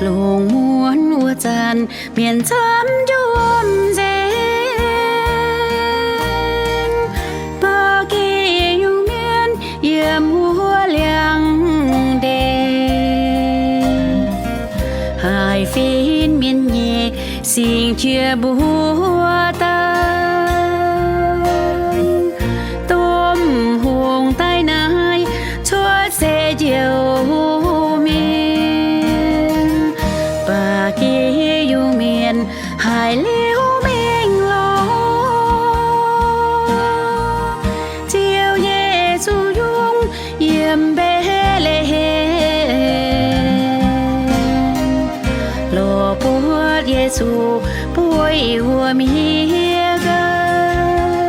Lungh muonz wuov zanc mienh camv njuov nzengc, ba'gi yungh mienh yiem wuov liangx-ndeic. Haiz fin mienh nyei singx jiex mbuo daaih, domh hungh daaih naaiv cuotv seix njoux mienh. Ba'gi yungh mienh haiz liuz mingh lorz Ziouv Yesu yungh yiem Mbetc^le^hem, lorz buatc Yesu bueix wuom hieh nqaai,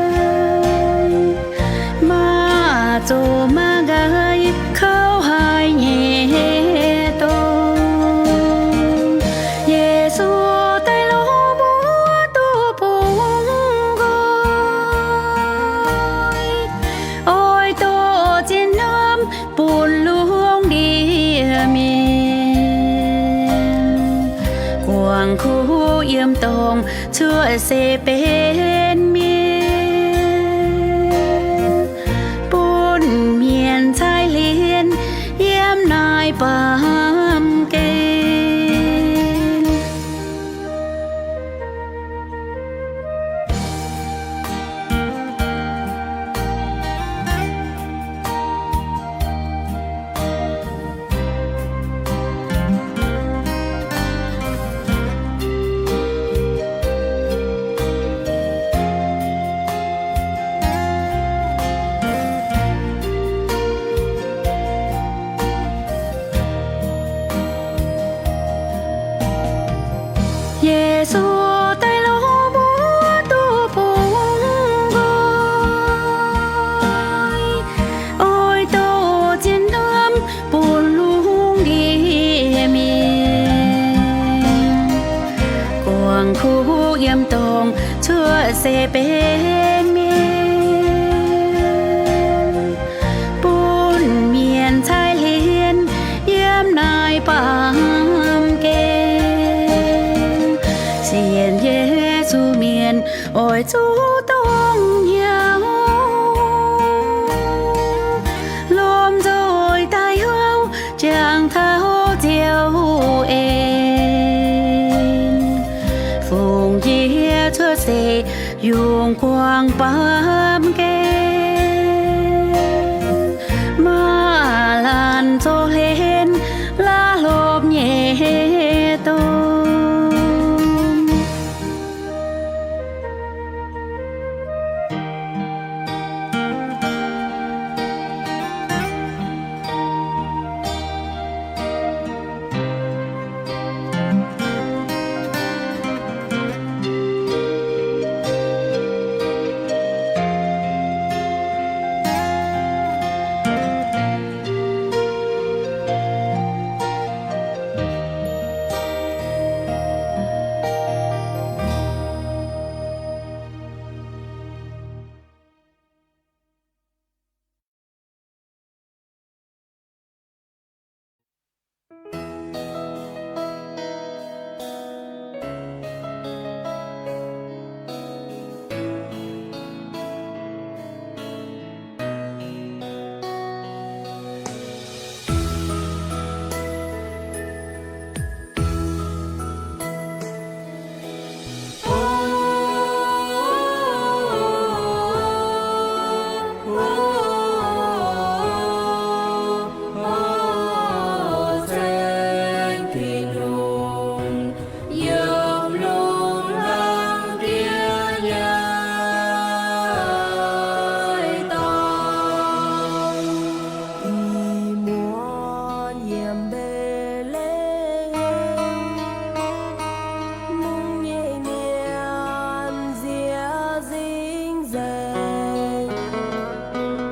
maaih zoqc maaih nqaai kouv haic nyei dorngx. Yesu daaih lorz mbuo duqv bungx nqoi, oix doqc zinh hnamv bun lungh ndiev mienh. Guangc kuv yiem dorngx cuotv seix benx mienh, bun mienh caaiv hlen yiem naaiv baamh gen. Yesu daaih lorz mbuo duqv bungx nqoi, oix doqc zinh hnamv bun lungh ndiev mienh. Guangc kuv yiem dorngx cuotv seix benx mienh, bun mienh caaiv hlen yiem naaiv baamh gen. Sienx Yesu mienh oix zuqc dongh hnyouv, lomh nzoih daaih houv jangx taux Ziouv en. Fungx yie cuotv seix yungz guangc baamh gen, maaih laanh zoux hlen laav hlopv nyei domh. Ih muonz yiem Mbetc^le^hem, mungv nyei mienh nziex nzingh nzengc,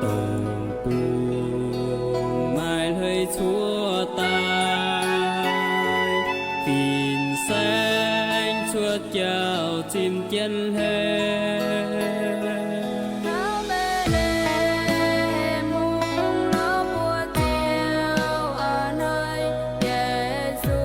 dongh bung maaih hleix cuotv daaih, fin-saeng cuotv jauv zinh jienv hlen. Taux Mbetc^le^hem mungv lorz buatc Ziouv a'hneiv Yesu.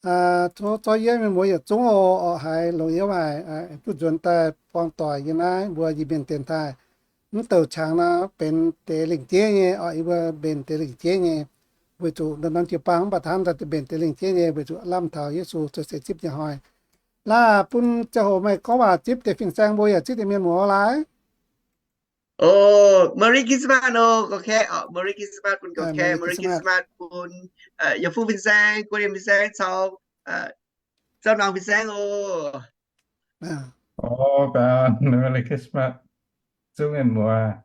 Tov zorqv yie mienh muoz yietc zungv oc, oc haiz longx hnyouv haic, duqv nzuonx daaih buangh doic yiem naaiv mbuo Iu-Mienh dienx taaih. Mv douc qangx nor benx deix lengc jeiv nyei, oc yie mbuo mbenc deix lengc jeiv nyei, weic zuqc norm jiu-baang mv baac hnamv daaih mbenc deix lengc jeiv nyei weic zuqc lamh taux Yesu cuotv seix zipv nyei hnoi. Laaih bun ziangh hoc meih gorngv waac zipv deix fin-saeng mbuo yaac zipv deix mienh muoz laaix. Merry Christmas oc, ga'kaeqv oc, Merry Christmas bun ga'kaeqv, Merry Christmas bun yie fu fin-saeng, guo liemh fin-saeng caux zauv nangc fin-saeng oc. Merry Christmas, zungv mienh muoz.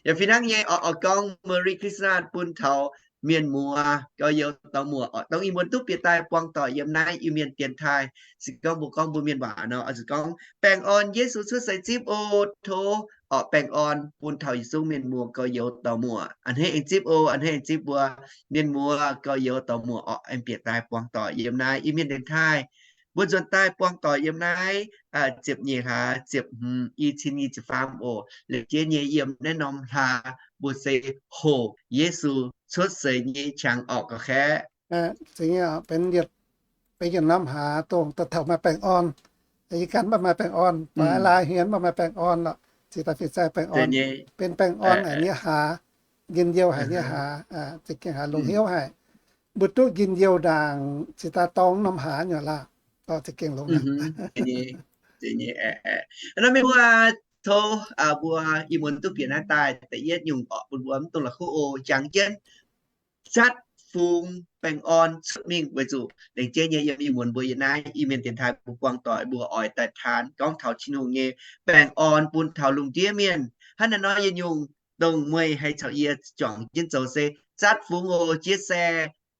Yaac fih hnangv nyei oc, oix gorngv Merry Christmas bun taux mienh muoz gauh youz dorh muoc oc. Dongh ih muonz duqv bieqc daaih buangh doic yiem naaiv Iu-Mienh dienx taaih, se gorngv mbuo gorngv mbuo mienh waac nor, oix zuqc gorngv baengh orn Yesu cuotv seix zipv oc. Tov oc baengh orn bun taux yietc zungv mienh muoz gauh youz dorh muoc. A'hneiv aengx zipv oc, a'hneiv aengx zipv mbuo mienh muoz gauh youz dorh muoc oc, aengx bieqc daaih buangh doic yiem naaiv Iu-Mienh dienx taaih. Mbuo nzuonx daaih buangh doic yiem naaiv ziepc nyeic hlaax ziepc hmz, i cin nyic ziepc faam oc. Lengc jeiv nyei yiem naaiv norm hlaax mbuo se hoqc Yesu cuotv seix nyei qangx orqc ga'kaeqv. Benx yietc norm hlaax dongh dauh dauh maaih baengh orn. Yie ganh mv baac maaih baengh orn, baaix laaix hmien mv baac maaih baengh orn lorqc. Cingx daaih fin-saeng baengh orn, benx baengh orn haic nyei hlaax, njien-youh haic nyei hlaax, za'gengh haic longx hnyouv haic. Mbuo duqv njien-youh ndaangc cingx daaih dorng norm hlaax nyei laah. Za'gengh longx. Nor mienh muoz, tov mbuo ih muonz duqv bieqc naaiv daaih da'yietv nyungc orqc, bun mbuo mv dungx la'kuqv oc, jangx jienv zatv fungx baengh orn cuotv mingh weic zuqc lengc jeiv nyei yiem ih muonz mbuo yiem naaiv Iu-Mienh dienx taaih mbuo buangh doic mbuo oix daaih taan gorngv taux Tin-Hungh nyei baengh orn bun taux lungh ndiev mienh. Hnangv naaiv nor yietc nyungc dongh meih haih caux yie juangc jienv zoux se zatv fungx oc, jiex se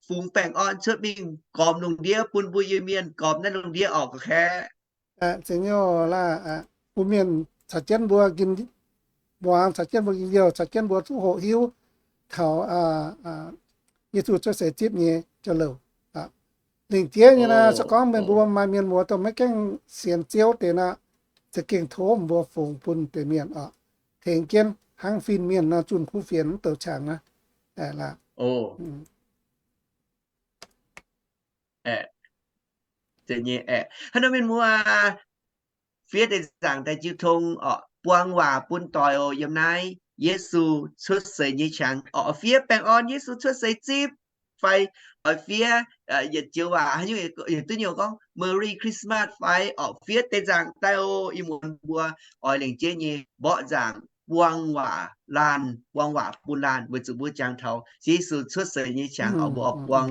fungx baengh orn cuotv mingh gormx lungh ndiev bun mbuo Iu-Mienh gormx naaiv lungh ndiev orqc ga'kaeqv. Zingh nyouh laah, bun mienh caux jienv mbuo, muangx caux jienv mbuo njien-youh, caux jienv mbuo duqv hoqc hiuv taux Yesu cuotv seix zipv nyei jauv-louc. Lingc jeiv nyei naaic, se gorngv meih mbuo maaih mienh muoz dongh maiv gaengh sienx Ziouv deix naaic, za'gengh tov mbuo fungx bun deix mienh oc, tengx jienv hnangv fin-mienh nor zunh kuv fienx mv douc qangx naaiv. Hnangv nor mienh muoz, fiev deix nzaangc daaih jiu tong orqc, buang waac bun doic oc. Yiem naaiv Yesu cuotv seix nyei qangx orqc, fiev baengh orn Yesu cuotv seix zipv fai oix fiev yietc joux waac haaix nyungc, duqv nyungc gorngv Merry Christmas fai orqc, fiev deix nzaangc daaih oc. Ih muonz mbuo oix lengc jeiv nyei mborqv nzaangc buang waac laanh, buang waac bun laanh weic zuqc mbuo jangx taux Yesu cuotv seix nyei qangx orqc, mbuo oix buang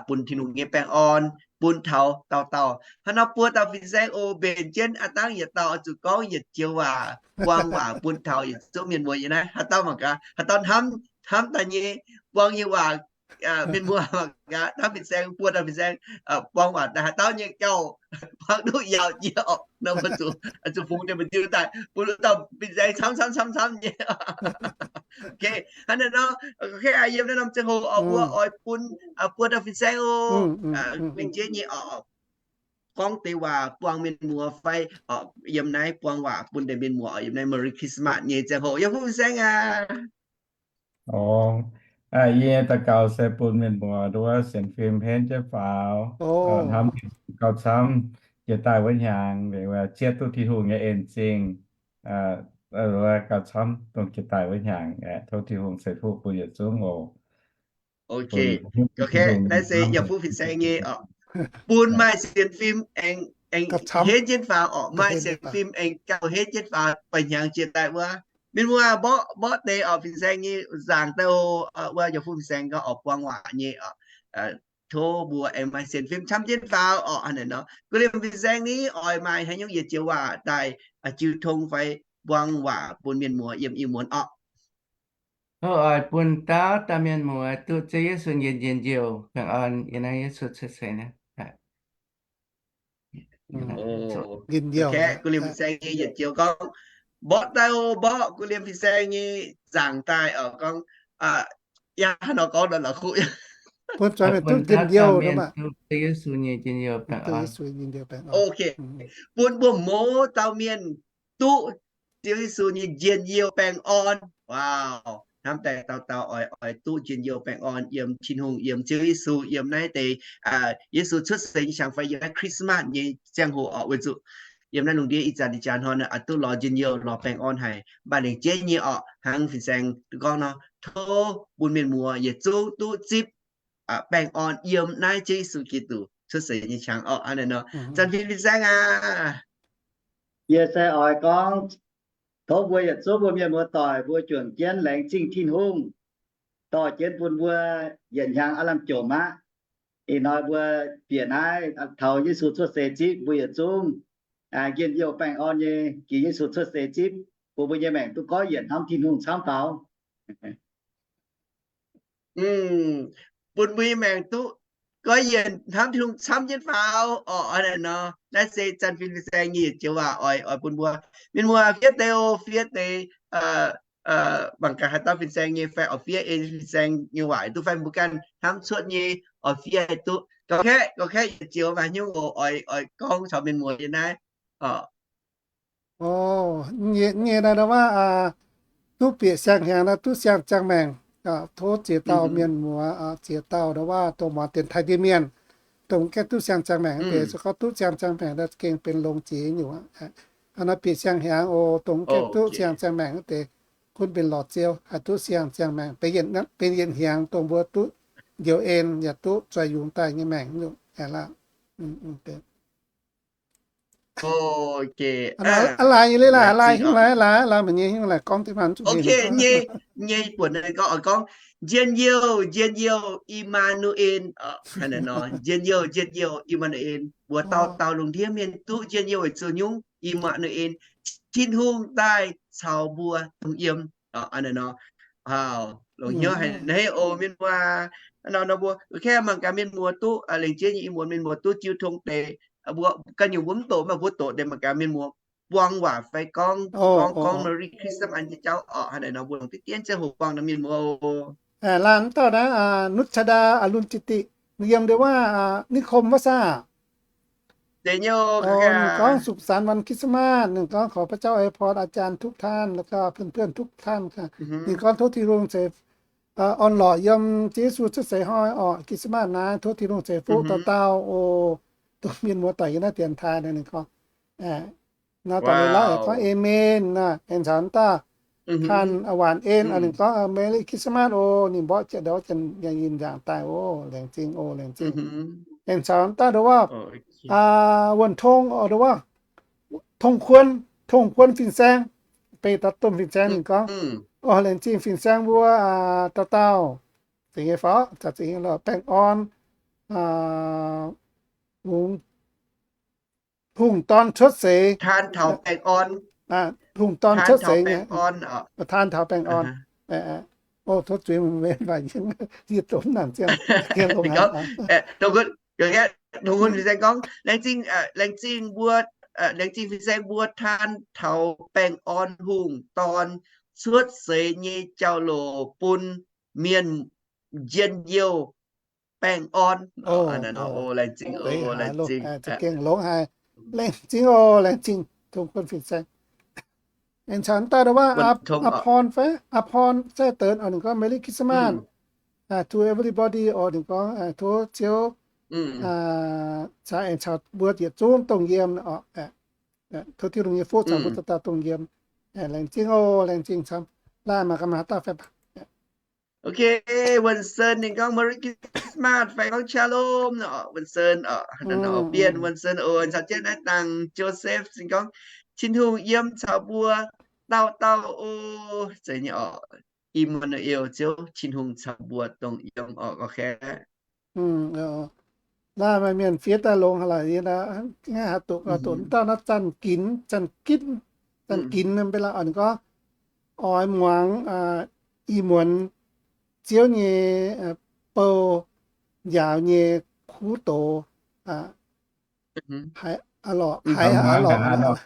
bun Tin-Hungh nyei baengh orn bun taux dauh dauh. Hnangv nor buo dauh fin-saeng oc, mbenc jienv aav dangv yietc dauh oix zuqc gorngv yietc joux waac buang waac bun taux yietc zungv mienh muoz yiem naaiv. Haaix dauh mangc gaax, haaix dauh hnamv, hnamv daaih nyei buang nyei waac, mienh muoz mangc gaax, hnamv fin-saeng, buo dauh fin-saeng buang waac daaih haaix dauh nyei gauh buang duqv yaauc jiex orqc. Nor mbuo zuqc, zuqc fungx deix mbu'ndiu daaih bun dauh fin-saeng camv camv camv camv nyei. Hnangv naaiv nor, yiem naaiv norm ziangh hoc oc, mbuo oix bun buo dauh fin-saeng oc, lengc jeiv nyei oc, gorngv deix waac buang mienh muoz fai yiem naaiv buang waac bun deix mienh muoz oc, yiem naaiv Merry Christmas nyei ziangh hoc. Yie fu fin-saeng aac. Yie daux gaux se bun mienh muoz nduov sienx fim henv jienv faaux, hnamv gauh camv jiex daaih wuov hnyangx, zietv duqv Tin-Hungh nyei en zingh, gauh camv dongh jiex daaih wuov hnyangx. Tov Tin-Hungh ceix fuqv bun yietc zungv oc. Naaiv se yie fu fin-saeng nyei oc, bun maaih sienx fim aengx, aengx henv jienv faaux orqc, maaih sienx fim aengx gauh henv jienv faaux, baengh hnyangx jiex daaih wuov. Mienh muoz mborqv, mborqv deix oc, fin-saeng nyei nzaangc daaih oc, wuov yie fu fin-saeng gauh oix buang waac nyei oc. Tov mbuo aengx maaih sienx fim camv jienv faaux orqc. Hnangv naaiv nor, gu'liemh fin-saeng ni oix maaih haaix nyungc yietc joux waac daaih jiu tong fai buang waac bun mienh muoz yiem ih muonz orqc. Oix bun dauh dauh mienh muoz duqv Ziouv Yesu nyei njien-youh baengh orn yiem naaiv Yesu cuotv seix naaiv. Gu'liemh fin-saeng nyei yietc joux gorngv, mborqv daaih oc, mborqv gu'liemh fin-saeng nyei nzaangc daaih oc, gorngv, yaac haaix nor gorngv nor la'kuqv, bun dauh dauh mienh duqv Yesu nyei njien-youh baengh orn. Bun mbuo mouz dauh mienh duqv Ziouv Yesu nyei njien-youh baengh orn. Wow. hnamv daaih dauh dauh oix, oix duqv njien-youh baengh orn yiem Tin-Hungh, yiem Ziouv Yesu, yiem naaiv deix Yesu cuotv seix nyei qangx fai yiem naaiv Christmas nyei ziangh hoc oc, weic zuqc yiem naaiv lungh ndiev ih zanc ih jaax hnoi oix duqv lorz njien-youh, lorz baengh orn haic. Mv baac lengc jeiv nyei oc, hnangv fin-saeng duqv gorngv nor, tov bun mienh muoz yietc zungv duqv zipv baengh orn yiem naaiv Ziouv Yesu Giduc cuotv seix nyei qangx oc. Hnangv naaiv nor, Zanc Fin fin-saeng aac, yie se oix gorngv, tov mbuo yietc zungv mbuo mienh muoz doic mbuo juangc jienv laengz zingh Tin-Hungh dorh jienv bun mbuo yietc hnyangx aav lamh jomc aqv. Ih hnoi mbuo bieqc naaiv taux Yesu cuotv seix zipv, mbuo yietc zungv njien-youh baengh orn nyei jiex Yesu cuotv seix zipv, bun mbuo nyei maengc duqv goiv yienc hnamv Tin-Hungh camv faaux. Bun mbuo nyei maengc duqv goiv yienc hnamv Tin-Hungh camv jienv faaux oc. Hnangv naaiv nor, naaiv se Zanc Fin fin-saeng nyei yietc joux waac oix, oix bun mbuo mienh muoz fiev deix oc, fiev deix. Mangc gaax haaix dauh fin-saeng nyei fai oix fiev ei fin-saeng nyei waac duqv fai mbuo ganh hnamv cuotv nyei oix fiev haih duqv. Gauh kaeqv, gauh kaeqv yietc joux maaih haaix nyungc oc, oix, oix gorngv caux mienh muoz yiem naaiv oc. Nyei naaiv ndau waac, duqv bieqc siang-hnyangx naaiv duqv siang ziangh maengc. Tov ziex dauh mienh muoz, ziex dauh ndau waac dongh muangx dienx taaih ndie mienh, dongh gaengh duqv siang ziangh maengc wuov deix, se gorngv duqv siang ziangh maengc naaiv gengh benx longx jiex nyungc. Hnangv naaiv bieqc siang-hnyangx oc, dongh gaengh duqv siang ziangh maengc wuov deix gunv benx lorz Ziouv, haih duqv siang ziangh maengc, benx yietc hnyangx dongh mbuo duqv njoux en yaac duqv zueiz yungz daaih nyei maengc nyungc. Aa, laaix nyei, laaix, laaix hnyouv laaix, laaix, laaix mangc nyei hnyouv laaix gorngv deix mangc zuqc nyei. Nyei buonc gorngv, gorngv, njien-youh, njien-youh, Immanuel. Njien-youh, njien-youh, Immanuel. Mbuo dauh dauh lungh ndiev mienh duqv njien-youh weic zuqc nyungc, Immanuel, Tin-Hungh daaih caux mbuo dongh yiem. Hnangv naaiv nor, longc hnyouv haic naaiv oc mienh muoz. Hnangv nor mbuo kaeqv mangc gaax mienh muoz duqv, laengz jiex nyei ih muonz mienh muoz duqv jiu tong deix. Mbuo ganh nyungc mbuo mv doqc, mv baac mbuo doqc deix mangc gaax mienh muoz buang waac fai gorngv, gorngv, gorngv Merry Christmas nyei jauv oc. Hnangv naaiv nor mbuo longc diqv dien ziangh hoc buangh nor mienh muoz oc. Laanh mv dauh naaiv, Nuchada Alunciti, yiem ndeic waac, นิคม wuov saah? Ninh gorngv สุขสันต์วันคริสต์มาส ninh gorngv ขอพระเจ้าอวยพรอาจารย์ทุกท่าน แล้วก็เพื่อนๆทุกท่านค่ะ ninh gorngv tov Tin-Hungh ceix, orn-lorqc yiem Ziouv Yesu cuotv seix hnoi orqc, Christmas naaiv tov Tin-Hungh ceix fuqv dauh dauh oc. Dongh mienh muoz doic yiem naaiv dienx taaih ninh gorngv, nor dorh ninh laiv gorngv amen naaiv, aengx caux dauh ท่าน Waanc En, ninh gorngv Merry Christmas oc. Ninh mborqv jiex ndau janx yinh nzaangc daaih oc. Laengz zingh oc, laengz zingh. Aengx caux dauh ndau wuov, Wuonh Tong oc, ndau wuov, Tong Kuon, Tong Kuon fin-saeng, beiv dauh domh fin-saeng ninh gorngv, oc, laengz zingh fin-saeng mbuo dauh dauh. Zeiz nyei fai? Baengh orn, hungh dorn cuotv seix, hungh dorn cuotv seix nyei, taan taux baengh orn. Oc, tov zuiz mv baac yie domh nangc ziangh, yie longx haic. Dongh kuv fin-saeng gorngv, laengz zingh, laengz zingh mbuo, laengz zingh fin-saeng mbuo taan taux baengh orn hungh dorn cuotv seix nyei jauv-louc bun mienh njien-youh baengh orn. Laengz zingh, laengz zingh, laengz zingh oc, laengz zingh Tong Kuon fin-saeng. Aengx caux dauh ndau wuov, Aa Porn fai, Aa Porn Sai Deix oc, ninh gorngv Merry Christmas to everybody oc, ninh gorngv tov Ziouv caux, aengx caux mbuo yietc zungv dongh yiem oc. Tov Tin-Hungh nyei fuqv caux mbuo dauh dauh dongh yiem. Laengz zingh oc, laengz zingh camv. Laaih mangc gaax maaih haaix dauh fai baac. Ok, Wuonh Sen ninh gorngv Merry Christmas fai gorngv Shalom nor, Wuonh Sen oc. Bienh Wuonh Sen oc, caux jienv naaiv dangh Joseph ninh gorngv, Tin-Hungh yiem caux mbuo dauh dauh oc. Zeiz nyei oc. Immanuel, Ziouv Tin-Hungh caux mbuo dongh yiem oc. Ok. Naaiv maaih mienh fiev daaih longx haic laaix, yie ngaih haaix doqc, doqc dauh naaiv Zanc Ginx, Zanc Ginx, Zanc Ginx mv bei laaix, ninh gorngv oix muangx ih muonz Ziouv nyei bou njaaux nyei kuv doz. Haiz lorqc, haiz lorqc.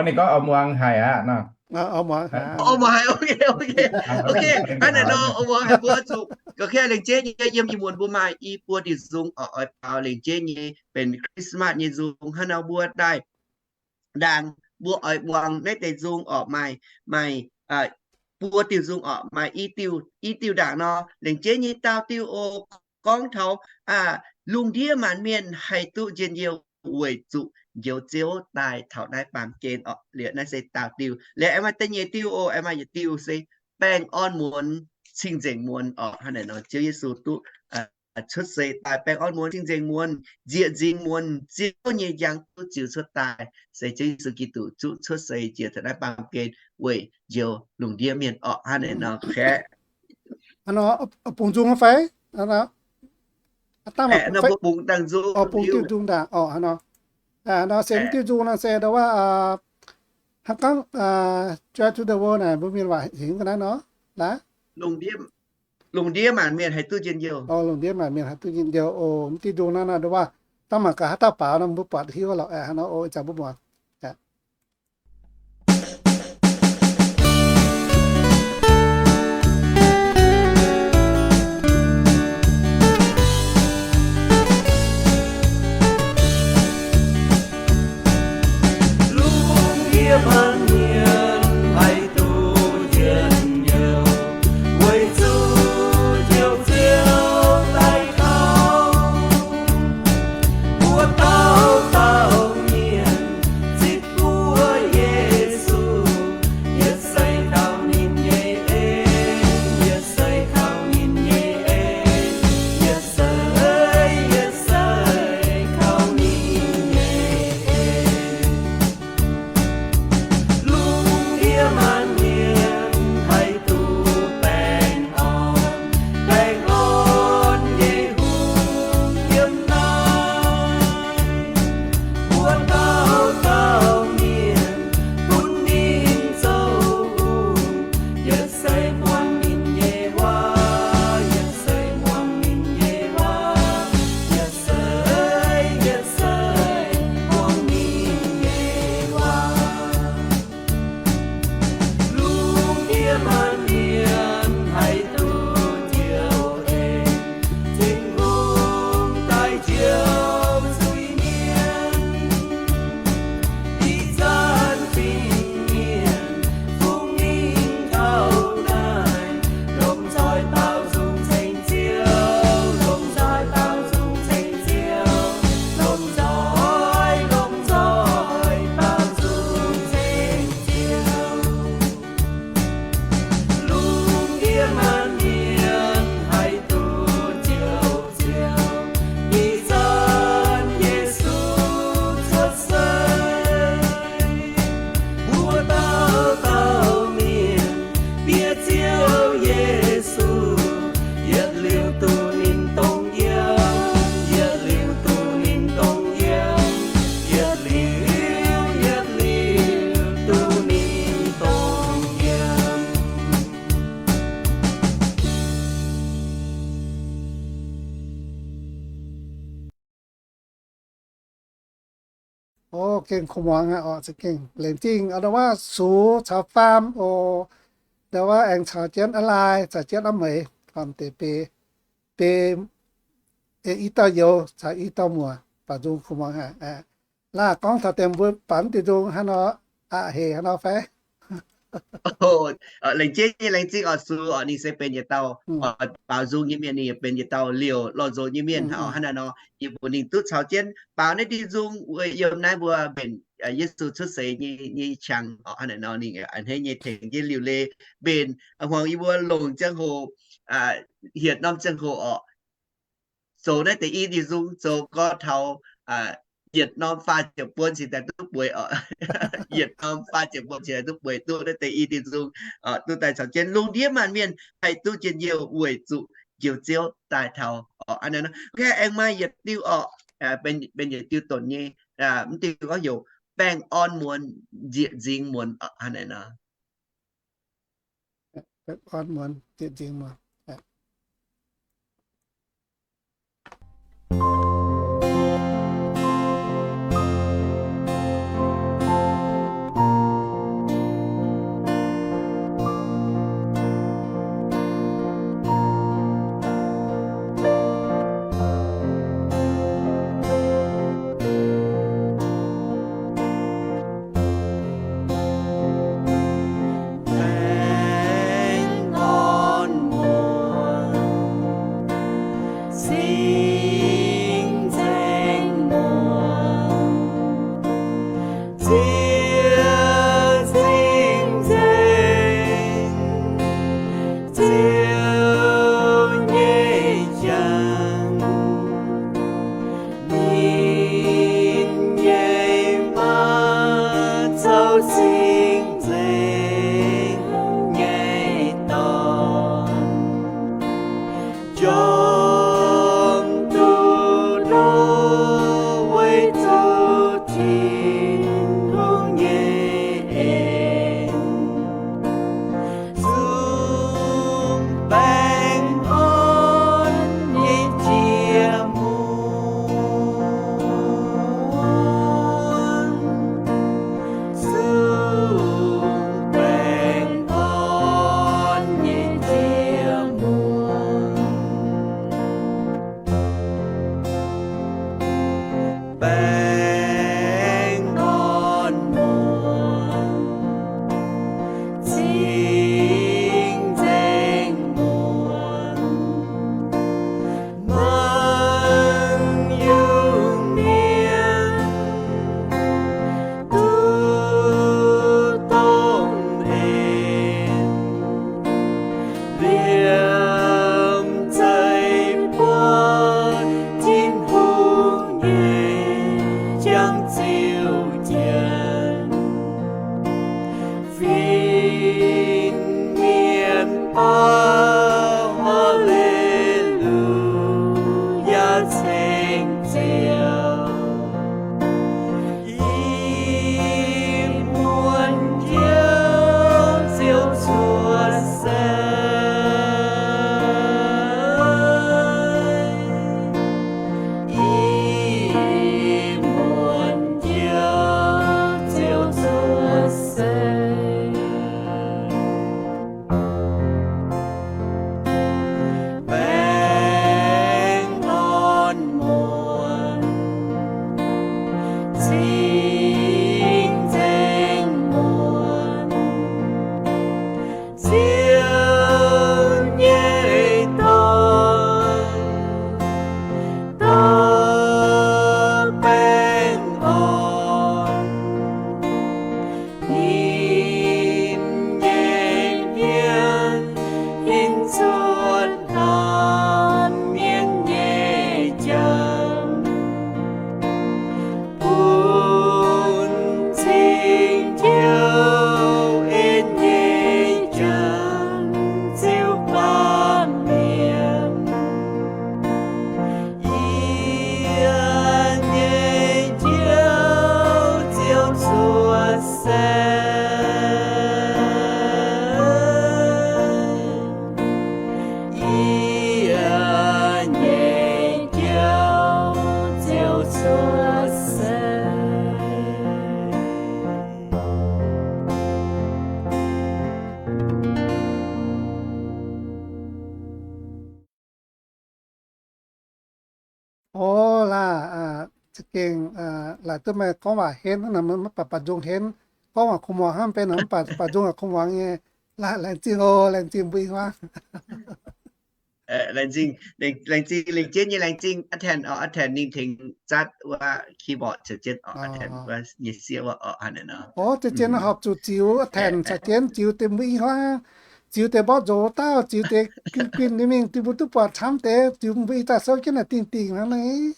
Ninh gorngv oix muangx haic aqv nor. O, muangx haiz, ok, ok. Hnangv naaiv nor, o, muangx haiz mbuo zuqc ga'kv lengc jeiv nyei yiem ih muonz mbuo maaih i buo diuh nzung orqc, oix baaux lengc jeiv nyei benx Christmas nyei nzung. Hnangv nor mbuo daaih ndaangc mbuo oix muangx naaiv deix nzung orqc, maaih, maaih buo diuh nzung orqc, maaih i diuh, i diuh ndaangc nor, lengc jeiv nyei daauh diuh oc, gorngv taux lungh ndiev maanc mienh haih duqv njien-youh weic zuqc Njoux Ziouv daaih taux naaiv baamh gen orqc. Liuz naaiv se daauh diuh. Liuz aengx maaih da'nyeic diuh oc, aengx maaih yietc diuh se baengh orn muonz cing-nzengc muonz orqc. Hnangv naaiv nor Ziouv Yesu duqv cuotv seix daaih baengh orn muonz cing-nzengc muonz, nzieqc nzingx muonz, Ziouv nyei njang duqv ziux cuotv daaih, se Ziouv Yesu Giduc zuqv cuotv seix jiex taux naaiv baamh gen weic njoux lungh ndiev mienh orqc. Hnangv naaiv nor kaeqv. Hnangv nor, bungx nzung fai? Mbuo bungx diuh nzung ndaangc orqc. Hnangv nor, se mv diuh nzung nor se ndo wuov, hnangv gorngv Joy to the World naaic mbuo mienh waac hingv ga'naaiv nor, laaix? Lungh ndiev maanc mienh haih duqv njien-youh. Lungh ndiev maanc mienh haih duqv njien-youh oc. Mv diuh nzung naaiv nor ndo wuov, dangh mangc gaax haaix dauh baaux nor mbuo buatc hiuv lorqc. Hnangv nor oc, ih zanc mbuo muangx. Lungh ndiev maanc mienh haih duqv njien-youh, weic zuqc Njoux Ziouv daaih taux. Mbuo dauh dauh mienh zitc buoz Yesu, yietc seix kaux ninh nyei en, yietc seix kaux ninh nyei en, yietc seix, yietc seix kaux ninh nyei en. Lungh ndiev maanc mienh haih duqv baengh orn, baengh orn nyei hungh yiem naaiv. Mbuo dauh dauh mienh bun ninh zoux hungh, yietc seix muangx ninh nyei waac, yietc seix muangx ninh nyei waac, yietc seix, yietc seix muangx ninh nyei waac. Lungh ndiev maanc mienh haih duqv njoux en, Tin-Hungh daaih njoux zuiz mienh. Ih zanc fin-mienh fungx mingh taux naaiv, lomh nzoih baaux nzung ceng Ziouv, lomh nzoih baaux nzung ceng Ziouv, lomh nzoih, lomh nzoih baaux nzung ceng Ziouv. Lungh ndiev maanc mienh haih duqv njoux Ziouv, ih zanc Yesu cuotv seix. Mbuo dauh dauh mienh bieqc Ziouv Yesu, yietc liuz duqv ninh dongh yiem, yietc liuz duqv ninh dongh yiem, yietc liuz, yietc liuz duqv ninh dongh yiem. O, gengh kuv muangx aqv oc, za'gengh laengz zingh ndo wuov Sux caux Faam oc. Ndo wuov aengx caux jienv a'laaix, caux jienv a'meix, horpc deix biei, biei, i dauh youz caux i dauh muoc, baaux nzung kuv muangx aqv. Laaix gorngv taux deix mbuo baaux diuh nzung hnangv nor, aqc hec hnangv nor fai? Laengz zingh, laengz zingh oc Sux oc, ninh se benx yietc dauh baaux nzung nyei mienh, ninh benx yietc dauh liouc lorh nzox nyei mienh oc. Hnangv naaiv nor, yie mbuox ninh duqv caux jienv baaux naaiv diuh nzung weic yiem naaiv mbuo mbenc Yesu cuotv seix nyei qangx oc. Hnangv naaiv nor ninh a'hneiv nyei tengx jienv liuc leiz mbenc hmuangx yie mbuo longc ziangh hoc, hietc norm ziangh hoc oc, zoux naaiv deix i diuh nzung zoux gorx taux yietc norm faah ziepc buonc cingx daaih duqv bueix oc. Yietc norm faah ziepc buonc cingx daaih duqv bueix duqv naaiv deix i diuh nzung, duqv daaih caux jienv lungh ndiev maanc mienh haih duqv njien-youh weic zuqc Njoux Ziouv daaih taux oc. Hnangv naaiv nor, aengx maaih yietc diuh oc, benx yietc diuh donc nyei, mv diuh gorngv heuc baengh orn muonz nzieqc nzingx muonz oc. Hnangv naaiv nor. Baengh orn muonz nzieqc nzingx muonz. Haaix-lu-yaa ceng Ziouv, ih muonz Ziouv ziouc cuotv seix. Ih muonz Ziouv ziouc cuotv seix. Baengh orn muonz, cing-nzengc muonz, Ziouv nyei dorn, dorh baengh orn. Ninh nyei mienh cuotv norm mienh nyei jangx, bun cing-njoux en nyei jangx ziouc baamh mienh. Yie nyei Ziouv ziouc cuotv seix. Yie nyei Ziouv ziouc cuotv seix. O, laaix, za'gengh laaix duqv meih gorngv waac henv hnangv naaic, mv baac baac nzung henv, gorngv waac kuv muangx hnangv benx nor, mv baac baac nzung yaac kuv muangx nyei. Laaix laengz zingh oc, laengz zingh mbuo ih hmuangv. Laengz zingh, laengz zingh, laengz jienv nyei, laengz zingh a'Tanc oc. A'Tanc ninh tengx zatv wuov keyboard caux jienv oc. A'Tanc wuov nyei sieqv wuov oc. O, zien-zien horpc zuqc ziux a'Tanc caux jienv ziux deix mbuo ih hmuangv, ziux deix mborqv nzox dauh, ziux deix guinh guinh nyei mingh, dinh mbuo duqv buatc camv deix, ziux mbuo ih dauh souv jienv naaic dingh dingh hnangv naaiv.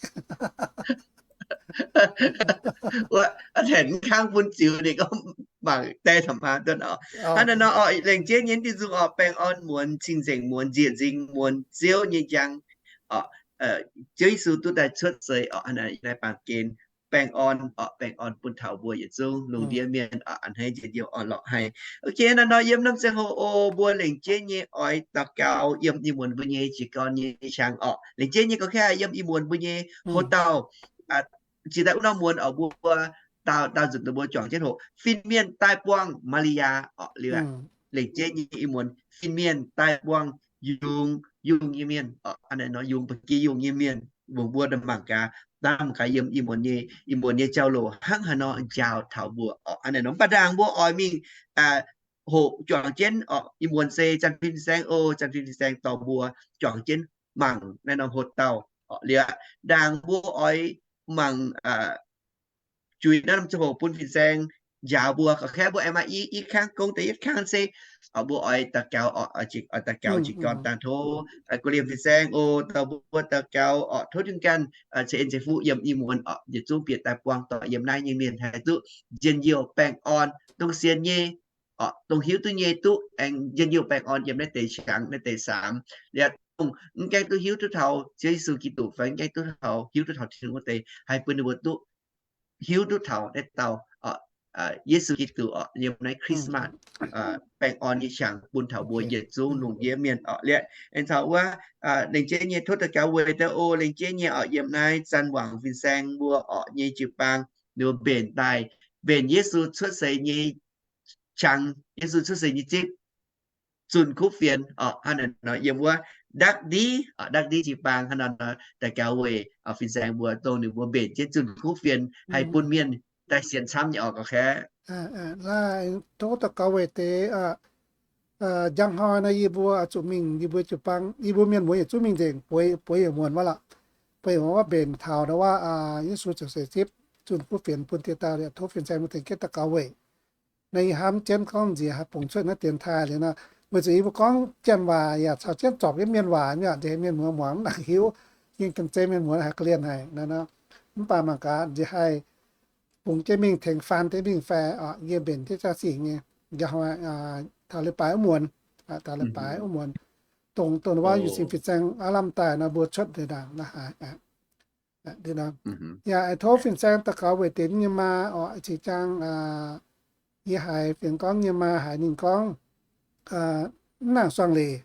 Wuov, a'Tanc mv kangv bun ziux ninh gorngv mangc deix taux maa duqv oc. Hnangv naaiv nor oc, laengz jienv nyei dinh nzung oc, baengh orn muonz, cing-nzengc muonz, nzieqc nzingx muonz, Ziouv nyei njang oc. Ziouv Yesu duqv daaih cuotv seix oc. Hnangv naaiv baamh gen baengh orn oc, baengh orn bun taux mbuo yietc zungv lungh ndiev mienh oc, a'hneiv njien-youh orn-lorqc haic. Ok, naaiv nor yiem norm ziangh hoc oc, mbuo laengz jienv nyei oix daux gaux yiem ih muonz mbuo nyei jiez gorn nyei qangx oc. Laengz jienv nyei gorngv kaav yiem ih muonz mbuo nyei hoc dauh, jiex daaih wuov norm muonz oc, mbuo daauh nzunc mbuo juangc jienv hoqc fin-mienh daaih buangh Maa^li^yaa oc. Liuz laengz jienv nyei ih muonz fin-mienh daaih buangh yungz, yungz nyei mienh oc. Hnangv naaiv nor yungz ba'gi yungz nyei mienh, mbuo mbuo mangc gaax, mangc gaax yiem ih muonz nyei, ih muonz nyei jauv-louc hnangv haaix nor njaaux taux mbuo oc. Hnangv naaiv nor mv baac ndaangc mbuo oix mingh hoqc juangc jienv oc, ih muonz se Janx-Fin Fin-Saeng oc, Janx-Fin Fin-Saeng dorh mbuo juangc jienv mangc naaiv norm hoc dauh oc. Liuz aqv, ndaangc mbuo oix mangc juix naaiv norm ziangh hoc bun Fin-Saeng njaaux mbuo. Gorqv-kaeqv mbuo aengx maaih i, i kangv gong deix yietv kangv se mbuo oix daux gaux oc, oix daux gaux jiez gorn daaih tov guh liemh Fin-Saeng oc, dorh mbuo daux gaux oc, tov dinh ganh ceix en ceix fuqv yiem ih muonz oc, yietc zungv bieqc daaih buangh doic yiem naaiv nyei mienh haih duqv njien-youh baengh orn, dongh sienx nyei oc, dongh hiuv duqv nyei duqv aengx njien-youh baengh orn yiem naaiv deix qangx naaiv deix saamx. Liuz dongh mv gaengh duqv hiuv duqv taux Ziouv Yesu Giduc fai mv gaengh duqv taux hiuv duqv taux Tin-Hungh wuov deix, haih bun ninh mbuo duqv hiuv duqv taux naaiv dauh Yesu Giduc oc, yiem naaiv Christmas baengh orn nyei qangx bun taux mbuo yietc zungv lungh ndiev mienh oc. Liuz aengx taux wuov laengz jienv nyei tov daux gaux weic deix oc, laengz jienv nyei oc, yiem naaiv Zanc Wangc Fin-Saeng mbuo oc nyei jiu-baang, ninh mbuo mbenc daaih, mbenc Yesu cuotv seix nyei qangx, Yesu cuotv seix nyei zipv, zunh kuv fienx oc. Hnangv naaiv nor yiem wuov Ndakv Ndiv oc, Ndakv Ndiv jiu-baang hnangv naaiv nor daux gaux weic Fin-Saeng mbuo dongh ninh mbuo mbenc jienv zunh kuv fienx haih bun mienh daaih sienx camv nyei oc, gorqv-kaeqv. Laaix tov daux gaux weic deix njang hnoi nor yie mbuo zuqc mingh yie mbuo jiu-baang, yie mbuo mienh muoz yietc zungv mingh nzengc bueix, bueix yietc muonz wuov lorqc. Bueix yietc muonz wuov mbenc taux ndau wuov Yesu ziouc seix zipv zunh kuv fienx bun dieh dauh liuz, tov Fin-Saeng mbuo tengx jienv daux gaux weic. Naaiv yie hnamv jienv gorngv nziex haih bungx cuotv naaiv dienx taaih liuz nor, weic zuqc yie mbuo gorngv Janx waac yaac caux jienv zorpc jienv Mienh waac nyei, nziex Mienh muoz muangx mv nangc hiuv. Yie ganh zeiv Mienh muoz haih ga'lien haic naaiv nor. Mv baac mangc gaax nziex haih bungx jienv mingh tengx faan deix mingh fai oc, yie mbenc jienv jaa-singx nyei. Taux leiz-baaix wuov muonz, Daaih leiz-baaix wuov muonz, dongh, dongh wuov Yu Cin fin-saeng aav lamh daaih nor, mbuo cuotv deix ndaangc la'haaix. Yaac aengx tov fin-saeng daux gaux weic deix nyei maa oc, cingx jaang yie haiz fienx gorngv nyei maa haiz ninh gorngv mv nangc suangx leic,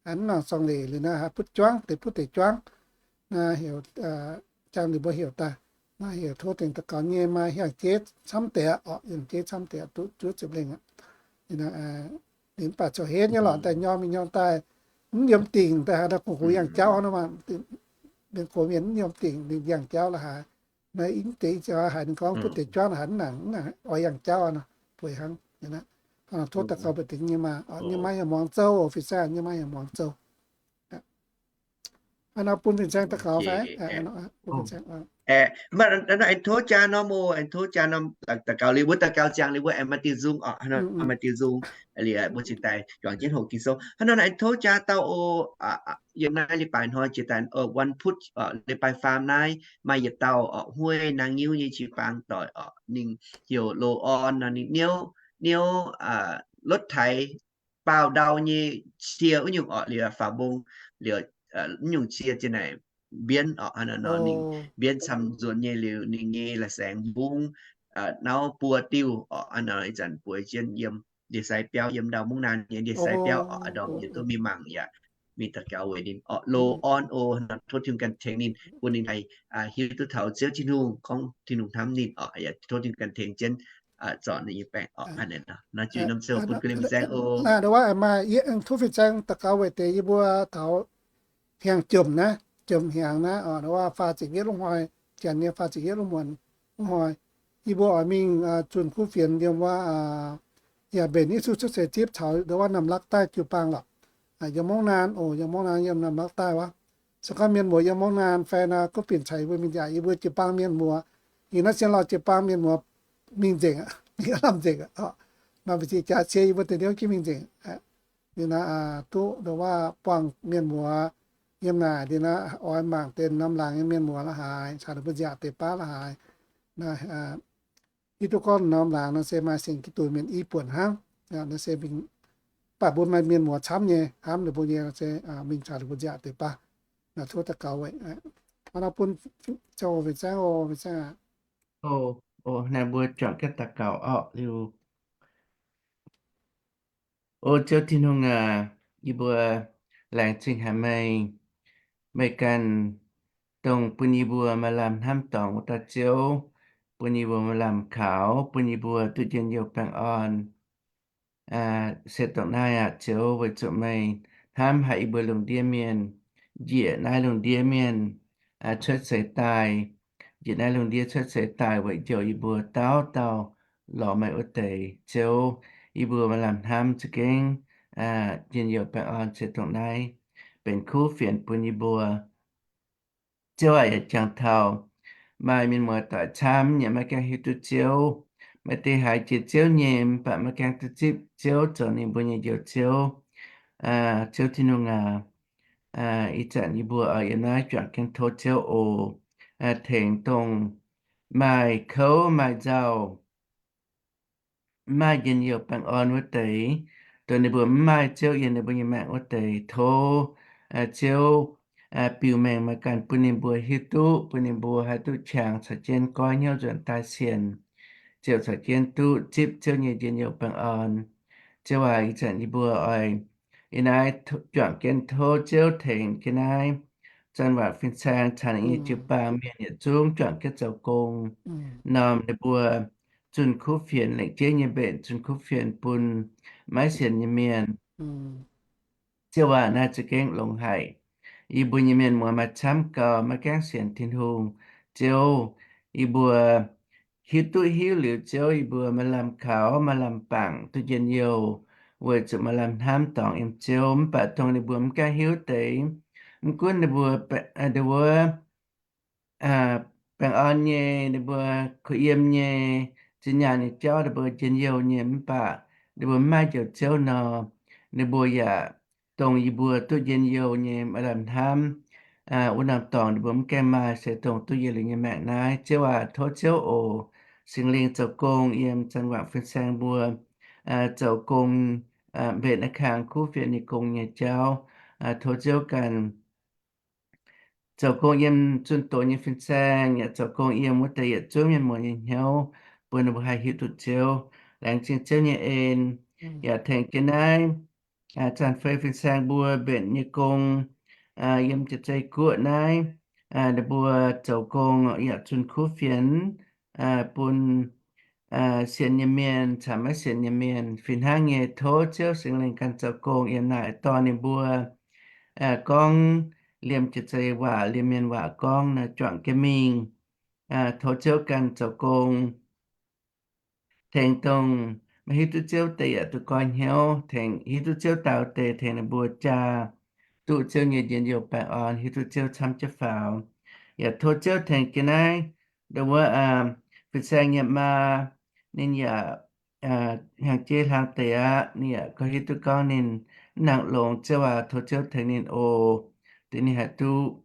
mv nangc suangx leic liuz naaiv haih butv juangv, deix butv deix juangv. Naaiv heuc, jang liuz mbuo heuc daaih, naaiv heuc tov dengh daux gaux nyei maa hiaangx jeiv camv deix oc, hiaangx jeiv camv deix duqv zuov ziepc lengh aqv. Ninh mv baac ziouc henv nyei lorqc, daaih nyorm mingh nyorm daaih, mv yiem dingc daaih haaix, daaih kungx-kungx yangh jauv hnangv nor maah. Mienh gox mienh mv yiem dingc ninh yangh jauv la'haaix. Naaiv ih deix haiz ninh gorngv butv deix juangv haaix, mv nangc oix yangh jauv nor, bueix hnangv. Tov daux gaux bun deix nyei maa, nyei maa yaac muangx zouv, fin-saeng nyei maa yaac muangx zouv. Hnangv nor bun fin-saeng daux gaux fai? Aengx tov jaa norm oc, aengx tov jaa norm daux gaux liuz, wuov daux gaux ziangx liuz mbuo aengx maaih diuh nzung oc, maaih diuh nzung liuz mbuo cingx daaih juangc jienv hoqc Ging-Sou. Hnangv nor aengx tov jaa dauh oc. Yiem naaiv leiz-baaix hnoi jiex daaih, one put, leiz-baaix faam naaiv maaih yietc dauh oc, Huei Naang Nyiuv nyei jiu-baang doic oc, ninh heuc Loz Orn nor, ninh niouv, niouv รถไถ baaux ndau nyei cie wuov nyungc oc, liuz faaux mbong, liuz wuov nyungc cie zinh naaic mbienv oc, hnangv nor ninh mbienv camv nzuonx nyei liuz ninh nyei la'saengx mbungv nauv buo diuh oc, hnangv nor ih zanc bueix jienv yiem ndie-sai biauv, yiem ndau mungv naanc nyei ndie-sai biauv oc, ndorm yietc duqv mingh mangc yaac mingh daux gaux weic ninh oc. Loz Orn oc, tov Tin-Hungh ganh tengx ninh, bun ninh haih hiuv duqv taux Ziouv Tin-Hungh, gorngv Tin-Hungh hnamv ninh oc. Tov Tin-Hungh ganh tengx jienv zorc ninh nyei baengc oc. Hnangv naaiv nor, naaiv juix norm ziouc bun ga'liem saeng oc. Naaiv wuov maaih, tov fin-saeng daux gaux weic deix yie mbuo taux hiaangx jomc naaiv, jomc hiaangx naaiv oc, wuov faah ziepc yietv lungh hnoi, janx nyei faah ziepc yietv lungh muonz lungh hnoi, yie mbuo oix mingh zunh kuv fienx yiem wuov, yaac mbenc Yesu cuotv seix zipv caux wuov Namlakv daaih jiu-baang lorqc. Yiem mungv naanc oc, yiem mungv naanc yiem Namlakv daaih wuov. Se gorngv mienh muoz yiem mungv naanc fai naaiv gunv bienh caux yie mbuo mingh yaac, yie mbuo jiu-baang mienh muoz, yie naaiv sien lauh jiu-baang mienh muoz mingh nzengc, mingh aav lamh nzengc. Nor mbu'ziex jaax cie yie mbuo deix hnyouv ginv mingh nzengc. Ninh naaiv duqv ndongc wuov buangh mienh muoz yiem naaic, ninh naaiv oix mangc deix norm laangz nyei mienh muoz la'haaix, caux ninh mbuo nziaauc deix baav la'haaix. Naaiv hiuv duqv gorngv norm laangz nor se maaih sienx Giduc mienh i buonc hnangv. Naaiv se mingh, baac mbuo maaih mienh muoz camv nyei hnamv ninh mbuo nyei se mingh caux ninh mbuo nziaauc deix baav. Naaiv tov daux gaux weic, hnangv nor bun zoux fin-saeng oc, fin-saeng aac. Naaiv mbuo juangc jienv daux gaux orqc liuz. O Ziouv Tin-Hungh aac, yie mbuo laengz zingh haic meih, meih ganh dongh bun yie mbuo maaih lamh hnamv dorngc wuov dauh Ziouv, bun yie mbuo maaih lamh kaux, bun yie mbuo duqv njien-youh baengh orn. Se dongh naaiv aac Ziouv, weic zuqc meih hnamv haic yie mbuo lungh ndiev mienh, njiec naaiv lungh ndiev mienh cuotv seix daaih, njiec naaiv lungh ndiev cuotv seix daaih weic njoux yie mbuo dauh dauh lorz meih wuov deix. Ziouv, yie mbuo maaih lamh hnamv za'gengh njien-youh baengh orn se dongh naaiv benx kuv fienx bun yie mbuo. Ziouv aac, yietc jangx taux maaih mienh muoz-doic camv yaac maiv gaengh hiuv duqv Ziouv. Maaih deix haiz jiex Ziouv nyei mv baac maiv gaengh duqv zipv Ziouv zoux ninh mbuo nyei Njoux Ziouv. Ziouv Tin-Hungh aac, ih zanc yie mbuo oix yiem naaiv juangc jienv tov Ziouv oc, tengx dongh maaih kouv maaih nzauh, mv maaih njien-youh baengh orn wuov deix, dongh ninh mbuo mv maaih Ziouv yiem ninh mbuo nyei maengc wuov deix. Tov Ziouv biux mengh meih ganh bun ninh mbuo hiuv duqv, bun ninh mbuo haih duqv qangx caux jienv goiv hnyouv nzuonx daaih sienx, ziouc caux jienv duqv zipv Ziouv nyei njien-youh baengh orn. Ziouv aac, ih zanc yie mbuo oix yiem naaiv juangc jienv tov Ziouv tengx jienv naaiv zanc waac fin-saeng caux ninh nyei jiu-baang mienh yietc zungv juangc jienv zoux gong, norm ninh mbuo zunh kuv fienx, lengc jeiv nyei mbenc zunh kuv fienx bun maiv sienx nyei mienh. Ziouv aac, naaiv za'gengh longx haic. Yie mbuo nyei mienh muoz maaih camv gau maiv gaengh sienx Tin-Hungh. Ziouv, yie mbuo hiuv duqv hiuv liuz, Ziouv, yie mbuo maaih lamh kaux, maaih lamh bangc duqv njien-youh, weic zuqc maaih lamh hnamv dorngc yiem Ziouv. Mv baac dongh ninh mbuo mv gaengh hiuv deix, mv gunv ninh mbuo, ninh mbuo baengh orn nyei, ninh mbuo kuh yiem nyei, zinh nyaanh nyei jauv ninh mbuo njien-youh nyei, mv baac ninh mbuo mv maaih Njoux Ziouv nor, ninh mbuo yaac dongh yie mbuo duqv njien-youh nyei maaih lamh hnamv. Wuov norm dorngx ninh mbuo mv gaengh maaih, se dongh duqv yietc liuz nyei maengc naaiv. Ziouv aac, tov Ziouv oc, Singx Lingh zoux gong yiem zanc waac fin-saeng mbuo, zoux gong mbenc naaiv kangx kuv fienx nyei gong nyei jauv. Tov Ziouv ganh zoux gong yiem zunh doz nyei fin-saeng, yaac zoux gong yiem wuov deix yietc zungv mienh muoz nyei hnyouv, bun ninh mbuo haih hiuv duqv Ziouv, laengz zingh Ziouv nyei en. Yaac tengx jienv naaiv zanc fei fin-saeng mbuo mbenc nyei gong yiem Jaav-Zei Guoqv naaiv, ninh mbuo zoux gong yaac zunh kuv fienx bun sienx nyei mienh caux maiv sienx nyei mienh fih hnangv nyei. Tov Ziouv Singx Lingh ganh zoux gong yiem naaic dorh ninh mbuo gorngv liemh Jaav-Zei waac, liemh mienh waac gorngv naaiv juangc jienv mingh. Tov Ziouv ganh zoux gong tengx dongh maiv hiuv duqv Ziouv deix yaac duqv goiv hnyouv, tengx hiuv duqv Ziouv daaih deix tengx ninh mbuo jaa duqv Ziouv nyei njien-youh baengh orn, hiuv duqv Ziouv camv jienv faaux. Yaac tov Ziouv tengx jienv naaiv ndongc wuov fin-saeng nyei maa, ninh yaac hnyangx-jeiv hlang deix aqv. Ninh yaac gorngv hiuv duqv gorngv ninh mv nangc longx, Ziouv aac, tov Ziouv tengx ninh oc. Duqv ninh haih duqv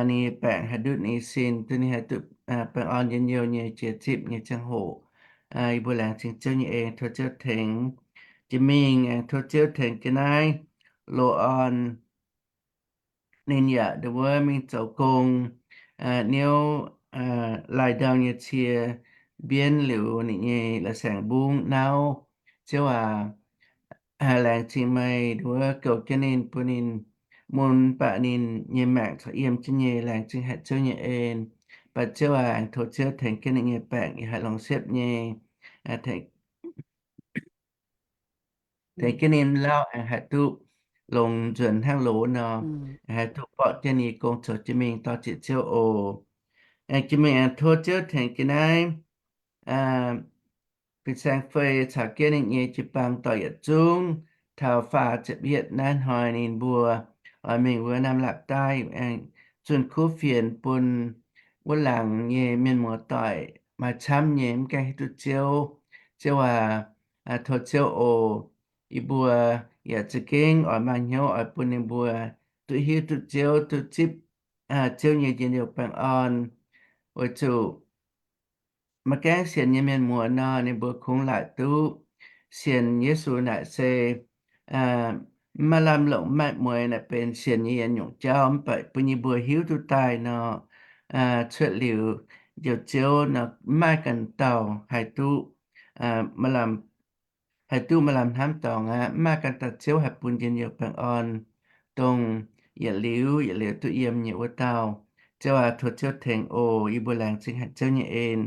ninh nyei baengc haih ndutv ninh nyei sin, duqv ninh haih duqv baengh orn njien-youh nyei jiex zipv nyei ziangh hoc. Yie mbuo laengz zingh Ziouv nyei en, tov Ziouv tengx jiex mingh, aengx tov Ziouv tengx jienv naaiv Loz Orn. Ninh yaac ndongc wuov mingh zoux gong niouv lai-ndorm nyei cie mbienv liuz ninh nyei la'saengx mbungv nauv. Ziouv aac, laengz zingh meih ndongc wuov goux jienv ninh, bun ninh mun baac ninh nyei maengc corc yiem jienv nyei. Laengz zingh haic Ziouv nyei en. Baac Ziouv aac, aengx tov Ziouv tengx jienv ninh nyei baengc yaac haih longx siepv nyei. Tengx jienv ninh lauh aengx haih duqv longx nzuonx hnangv loz nor, aengx haih duqv borqv jienv ninh nyei gong zoux jienv mingh dorh zieqc Ziouv oc. Aengx jiex mingh aengx tov Ziouv tengx jienv naaiv fin-saeng fei caux jienv ninh nyei jiu-baang doic yietc zungv. Taux faah ziepc yietv naaiv hnoi ninh mbuo oix mingh wuov Naamh Lapc Daaih, aengx zunh kuv fienx bun wuov laangz nyei mienh muoz-doic maaih camv nyei mv gaengh hiuv duqv Ziouv. Ziouv aac, tov Ziouv oc. Yie mbuo yaac za'gengh oix maaih hnyouv oix bun ninh mbuo duqv hiuv duqv Ziouv, duqv zipv Ziouv nyei njien-youh baengh orn. Weic zuqc maiv gaengh sienx nyei mienh muoz nor, ninh mbuo kungx laaic duqv sienx Yesu naaic se maiv maaih lamh longc maaih mueiz naaic benx sienx nyei yietc nyungc jauv. Mv baac bun yie mbuo hiuv duqv daaih nor, cuotv liuz Njoux Ziouv nor, mv maaih ganh dauh haih duqv, haih duqv maaih lamh hnamv dorngx aqv. Mv maaih ganh dauh Ziouv haih bun njien-youh baengh orn dongh yietc liuz yietc liuz duqv yiem nyei wuov dauh. Ziouv aac, tov Ziouv tengx oc. Yie mbuo laengz zingh haic Ziouv nyei en.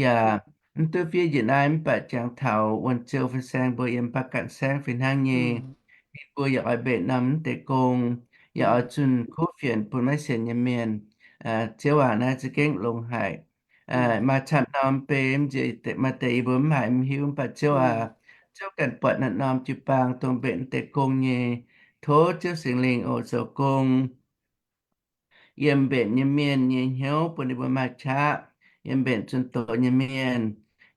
Yaac mv duqv fiev njiec naaiv mv baac jangx taux wuonh ziou fin-saeng mbuo yiem baav ganh saengv fih hnangv nyei. Ninh mbuo yaac oix mbenc norm mv deix gong, yaac oix zunh kuv fienx bun maiv sienx nyei mienh. Ziouv aac, naaiv za'gengh longx haic. Maaih camv norm beiv, maaih deix yie mbuo mv haiz mv hiuv, mv baac Ziouv aac, Ziouv ganh buatc naaiv norm jiu-baang dongh mbenc mv deix gong nyei. Tov Ziouv Singx Lingh oc zoux gong yiem mbenc nyei mienh nyei hnyouv bun ninh mbuo maaih qaqv, yiem mbenc zunh doz nyei mienh,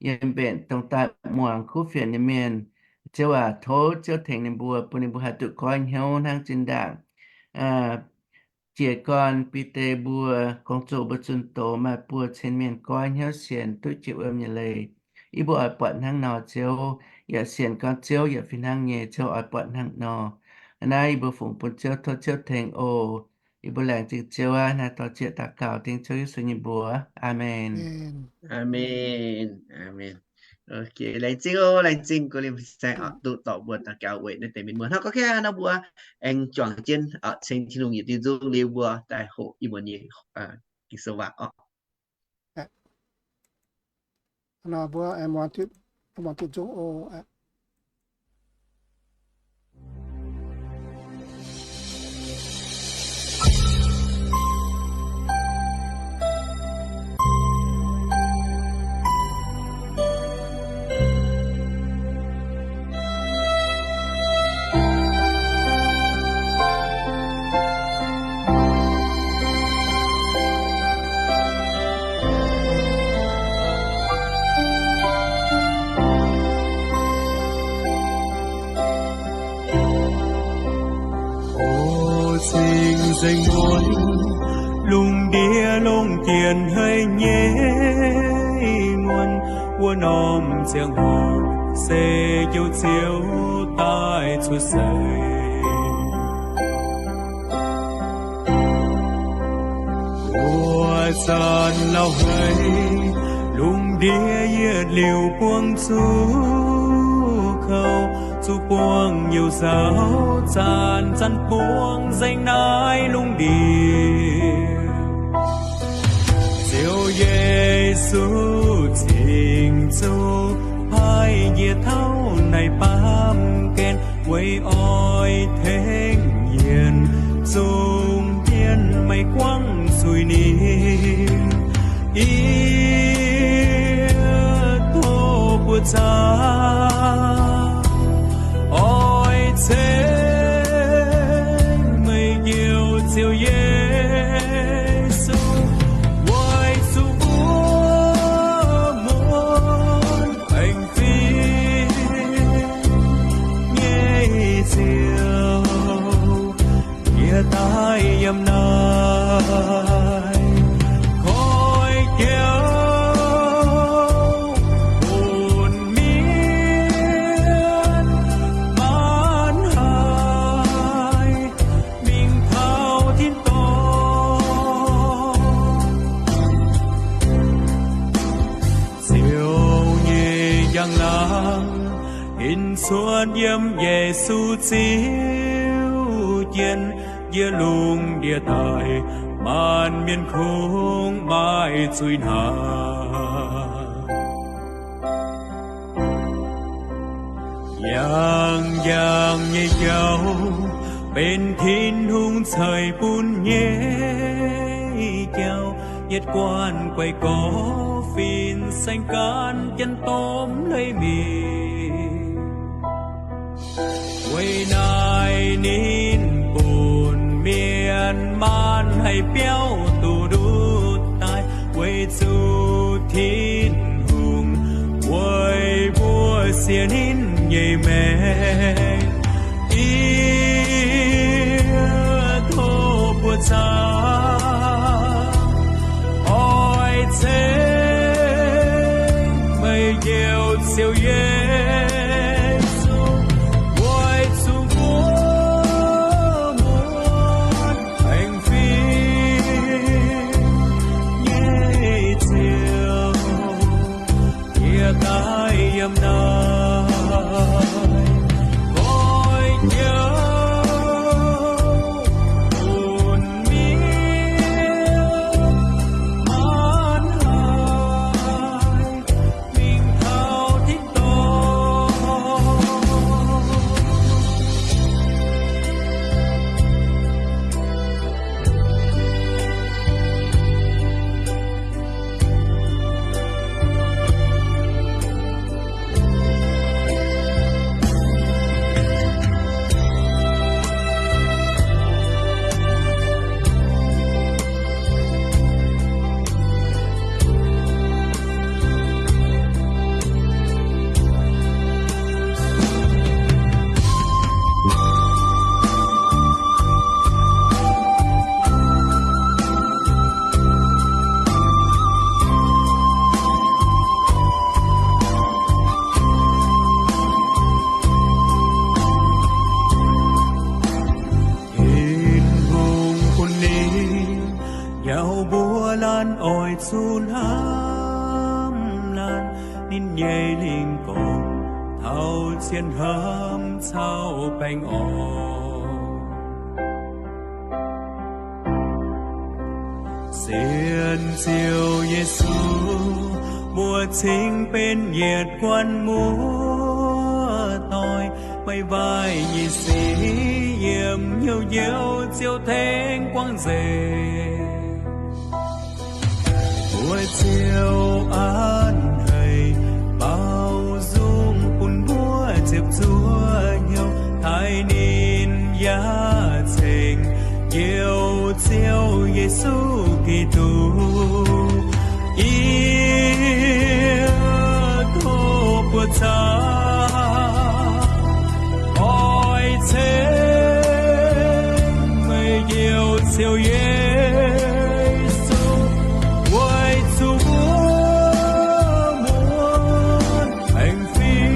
yiem mbenc dongh daaih muangx kuv fienx nyei mienh. Ziouv aac, tov Ziouv tengx ninh mbuo, bun ninh mbuo haih duqv goiv hnyouv hnangv zinh ndaangc jiez gorn Bide mbuo, gong-zoh mbuo zunh doz maaih buo cin mienh goiv hnyouv sienx duqv jiex wuom nyei leiz. Yie mbuo oix buatc hnangv nor, Ziouv, yaac sienx gorngv Ziouv yaac fih hnangv nyei, Ziouv oix buatc hnangv nor. Naaiv yie mbuo fungx bun Ziouv, tov Ziouv tengx oc. Yie mbuo laengz zingh Ziouv aqv. Naaiv dor zieqv daux gaux dengv Ziouv Yesu nyei mbuox. Aamen. Aamen. Aamen. Laengz zingh oc, laengz zingh Guv Lim Saeng oc, duqv dorh mbuo daux gaux weic naaiv deix mienh muoz. Hnangv gorngv kaav nor mbuo aengx juangc jienv ceng Tin-Hungh yietc diuh nzung liuz mbuo daaih hoqc ih muonz nyei Ging-Sou waac oc. Nor mbuo aengx muangx diuh nzung oc. O Singx Nzengc Muonh, lungh ndiev lungh dienx haiz nyei muonh, wuov norm ziangh hoc se Njoux Ziouv daaih cuotv seix. Wuov zanc lauh haic, lungh ndiev yietc liuz buangh zuqc kouv, zuqc buangh nyouc nzaaux, zanc zanc buangh nzengc naaiv lungh ndiev. Ziouv Yesu cingx zuqc paaiv njiec taux naaiv baamh gen, weic oix tengx yienc zungv mienh maiv guangc zuiz ninh. Yie tov buoz-zaux oix ceix meih Njoux Ziouv Yesu, weic zuqc mbuo muonz aengx fih nyei Ziouv, yie daaih yiem naaiv koi jauv bun mienh maanc haih mingh taux tin-dorngh. Ziouv nyei njang laangz hinc cuotv yiem Yesu Ziouv jien, yie lungh ndiev daaih maanc mienh kungx maaih zuiz hnangv. Njang njang nyei jauv benx Tin-Hungh ceix bun nyei jauv. Yietc guanh guaix gorx fin saeng-gaanv jienv domh leiz mingh. Weic naaiv ninh bun mienh maanc haih biauv duqv ndutv daaih, weic zuqc Tin-Hungh weic mbuo sienx ninh nyei maengc. Yie tov buoz-zaux oix ceix meih Njoux Ziouv Yesu, weic zuqc mbuo muonz aengx fih nyei Ziouv, yie daaih yiem naaiv koi jauv bun mienh maanc haih mingh taux tin-dorngh. Tin-Hungh bun ninh nyau mbuo laanh oix zuqc hnamv laanh, ninh nyei lingh gorngv taux cien hnamv caux baengh orn. Sienx Ziouv Yesu, mbuo cingx benx yietc guanh muoz-doic, maiv waac nyei sic yiem hnyouv Njoux Ziouv tengx guangc nzengc. Mbuo Ziouv an haic baaux nzung bun mbuo ziepc zuoqv hnyouv, taaih ninh yaac ceng Njoux Ziouv Yesu Giduc. Yie tov buoz-zaux oix ceng meih Njoux Ziouv Yesu, weic zuqc mbuo muonz aengx fih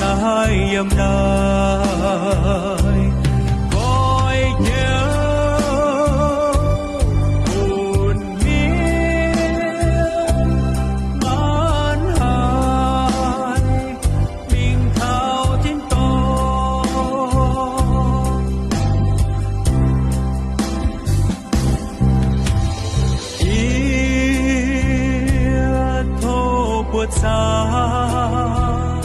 daaih yiem naaiv, goiv jauv bun mienh maanc haaix mingh taux tin-dorngh. Yie tov buoqc zaangc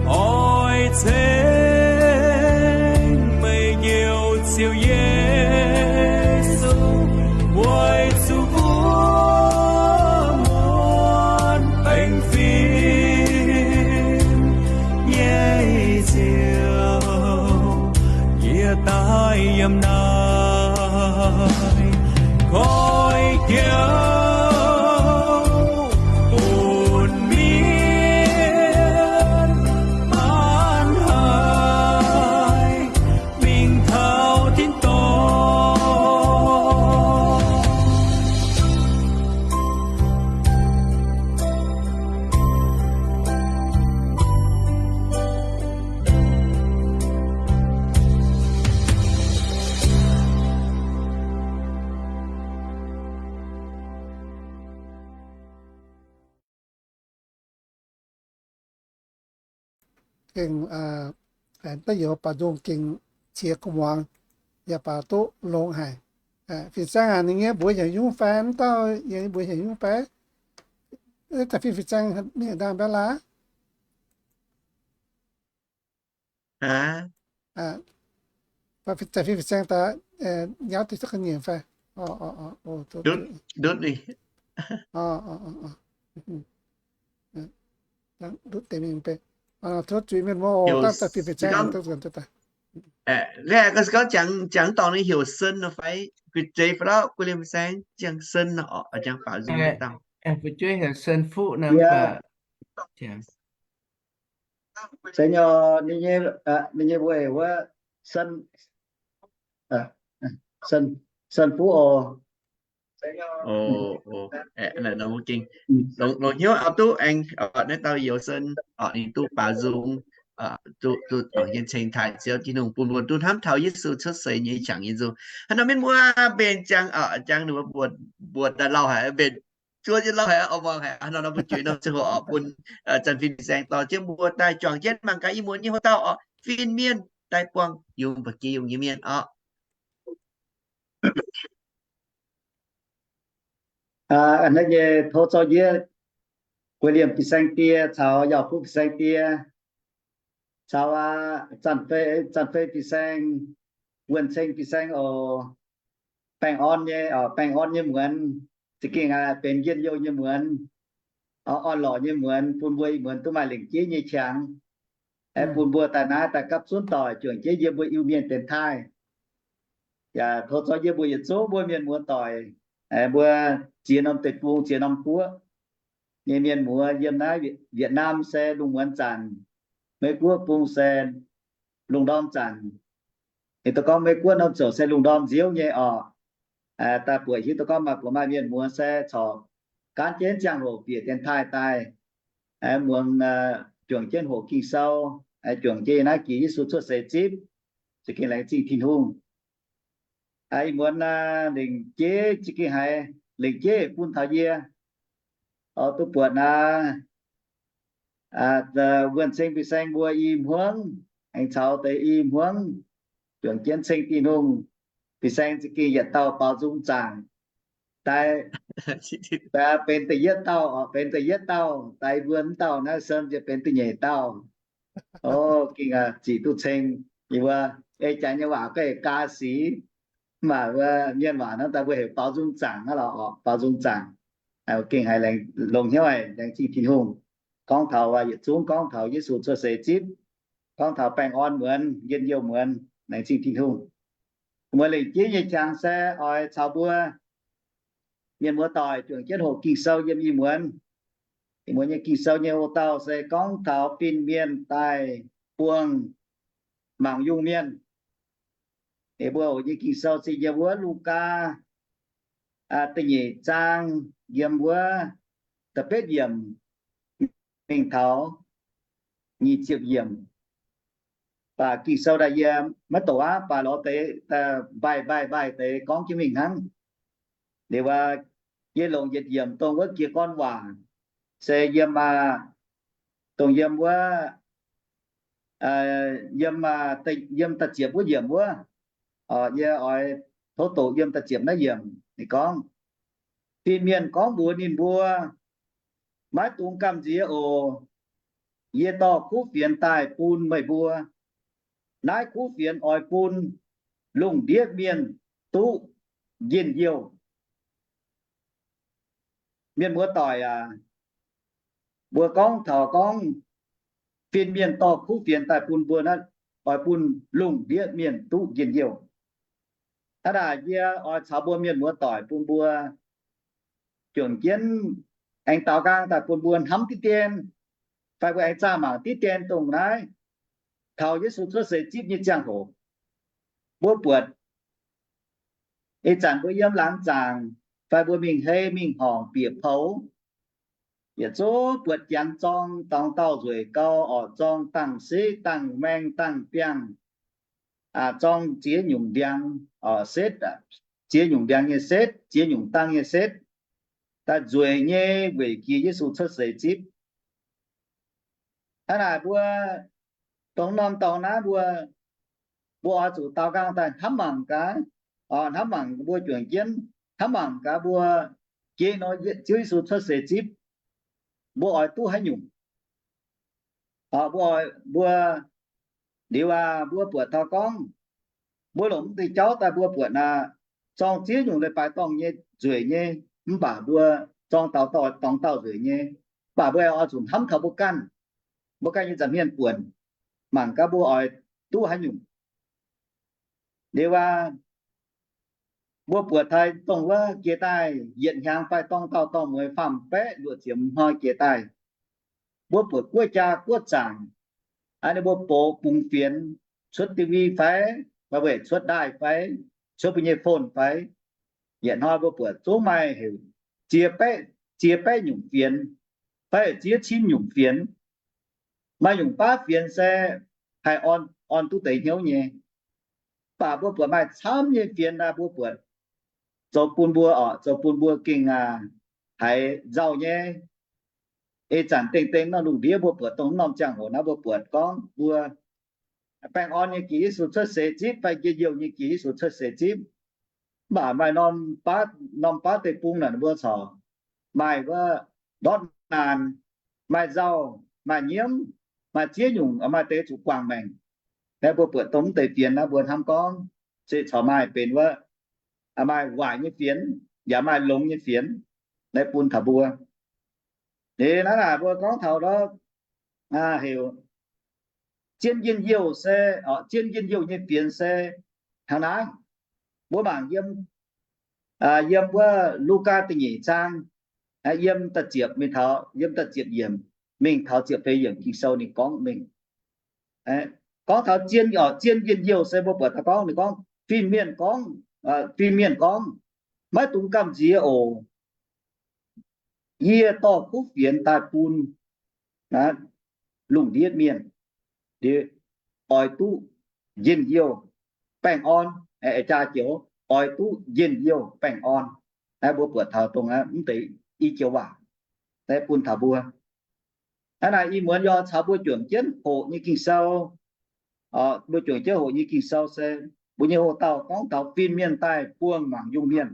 oix ceng meih Njoux Ziouv Yesu, weic zuqc mbuo muonz baengh fim nyei Ziouv, yie daaih yiem naaiv goiv jauv bun mienh maanc haaix mingh taux tin-dorngh. Gengh, aa, daaih youz baaux nzung gengh qiex gu'muangx, yaac baaux duqv longx haic. Aa, fin-saeng aac, ninh nyei mbuox heuc nyungc fai? Mv dauh yie mbuox heuc nyungc fai? Aa, fin-saeng mingh ndaangc mbaeqv laaix. Aa, fin-, fin-saeng daaih, aa, nyauv deix duqv ga'nyiec fai? Aa, aa, aa, o, ndutv, ndutv ninh. Aa, aa, aa, aa. Ndutv deix mingh mv bei. Aa, tov zuiz mienh muoz oc, daaih fin-saeng duqv nzuonx duqv daaih. Aa, gorngv jangx, jangx dorngx ninh heuc Sen nor fai? Gu'zeix fai lauh, gu'lienh fin-saeng jangx Sen nor, jangx baaux nzung dauh. Fu'jueiv heuc Sen Fuqv nor. Se nyei, ninh nyei, ninh nyei mbuox heuc wuov Sen, Sen, Sen Fuqv oc. Longx hnyouv auv duqv aengx naaiv dauh Youz Sen, ninh duqv baaux nzung, duqv, duqv dorngc jienv ceng taaih Ziouv Tin-Hungh bun mbuo duqv hnamv taux Yesu cuotv seix nyei qangx nyei nzung. Hnangv nor mienh muoz mbenc jangx, jangx ninh mbuo mbuox daaih lauh haic, mbenc zuov jienv lauh haic, oix muangx haic. Hnangv nor mbuo juix norm ziangh hoc oc, bun zanc fin-saeng dorh jienv mbuo daaih juangc jienv mangc gaax ih muonz nyei hoc dauh oc, fin-mienh daaih buangh yungz ba'gi yungz nyei mienh oc. Aa, hnangv naaiv nyei tov zorqv yie, Guei Liemh fin-saeng die caux Yaauh Fuqv fin-saeng die caux, aa, Zanc Fei, Zanc Fei fin-saeng, Wuonh Ceng fin-saeng oc. Baengh orn nyei, baengh orn nyei muonz, za'gengh aa, benx njien-youh nyei muonz, orn-lorqc nyei muonz, bun mbuo ih muonz duqv maaih lengc jeiv nyei qangx, bun mbuo daaih naaiv daaih gapv zunv doic juangc jienv yiem mbuo Iu-Mienh dienx taaih. Yaac tov zorqv yie mbuo yietc zungv mbuo mienh muoz doic, mbuo ziex norm deic-bung, ziex norm guoqv nyei mienh muoz yiem naaiv Việt Nam se lungh muonz zanc, Meiv Guoqv bung se lungh ndorm zanc. Ninh duqv gorngv Meiv Guoqv norm ziouc se lungh ndorm nziouv nyei oc. Daaih buatc hiuv duqv gorngv maaih buoz maaih mienh muoz se corc gaanv jienv ziangh hoc bieqc dienx taaih daaih, muangx, juangc jienv hoqc Ging-Sou, juangc jienv naaiv jiex Yesu cuotv seix zipv, za'gengh laengz zingh Tin-Hungh. Ih muonz lengc jeiv za'gengh haiz lengc jeiv bun taux yie oix duqv buatc naaiv Wuonh Ceng fin-saeng mbuo i hmuangv, aengx caux deix i hmuangv juangc jienv ceng Tin-Hungh. Fin-saeng za'gengh yietc dauh baaux nzung zaangc daaih, benx da'yietv dauh, benx da'yietv dauh daaih, mbuo mv dauh naaiv Sen ziouc benx da'nyeic dauh. O, gengh zic duqv ceng. Yie mbuo ei jaax nyei waac gorngv gaa sic, mv baac mbuo mienh waac hnangv daaih mbuo heuc baaux nzung zaangc hnangv lorqc, baaux nzung zaangc. Gengh haiz longx hnyouv haic, laengz zingh Tin-Hungh. Gorngv taux yietc zungv gorngv taux Yesu cuotv seix zipv, gorngv taux baengh orn muonz, njien-youh muonz, laengz zingh Tin-Hungh. Muoz lengc jeiv nyei qangx se oix caux mbuo mienh muoz doic juangc jienv hoqc Ging-Sou yiem ih muonz. Ih muonz nyei Ging-Sou nyei hoc dauh se gorngv taux fin-mienh daaih buangh mangc yungh mienh. Ih mbuo hoqc nyei Ging-Sou se yiem wuov Lugaa da'nyeic zaang, yiem wuov da'betv yiemc mingh taux nyic ziepc yiemc. Baac Ging-Sou daaih yie maiv doqc aqv, baac lorz deix mbaih mbaih mbaih deix gorngv jienv mingh hnangv. Liuz aqv, yie longc yietc yiemc dongh wuov jiez gorn waac, se yiem, dongh yiem wuov, yiem, yiem da'ziepc wuov yiemc wuov. Yie oix tov doqc yiem da'ziepc naaiv yiemc. Ninh gorngv, Fin-mienh gorngv mbuox ninh mbuo, Maiv dungx gamh nziex oc. Yie dorh kuv fienx daaih bun meih mbuo. Naaiv kuv fienx oix bun lungh ndiev mienh duqv njien-youh. Mienh muoz-doic aac, mbuo gorngv taux gorngv fin-mienh dorh kuv fienx daaih bun mbuo naaiv, oix bun lungh ndiev mienh duqv njien-youh. Hnangv naaic yie oix caux mbuo mienh muoz-doic bun mbuo juangc jienv aengx daaux nqaang daaih bun mbuo hnamv diqv dien, fai mbuo aengx zaah mangc diqv dien dongh naaiv, taux Yesu cuotv seix zipv nyei ziangh hoc, mbuo buatc ih zanc mbuo yiem laangz zaangc fai mbuo mingh hei mingh horngc bieqc poux, yietc zungv buatc jangx zorng dorngx dauh nzueic gau, orqc, zorng dangh siqv, dangh maeng, dangh biangh, zorng ziex nyungc ndiangx setv, ziex nyungc ndiangx nyei setv, ziex nyungc dangh nyei setv, daaih nzueic nyei weic jiex Yesu cuotv seix zipv. Hnangv naaic mbuo dongh norm dorngx naaiv mbuo, mbuo oix zuqc daaux nqaang daaih hnamv mangc gaax, hnamv mangc mbuo juangc jienv hnamv mangc gaax mbuo jiex nor Ziouv Yesu cuotv seix zipv, mbuo oix duqv haaix nyungc? Mbuo, mbuo, liuz aac, mbuo buatc taux gorngv mbuo longc mv deix jauv daaih mbuo buatc naaic, zorng ziex nyungc leiz-baaix dorngh nyei nzueic nyei, mv baac mbuo zorng dauh dorngx dauh nzueic nyei, mv baac mbuo oix zuqc hnamv taux mbuo ganh, mbuo ganh nyei nza'hmien buonc, mangc gaax mbuo oix duqv haaix nyungc. Liuz aac, mbuo buatc taux dongh wuov jiex daaih yietc hnyangx fai dorng dauh dorng mueiz faam-baeqv luoqc ziepc hnoi jiex daaih, mbuo buatc guoqv jaa guoqv zaangc, ninh mbuo box bungx fienx cuotv D V D fai, fai weic cuotv ndaaih fai, cuotv mbuo nyei phone fai, yietc hnoi mbuo buatc zungv maaih heuc ziex baeqv, ziex baeqv nyungc fienx fai ziex cin nyungc fienx. Maaih nyungc baav fienx se haih orn, orn duqv deix hnyouv nyei. Mv baac mbuo buatc maaih camv nyei fienx naaiv mbuo buatc zoux bun mbuo, orqc, zoux bun mbuo gengh haiz nzauh nyei. Ih zanc dengh dengh norm lungh ndiev mbuo buatc dongh norm ziangh hoc naaiv mbuo buatc gorngv mbuo baengh orn nyei jiex Yesu cuotv seix zipv fai njien-youh nyei jiex Yesu cuotv seix zipv. Mv baac maaih norm baav, norm baav deic-bung naaic mbuo corc maaih wuov ndortv naanc, maaih nzauh, maaih nyiemv, maaih ziex nyungc, maaih deix zuqc guangc maengc. Naaiv mbuo buatc dongh mv deix fienx naaiv mbuo hnamv gorngv se corc maaih benx wuov, maaih waaic nyei fienx yaac maaih longx nyei fienx, naaiv bun taux mbuo. Liuz naaiv naaic mbuo gorngv taux heuc zien njien-youh se, zien njien-youh nyei fienx se hnangv naaiv. Mbuo mangc yiem, yiem wuov Lugaa da'nyeic zaang, yiem da'ziepc mingh taux, yiem da'ziepc yiemc mingh taux ziepc feix yiemc Ging-Sou ninh gorngv mingh. Gorngv taux zien, orqc, zien njien-youh se mbuo buatc taux gorngv ninh gorngv fin-mienh gorngv, fin-mienh gorngv, Maiv dungx gamh nziex oc. Yie dorh kuv fienx daaih bun lungh ndiev mienh oix duqv njien-youh baengh orn. Jaa joux, oix duqv njien-youh baengh orn. Naaiv mbuo buatc taux dongh mv deix i joux waac, naaiv bun taux mbuo. Hnangv naaic ih muonz yie caux mbuo juangc jienv hoqc nyei Ging-Sou, mbuo juangc jienv hoqc nyei Ging-Sou se mbuo nyei hoc-dauh gorngv taux fin-mienh daaih buangh mangc yungh mienh.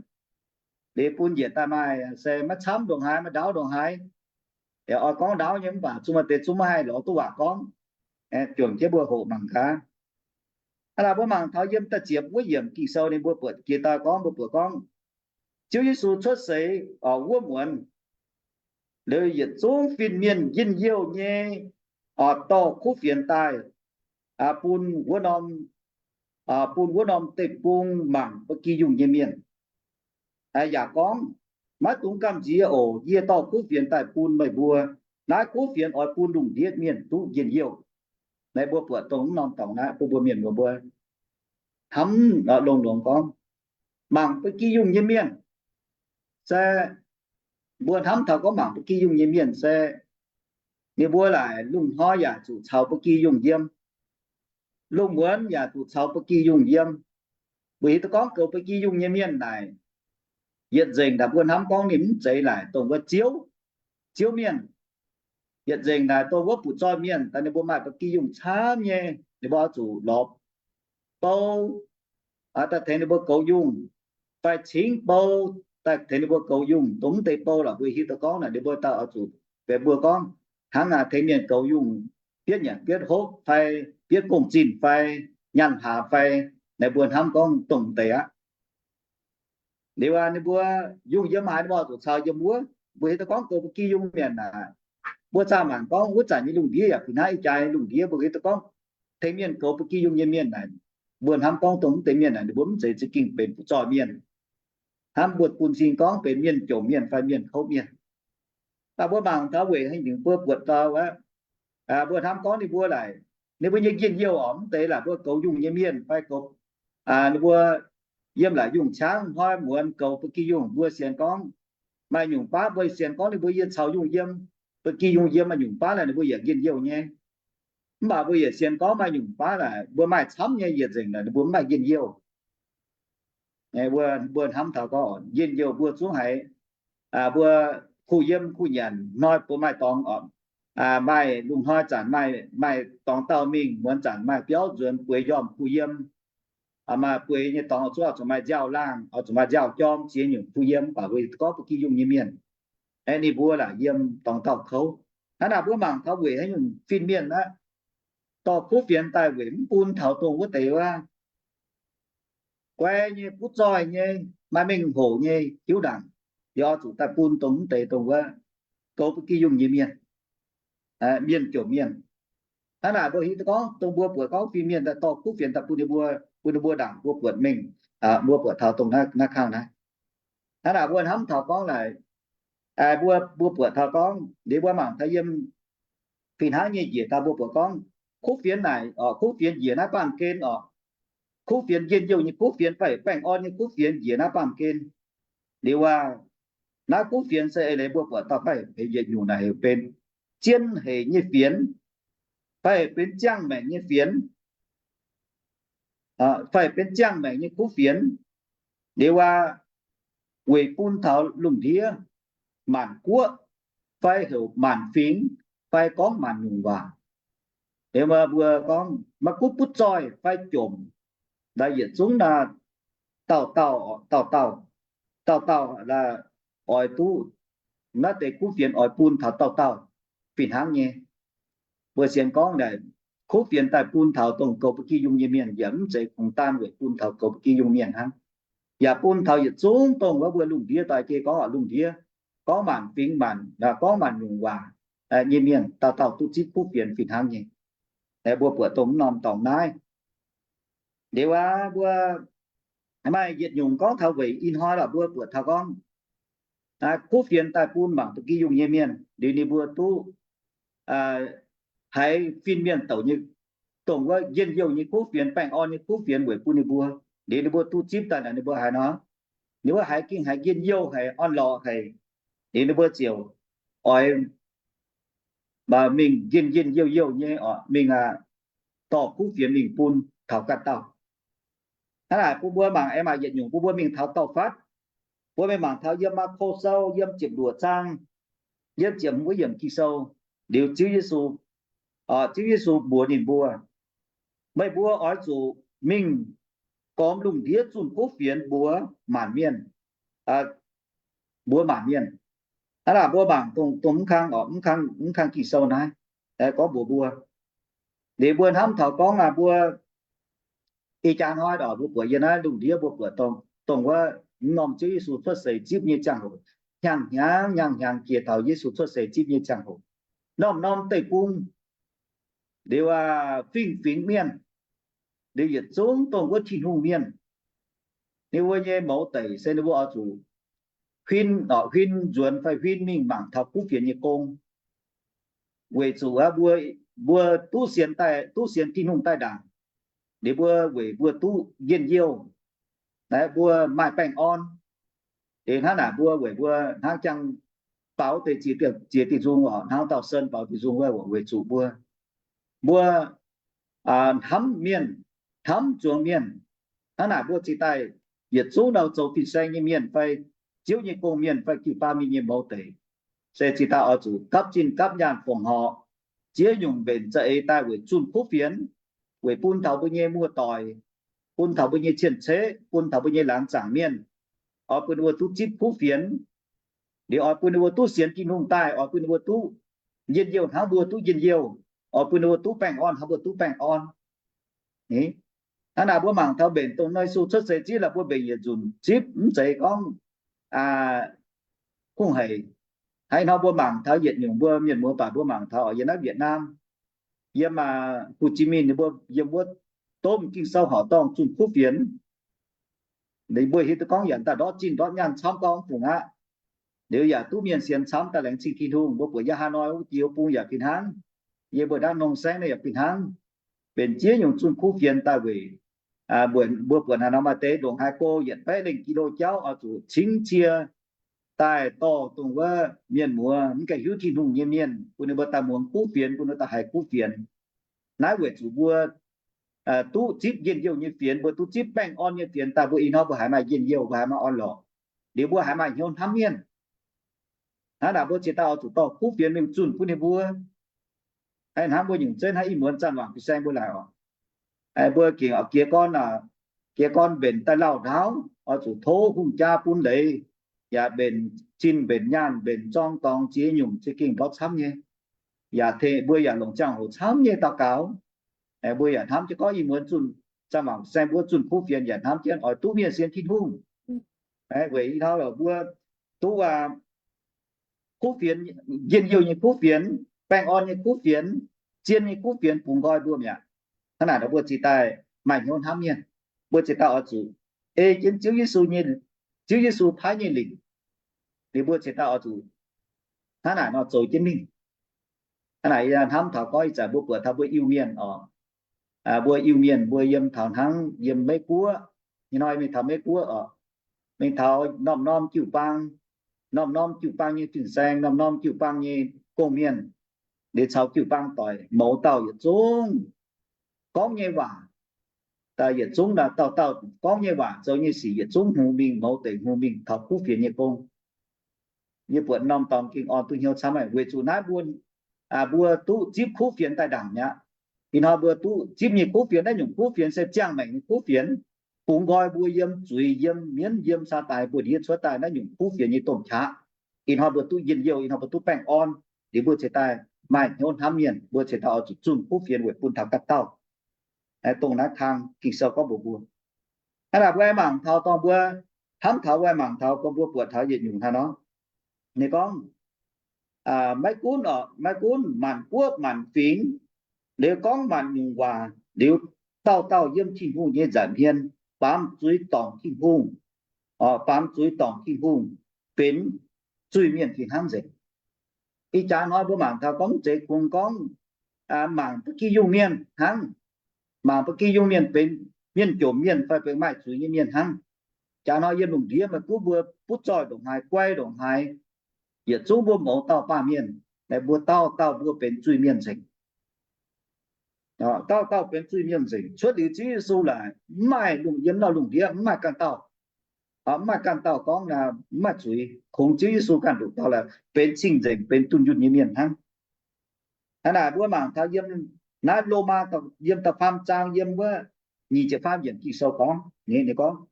Liuz bun njiec daaih maaih se maiv camv ndongc haaix, maiv ndaauv ndongc haaix. Yaac oix gorngv ndaauv nyei mv baac zungv maaih deix zungv maiv haih lorz duqv waac gorngv. Juangc jienv mbuo hoqc mangc gaax. Hnangv naaic mbuo mangc taux yiem da'ziepc wuov yiemc Ging-Sou ninh mbuo buatc jiex daaih gorngv, mbuo buatc gorngv Ziouv Yesu cuotv seix wuov muonz, liuz yietc zungv fin-mienh njien-youh nyei dorh kuv fienx daaih bun wuov norm, bun wuov norm deic-bung mangc ba'gi yungh nyei mienh, yaac gorngv, Maiv dungx gamh nziex oc. Yie dorh kuv fienx daaih bun meih mbuo. Naaiv kuv fienx oix bun lungh ndiev mienh duqv njien-youh. Naaiv mbuo buatc dongh norm dorngx naaiv bun mbuo mienh muoz mbuo hnamv longx-longx gorngv, mangc ba'gi yungh nyei mienh se, mbuo hnamv taux gorngv mangc ba'gi yungh nyei mienh se Ninh mbuo laaic lungh hnoi yaac zuqc caux ba'gi yungh yiem. Lungh muonz yaac zuqc caux ba'gi yungh yiem. Mbuo hiuv duqv gorngv goux ba'gi yungh nyei mienh naaic, yietc nzengc naaic mbuo hnamv gorngv ninh mv zeiz laaic dongh wuov ziouv, ziouv mienh. Yietc nzengc naaic dongh wuov butv-zoih mienh, daaih ninh mbuo maaih ba'gi yungh camv nyei, ninh mbuo oix zuqc lorz bou daaih tengx ninh mbuo goux yungh, fai cingv bou daaih tengx ninh mbuo goux yungh. Dongh mv deix bou lorqc, mbuo hiuv duqv gorngv naaic ninh mbuo daaih oix zuqc, benx mbuo gorngv hnangv naaic tengx mienh goux yungh, bietv nyanc bietv hopv fai bietv gong-zinh fai nyaanh hlaax fai, naaic mbuo hnamv gorngv dongh deix aqv. Liuz aac ninh mbuo yungh yiem haaix, ninh mbuo zuqc caux yiem wuov. Mbuo hiuv duqv gorngv goux ba'gi yungh mienh naaic, mbuo zaah mangc gorngv wuov zanc nyei lungh ndiev yaac fih hnangv ih jaax nyei lungh ndiev, mbuo hiuv duqv gorngv tengx mienh goux ba'gi yungh nyei mienh naaic, mbuo hnamv gorngv dongh mv deix mienh naaic ninh mbuo mv zeiz za'gengh benx butv-zoih mienh. Hnamv mbuo bun cing gorngv benx mienh jomc mienh fai mienh kouv mienh. Daaih mbuo mangc taux weic haaix nyungc mbuo buatc taux aqv, mbuo hnamv gorngv ninh mbuo laaic, ninh mbuo nyei njien-youh orqc, mv deix laaic mbuo goux yungh nyei mienh fai goux, ninh mbuo yiem laaic yungh ciangv hnoi muonz goux ba'gi yungh, mbuo sienx gorngv maaih nyungc baav mbuo sienx gorngv ninh mbuo yie caux yungh yiem, ba'gi yungh yiem maaih nyungc baav laaic ninh mbuo yaac njien-youh nyei. Mv baac mbuo yaac sienx gorngv maaih nyungc baav laaic mbuo maaih camv nyei yietc nzengc naaic ninh mbuo mv maaih njien-youh. Mbuo hnamv taux gorngv njien-youh mbuo zungv haiz, mbuo kuh yiem kuh nyanc hnoi bun maaih dorngx, maaih lungh hnoi zanc maaih dorngx dauh mingh, muonz zanc maaih biauv nzuonx bueix njormh kuh yiem. Maaih bueix nyei dorngx oix zuqc, oix zuqc maaih nziaaux-laangh, oix zuqc maaih nziaaux-jorm ziex nyungc kuh yiem, mv baac weic gorngv ba'gi yungh nyei mienh, ninh mbuo laaic yiem dorngx dauh kouv. Hnangv naaic mbuo mangc taux weic haaix nyungc fin-mienh aqv, dorh kuv fienx daaih weic mv bun taux dongh wuov deix wuov guai nyei, butv zoih nyei, maaih mengh hoc nyei hiuv ndaangc, yaac oix zuqc daaih bun dongh mv deix dongh wuov goux ba'gi yungh nyei mienh, mienh jomc mienh. Hnangv naaic mbuo hiuv duqv gorngv dongh mbuo buatc gorngv fin-mienh daaih dorh kuv fienx daaih bun ninh mbuo, bun ninh mbuo ndaangc mbuo buatc mengh, mbuo buatc taux dongh naaiv kangh naaiv. Hnangv naaic mbuo hnamv taux gorngv naaic, mbuo, mbuo buatc taux gorngv liuz mbuo mangc taux yiem fih hnangv nyei njiec daaih mbuo buatc gorngv kuv fienx naaic orqc, kuv fienx njiec naaiv baamh gen orqc, kuv fienx njien-youh nyei kuv fienx fai baengh orn nyei kuv fienx njiec naaiv baamh gen. Liuz aac, naaiv kuv fienx se eix leiz mbuo buatc dauh fai heuc yietc nyungc naaic heuc benx zien hec nyei fienx, fai benx ziangh maengc nyei fienx, fai benx ziangh maengc nyei kuv fienx. Liuz aac, weic bun taux lungh ndiev maanc guoqv fai heuc maanc fingx fai gorngv maanc nyungc waac. Liuz mbuo gorngv maiv gunv butv zoih fai jomc, laaix yietc zungv naaic dauh dauh, dauh dauh, dauh dauh oix duqv naaiv deix kuv fienx oix bun taux dauh dauh fih hnangv nyei. Mbuo sienx gorngv naaic kuv fienx daaih bun taux dongh goux ba'gi yungh nyei mienh yaac mv zeiz kungx daanh weic bun taux goux ba'gi yungh mienh hnangv, yaac bun taux yietc zungv dongh wuov mbuo lungh ndiev doix-geh gorngv lungh ndiev, gorngv maanc fingx maanc, gorngv maanc nyungc waac nyei mienh dauh dauh duqv zipv kuv fienx fih hnangv nyei. Mbuo buatc dongh mv norm dorngx naaiv. Liuz aac, mbuo maaih yietc nyungc gorngv taux weic ih hnoi lorqc mbuo buatc taux gorngv kuv fienx daaih bun mangc ba'gi yungh nyei mienh liuz ninh mbuo duqv haiz fin-mienh douc nyei, dongh wuov njien-youh nyei kuv fienx, baengh orn nyei kuv fienx weic bun ninh mbuo. Liuz ninh mbuo duqv zipv daaih naaic ninh mbuo haiz nor, ninh mbuo haiz gengh haiz njien-youh haic, orn-lorqc haic. Liuz ninh mbuo ziouc oix mingh njien-njien-youh-youh nyei oc, mingh dorh kuv fienx mingh bun taux ganh dauh. Hnangv naaic bun mbuo mangc, aengx maaih yietc nyungc bun mbuo mingh taux dauh fatv. Mbuo mingh mangc taux yiem Maako Sou yiem ziepc luoqc zaang, yiem ziepc hmz wuov yiemc Ging-Sou. Liuz Ziouv Yesu, Ziouv Yesu mbuox ninh mbuo, meih mbuo oix zuqc mingh gormx lungh ndiev zunh kuv fienx mbuox maanc mienh, mbuox maanc mienh. Hnangv naaic mbuo mangc dongh, dongh mv kang, mv kang Ging-Sou naaiv gorngv mbuox mbuo. Liuz mbuo hnamv taux gorngv aac, mbuo ih jaax hnoi oc, mbuo buatc yiem naaiv lungh ndiev mbuo buatc dongh, dongh wuov mv norm Ziouv Yesu cuotv seix zipv nyei ziangh hoc, hnyangx-hnyangx hnyangx-hnyangx jiex taux Yesu cuotv seix zipv nyei ziangh hoc, norm-norm deic-bung, liuz aac, fingx-fingx mienh, liuz yietc zungv dongh wuov Tin-Hungh mienh, ninh mbuo nyei mouz deic se ninh mbuo oix zuqc huin, huin nzuonx fai huin mingh mangc taux kuv fienx nyei gong. Weic zuqc mbuo, mbuo duqv sienx daaih, duqv sienx Tin-Hungh daaih ndaangc, liuz mbuo weic mbuo duqv njien-youh, naaiv mbuo maaih baengh orn. Liuz hnangv naaic mbuo weic mbuo hnangv jangx baaux deix ziex diuh, ziex diuh nzung oc, hnangv dauh sen baaux diuh nzung wuov oc, weic zuqc mbuo, mbuo hnamv mienh, hnamv zuangx mienh. Hnangv naaic mbuo cingx daaih yietc zungv nor zoux fin-saeng nyei mienh fai Ziouv nyei gong-mienh fai jiu-baang mienh nyei mouz deic, se cingx daaih oix zuqc gapv zinh gapv nyaanh fongc horc, ziex nyungc mbenc za'eix daaih weic zunh kuv fienx, weic bun taux mbuo nyei muoz-doic, bun taux mbuo nyei cien-ceqv, bun taux mbuo nyei laangz zaangc mienh, oix bun ninh mbuo duqv zipv kuv fienx. Liuz oix bun ninh mbuo duqv sienx Tin-Hungh daaih, oix bun ninh mbuo duqv njien-youh hnangv mbuo duqv njien-youh, oix bun ninh mbuo duqv baengh orn hnangv mbuo duqv baengh orn. Hnangv naaic mbuo mangc taux mbenc dongh Yesu cuotv seix zipv lorqc, mbuo mbenc yietc nzunc zipv, mv zeiz gorngv hungh haic. Hnangv nor mbuo mangc taux yietc nyungc mbuo mienh muoz, baac mbuo mangc taux yiem naaiv Việt Nam, yiem Hồ Chí Minh ninh mbuo yiem wuov domh Ging-Sou horqc dorngh zunh kuv fienx. Ninh mbuo hiuv duqv gorngv yaac daaih ndortv zinh ndortv nyaanh camv gorngv fungc aqv. Liuz yaac duqv mienh sienx camv daaih laengz zingh Tin-Hungh. Mbuo buatc yiem Hà Nội wuov jiex bung yaac fih hnangv, yiem mbuo ndaamv nongh saengv naaiv yaac fih hnangv, benx ziex nyungc zunh kuv fienx daaih weic mbuo buatc naaiv nor maaih deix ndongc haaix go yietc baeqv lengh kilo jauv oix zuqc cingv cie daaih dorh dongh wuov mienh muoz mv gaengh hiuv Tin-Hungh nyei mienh, bun ninh mbuo daaih muangx kuv fienx, bun ninh mbuo daaih haiz kuv fienx. Naaiv weic zuqc mbuo duqv zipv njien-youh nyei fienx, mbuo duqv zipv baengh orn nyei fienx daaih, mbuo ih hnoi mbuo haiz maaih njien-youh, mbuo haiz maaih orn-lorqc, liuz mbuo haiz maaih hnyouv hnamv mienh. Hnangv naaic mbuo cingx daaih oix zuqc dorh kuv fienx mingh zunh bun ninh mbuo. Hnangv mbuo nyungc zeiv hnangv ih muonz Zanc Wangc Fin-Saeng mbuo laaic oc, mbuo gengh oix jiez gorn, jiez gorn mbenc daaih lauh ndaauv, oix zuqc tov hungh jaa bun leiz, yaac mbenc zinh mbenc nyaanh mbenc zorng dorngx ziex nyungc za'gengh ndortv camv nyei. Yaac mbuo yaac longc ziangh hoc camv nyei daux gaux. Mbuo yaac hnamv jienv gorngv ih muonz zunh, Zanc Wangc Fin-Saeng mbuo zunh kuv fienx yaac hnamv jienv oix duqv mienh sienx Tin-Hungh. Weic ih hnoi mbuo duqv kuv fienx, njien-youh nyei kuv fienx, baengh orn nyei kuv fienx, zien nyei kuv fienx bungx nqoi mbuo mi'aqv. Hnangv naaic mbuo cingx daaih maaih hnyouv hnamv mienh. Mbuo cingx daaih oix zuqc ei jienv Ziouv Yesu nyei, Ziouv Yesu paaiv nyei lingc. Liuz mbuo cingx daaih oix zuqc hnangv naaic nor zoux jienv mingh. Hnangv naaic yie hnamv taux gorngv ih zanc mbuo buatc taux mbuo Iu-Mienh oc, mbuo Iu-Mienh mbuo yiem taux hnangv yiem Meiv Guoqv, ih hnoi mingh taux Meiv Guoqv oc, mingh taux norm-norm jiu-baang, norm-norm jiu-baang nyei fin-saeng, norm-norm jiu-baang nyei gong-mienh, liuz caux jiu-baang doic mouz dauh yietc zungv gorngv nyei waac, yietc zungv dauh dauh gorngv nyei waac, zoux nyei sic yietc zungv hngongx mingh, mouz deic hngongx mingh taux kuv fienx nyei gong. Yie buatc norm dorngx gengh orn duqv hnyouv camv haic. Weic zuqc naaiv mbuo, mbuo duqv zipv kuv fienx daaih ndaangc mi'aqv. Ih hnoi mbuo duqv zipv nyei kuv fienx, naaiv nyungc kuv fienx se ziangh maengc nyei kuv fienx, bungx nqoi mbuo yiem zuiz, yiem mienv, yiem Saadaan buoz-ndiev cuotv daaih naaiv nyungc kuv fienx nyei domh qaqv. Ih hnoi mbuo duqv njien-youh, ih hnoi mbuo duqv baengh orn, liuz mbuo cingx daaih maaih hnyouv hnamv mienh, mbuo cingx daaih oix zuqc zunh kuv fienx weic bun taux ganh dauh. Dongh naaiv kang Ging-Sou gorngv mbuox mbuo. Hnangv naaic mbuo aengx mangc taux, dorh mbuo hnamv taux, mbuo aengx mangc taux, gorngv mbuo buatc taux yietc nyungc hnangv nor. Ninh gorngv, maiv gunv oc, maiv gunv maanc guoqv maanc fingx, liuz gorngv maanc nyungc waac, liuz dauh dauh yiem Tin-Hungh nyei nza'hmien baamz zuiz dorngc Tin-Hungh, baamz zuiz dorngc Tin-Hungh, benx zuiz-mienh fih hnangv nzengc. Ih jaax hnoi mbuo mangc taux gorngv mv zeiz kungx gorngv mangc ba'gi yungh mienh hnangv, mangc ba'gi yungh mienh benx mienh jomc mienh fai benx maaih zuiz nyei mienh hnangv. Jaax hnoi yiem lungh ndiev maaih gunv mbuo butv zoih ndongc haaix, guai ndongc haaix, yietc zungv mbuo mouz dauh baamh mienh, mbuo dauh dauh mbuo benx zuiz-mienh nzengc. Dauh dauh benx zuiz-mienh nzengc. Cuotv liuz Ziouv Yesu laaix mv maaih lungh, yiem naaiv lungh ndiev mv maaih ganh dauh, mv maaih ganh dauh gorngv mv maaih zuiz, kungx Ziouv Yesu ganh nduqc dauh laaix benx cing-nzengc, benx dunh yunh nyei mienh hnangv. Hnangv naaic mbuo mangc taux yiem naaiv Lomaa, yiem da'faam zaang, yiem wuov nyic ziepc faam yiemc Ging-Sou gorngv, ninh gorngv,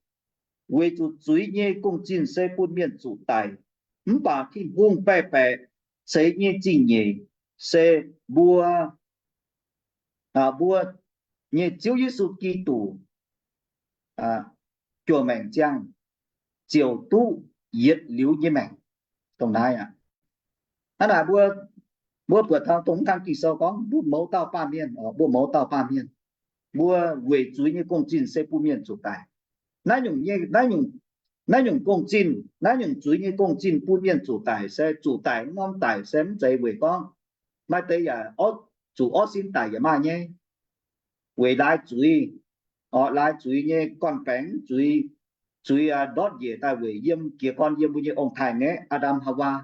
weic zuqc zuiz nyei gong-zinh se bun mienh zuqc daic, mv baac Tin-Hungh baeqc baeqc ceix nyei zingh nyeic se mbuo, mbuo nyei Ziouv Yesu Giduc juangc maengc ziangh ziouc duqv yietc liuz nyei maengc. Dongh naaiv aqv. Hnangv naaic mbuo, mbuo buatc taux dongh mv kang Ging-Sou gorngv mbuo mouz dauh baamh mienh, mbuo mouz dauh baamh mienh, mbuo weic zuiz nyei gong-zinh se bun mienh zuqc daic. Naaiv nyungc, naaiv nyungc gong-zinh, naaiv nyungc zuiz nyei gong-zinh bun mienh zuqc daic se zuqc daic, norm daic se mv zeiz weic gorngv maaih deix yaac zuqc orv sin daic yaac maaih nyei. Weic laaix zuiz, orqc, laaix zuiz nyei gorn-baengx, zuiz, zuiz ndortv njiec daaih weic yiem jiez gorn yiem mbuo nyei ong-taaix-ngaeqv, Aa^ndam, Haawaa.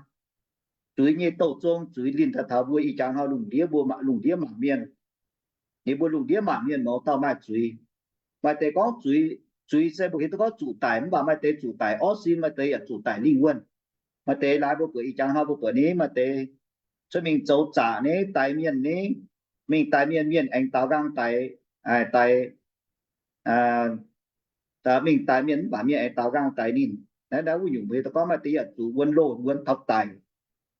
zuiz nyei douh zong, zuiz linh daaih taux mbuo ih jaax hnoi lungh ndiev, mbuo lungh ndiev mangc mienh. Ninh mbuo lungh ndiev mangc mienh mouz dauh maaih zuiz. Maaih deix gorngv zuiz, zuiz se mbuo hiuv duqv gorngv zuqc daic, mv baac maaih deix zuqc daic orv sin, maaih deix yaac zuqc daic lingh wuonh. Maaih deix laaix mbuo buatc ih jaax hnoi mbuo buatc ni, maaih deix cuotv mingh zoux zaqc ni, daix mienh ni, mingh daix mienh, mienh aengx daaux nqaang daix, daix, mingh daix mienh mv baac mienh aengx daaux nqaang daix ninh. Naaiv wuov nyungc mbuo hiuv duqv gorngv maaih deix yaac zuqc wuonx loh wuonx taux daic.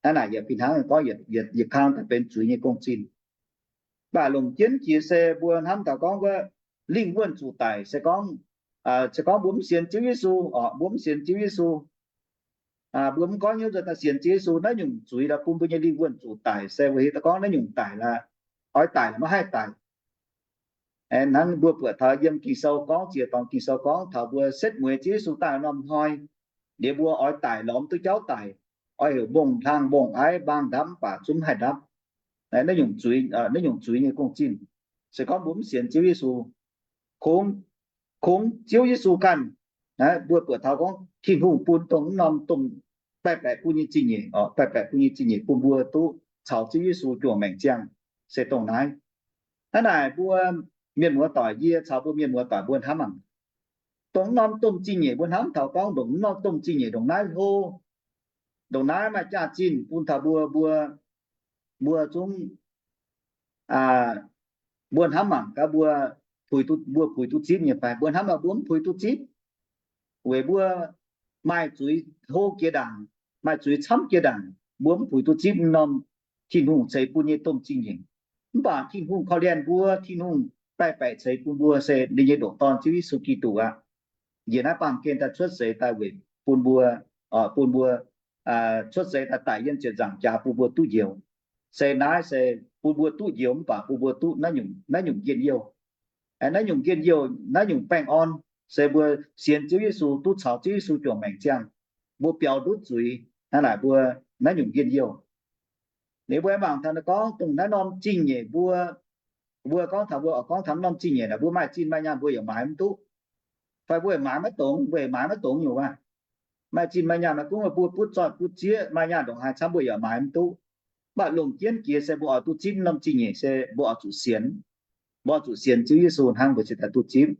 Naaiv naaic yaac fih hnangv gorngv yietc kang daaih benx zuiz nyei gong-zinh. Mv baac longc jienv jiex se mbuo hnamv taux gorngv wuov lingh wuonh zuqc daic se gorngv, se gorngv mbuo mv sienx Ziouv Yesu, mbuo mv sienx Ziouv Yesu, mbuo mv goiv hnyouv nzuonx daaih sienx Ziouv Yesu, naaiv nyungc zuiz la'bun mbuo nyei lingh wuonh zuqc daic se weic haaix dauh gorngv naaiv nyungc daic la'oix daic la'maiv haih daic. Hnangv mbuo buatc taux yiem Ging-Sou gorngv, ziex dorngx Ging-Sou gorngv taux mbuo setv mueiz Ziouv Yesu daaih norm hnoi, liuz mbuo oix daic lorz mv duqv jauv daic, oix heuc mbong-hlang mbong-aiv mbaang ndapv mv baac zungv mv haih ndapv. Naaiv nyungc zuiz, naaiv nyungc zuiz nyei gong-zinh se gorngv mbuo mv sienx Ziouv Yesu, kungx, kungx Ziouv Yesu ganh, mbuo buatc taux gorngv Tin-Hungh bun dongh mv norm dongh baeqc baeqc bun nyei zingh nyeic, baeqc baeqc bun nyei zingh nyeic bun mbuo duqv caux Ziouv Yesu juangc maengc ziangh se dongh naaiv. Hnangv naaic mbuo mienh muoz doic, yie caux mbuo mienh muoz doic mbuo hnamv mangc, dongh mv norm domh zingh nyeic mbuo hnamv taux gorngv ndongc mv norm domh zingh nyeic ndongc naaiv hlo, ndongc naaiv maaih jaax-zinh bun taux mbuo, mbuo, mbuo zungv, mbuo hnamv mangc gaax mbuo, mbuo puix duqv zipv nyei fai? Mbuo hnamv mangc mbuo mv puix duqv zipv. Weic mbuo maaih zuiz hlo jiex ndaangc, maaih zuiz camv jiex ndaangc, mbuo mv puix duqv zipv norm Tin-Hungh ceix bun nyei domh zingh nyeic. Mv baac Tin-Hungh korv-lienh mbuo, Tin-Hungh baeqc baeqc ceix bun mbuo se ninh nyei ndoqc Dorn Ziouv Yesu Giduc aqv. Njiec naaiv baamh gen daaih cuotv seix daaih weic bun mbuo, bun mbuo cuotv seix daaih daic yiem ziepc nzaangc jaax bun mbuo duqv njoux. Se naaiv se bun mbuo duqv njoux mv baac bun mbuo duqv naaiv nyungc, naaiv nyungc njien-youh. Naaiv nyungc njien-youh, naaiv nyungc baengh orn se mbuo sienx Ziouv Yesu duqv caux Ziouv Yesu juangc maengc ziangh, mbuo biaux ndutv zuiz. Hnangv naaic mbuo naaiv nyungc njien-youh. Liuz mbuo mangc taux naaiv gorngv dongh naaiv norm zingh nyeic mbuo, mbuo gorngv taux, mbuo gorngv taux norm zingh nyeic naaic, mbuo maaih zinh maaih nyaanh mbuo yaac maaiz mv duqv. Fai mbuo yaac maaiz maiv dongz, mbuo yaac maaiz maiv dongz nyungc waac. Maaih zinh maaih nyaanh maaih gunv mbuo butv zoih butv zieqv, maaih nyaanh ndongc haaix camv mbuo yaac maaiz mv duqv. Mv baac longc jienv jiex se mbuo oix duqv zipv norm zingh nyeic se mbuo oix zuqc sienx. Mbuo oix zuqc sienx Ziouv Yesu hnangv mbuo cingx daaih duqv zipv.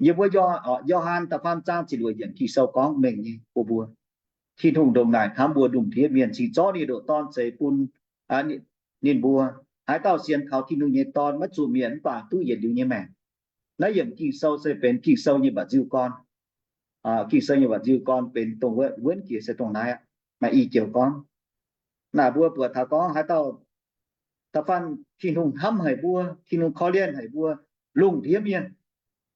Yiem mbuo Yo, Yo^han da'faam zaang ziepc luoqc yienc Ging-Sou gorngv mengh nyei bun mbuo, Tin-Hungh ndongc naaic hnamv mbuo lungh ndiev mienh, cingx zorqv ninh ndoqc Dorn ceix bun ninh mbuo. Haaix dauh sienx kaux Tin-Hungh nyei Dorn maiv zuqc mietc mv baac duqv yietc liuz nyei maengc. Naaiv yiemc Ging-Sou se benx Ging-Sou nyei mba'nziu gorn. Ging-Sou nyei mba'nziu gorn benx dongh wuonv jiex se dongh naaiv aqv. Maaih i joux gorngv, naaic mbuo buatc taux gorngv haaix dauh da'faanh Tin-Hungh hnamv haic mbuo, Tin-Hungh korv-lienh haic mbuo lungh ndiev mienh,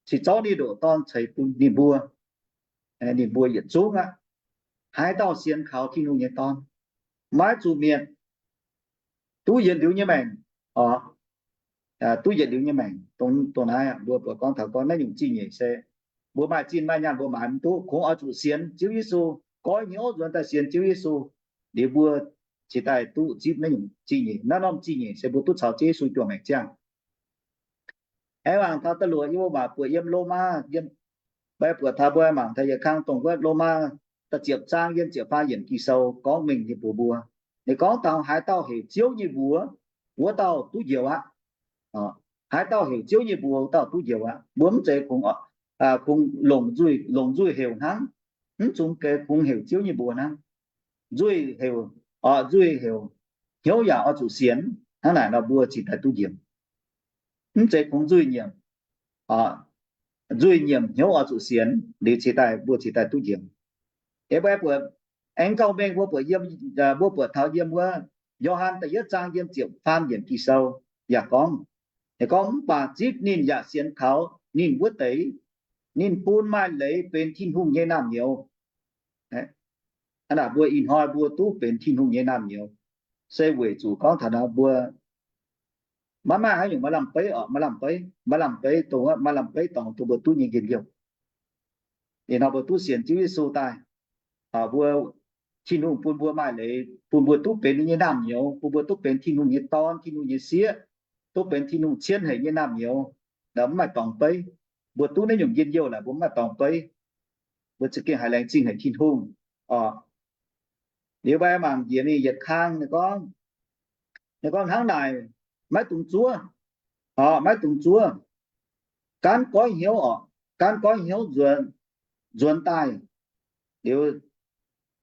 cingx zorqv ninh ndoqc Dorn ceix bun ninh mbuo. Ninh mbuo yietc zungv aqv. Haaix dauh sienx kaux Tin-Hungh nyei Dorn maiv zuqc mietc, duqv yietc liuz nyei maengc. Duqv yietc liuz nyei maengc. Dongh naaiv mbuo buatc gorngv taux gorngv naaiv nyungc zingh nyeic se mbuo maaih zinh maaih nyaanh mbuo maaiz mv duqv. Kungx oix zuqc sienx Ziouv Yesu, goiv hnyouv nzuonx daaih sienx Ziouv Yesu, liuz mbuo cingx daaih duqv zipv naaiv nyungc zingh nyeic. Naaiv norm zingh nyeic se mbuo duqv caux Ziouv Yesu juangc maengc ziangh. Aengx mangc taux da'luoqc, yie mbuo mangc buatc yiem Lomaa, mbuo buatc taux mbuo mangc taux yietc kang dongh wuov Lomaa da'ziepc zaang yiem ziepc faam yienc Ging-Sou gorngv mengh nyei bun mbuo. Ninh gorngv taux haaix dauh heuc Ziouv nyei mbuox, wuov dauh duqv njoux aqv. Haaix dauh heuc Ziouv nyei mbuox, wuov dauh duqv njoux aqv. Mbuo mv zeiz kungx, kungx longc nzuih, longc nzuih heuc hnangv. Mv zungx geix kungx heuc Ziouv nyei mbuox hnangv. Nzuih heuc, nzuih heuc, hnyouv yaac oix zuqc sienx. Hnangv naaic nor mbuo cingx daaih duqv njoux. Mv zeiz kungx nzuih nyiemc, nzuih nyiemc hnyouv oix zuqc sienx liuz cingx daaih, mbuo cingx daaih duqv njoux. Yie mbuo buatc, aengx gauh mengh mbuo buatc yiem, mbuo buatc taux yiem wuov Yo^han da'yietv zaang yiem ziepc faam yienc Ging-Sou yaac gorngv, gorngv mv baac zipv ninh yaac sienx kaux ninh wuov deix, ninh bun maaih leiz benx Tin-Hungh nyei naamh nyouz. Hnangv naaic mbuo ih hnoi mbuo duqv benx Tin-Hungh nyei naamh nyouz, se weic zuqc gorngv taux naaiv mbuo maiv maaih haaix nyungc maaih lamh beiv oc, maaih lamh beiv, maaih lamh beiv dongh, maaih lamh beiv dorngx dongh mbuo duqv nyei njien-youh. Ih hnoi mbuo duqv sienx Ziouv Yesu daaih, mbuo, Tin-Hungh bun mbuo maaih leiz, bun mbuo duqv benx ninh nyei naamh nyouz, bun mbuo duqv benx Tin-Hungh nyei dorn, Tin-Hungh nyei sieqv, duqv benx Tin-Hungh cien haic nyei naamh nyouz, mv maaih dorngx beiv. Mbuo duqv naaiv nyungc njien-youh naaic mbuo mv maaih dorngx beiv. Mbuo za'gengh haiz laengz zingh haic Tin-Hungh oc. Liuz mbuo mangc njiec mingh yietc kang ninh gorngv, ninh gorngv hnangv naaic, maiv dungx zuov, maiv dungx zuov, gaanv goiv hnyouv oc, gaanv goiv hnyouv nzuonx, nzuonx daaih, liuz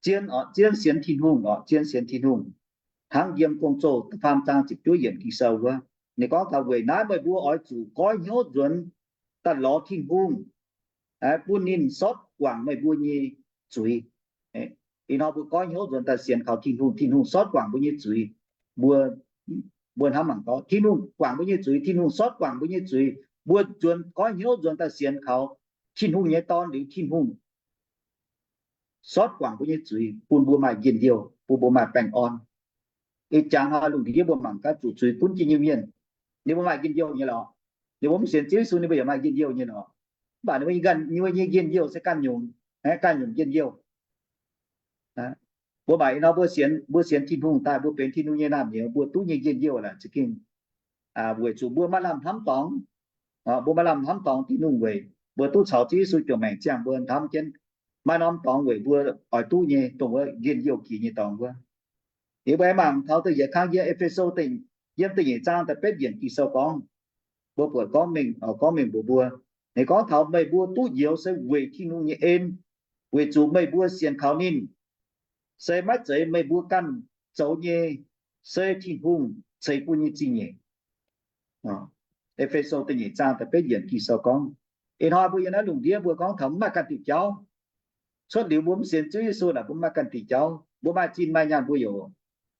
zien, zien sienx Tin-Hungh oc, zien sienx Tin-Hungh. Hnangv yiem Gong-Zoh da'faam zaang ziepc juov yiemc Ging-Sou wuov, ninh gorngv taux weic naaiv meih mbuo oix zuqc goiv hnyouv nzuonx daaih lorz Tin-Hungh, bun ninh sortv guangc meih mbuo nyei zuiz. Ih hnoi mbuo goiv hnyouv nzuonx daaih sienx kaux Tin-Hungh, Tin-Hungh sortv guangc mbuo nyei zuiz. Mbuo, mbuo hnamv mangc gorngv Tin-Hungh guangc mbuo nyei zuiz, Tin-Hungh sortv guangc mbuo nyei zuiz. Mbuo nzuonx goiv hnyouv nzuonx daaih sienx kaux Tin-Hungh nyei Dorn liuz, Tin-Hungh sortv guangc mbuo nyei zuiz, bun mbuo maaih njien-youh, bun mbuo maaih baengh orn. Ih jangx haaix lungh ndiev mbuo mangc gaax zuqc zuiz gunv jienv nyei mienh, ninh mbuo maaih njien-youh nyei lorqc. Ninh mbuo mv sienx Ziouv Yesu ninh mbuo yaac maaih njien-youh nyei lorqc. Mv baac ninh mbuo nyei njien-youh se ganh nyungc, ganh nyungc njien-youh. Mbuo mangc ih hnoi mbuo sienx, mbuo sienx Tin-Hungh daaih, mbuo benx Tin-Hungh nyei naamh nyouz, mbuo duqv nyei njien-youh laaix za'gengh weic zuqc mbuo maiv lamh hnamv dorngx, mbuo maiv lamh hnamv dorngx Tin-Hungh weic mbuo duqv caux Ziouv Yesu juangc maengc ziangh mbuo hnamv jienv maiv norm dorngx weic mbuo oix duqv nyei dongh wuov njien-youh jiex nyei dorngx wuov. Liuz mbuo mangc taux da'yietc kang yiem E^fe^so, yiem da'nyeic zaang da'betv yiemc Ging-Sou gorngv, mbuo buatc gorngv mengh, gorngv mengh mbuox mbuo, ninh gorngv taux meih mbuo duqv njoux se weic Tin-Hungh nyei en, weic zuqc meih mbuo sienx kaux ninh, se maiv zeiz meih mbuo ganh zoux nyei, se Tin-Hungh ceix bun nyei zingh nyeic. E^fe^so da'nyeic zaang da'betv yiemc Ging-Sou gorngv, ih hnoi mbuo yiem naaiv lungh ndiev mbuo gorngv taux mv maaih ganh diuh jauv. Cuotv liuz mbuo mv sienx Ziouv Yesu naaic mbuo mv maaih ganh diuh jauv, mbuo maaih zinh maaih nyaanh mbuo yaac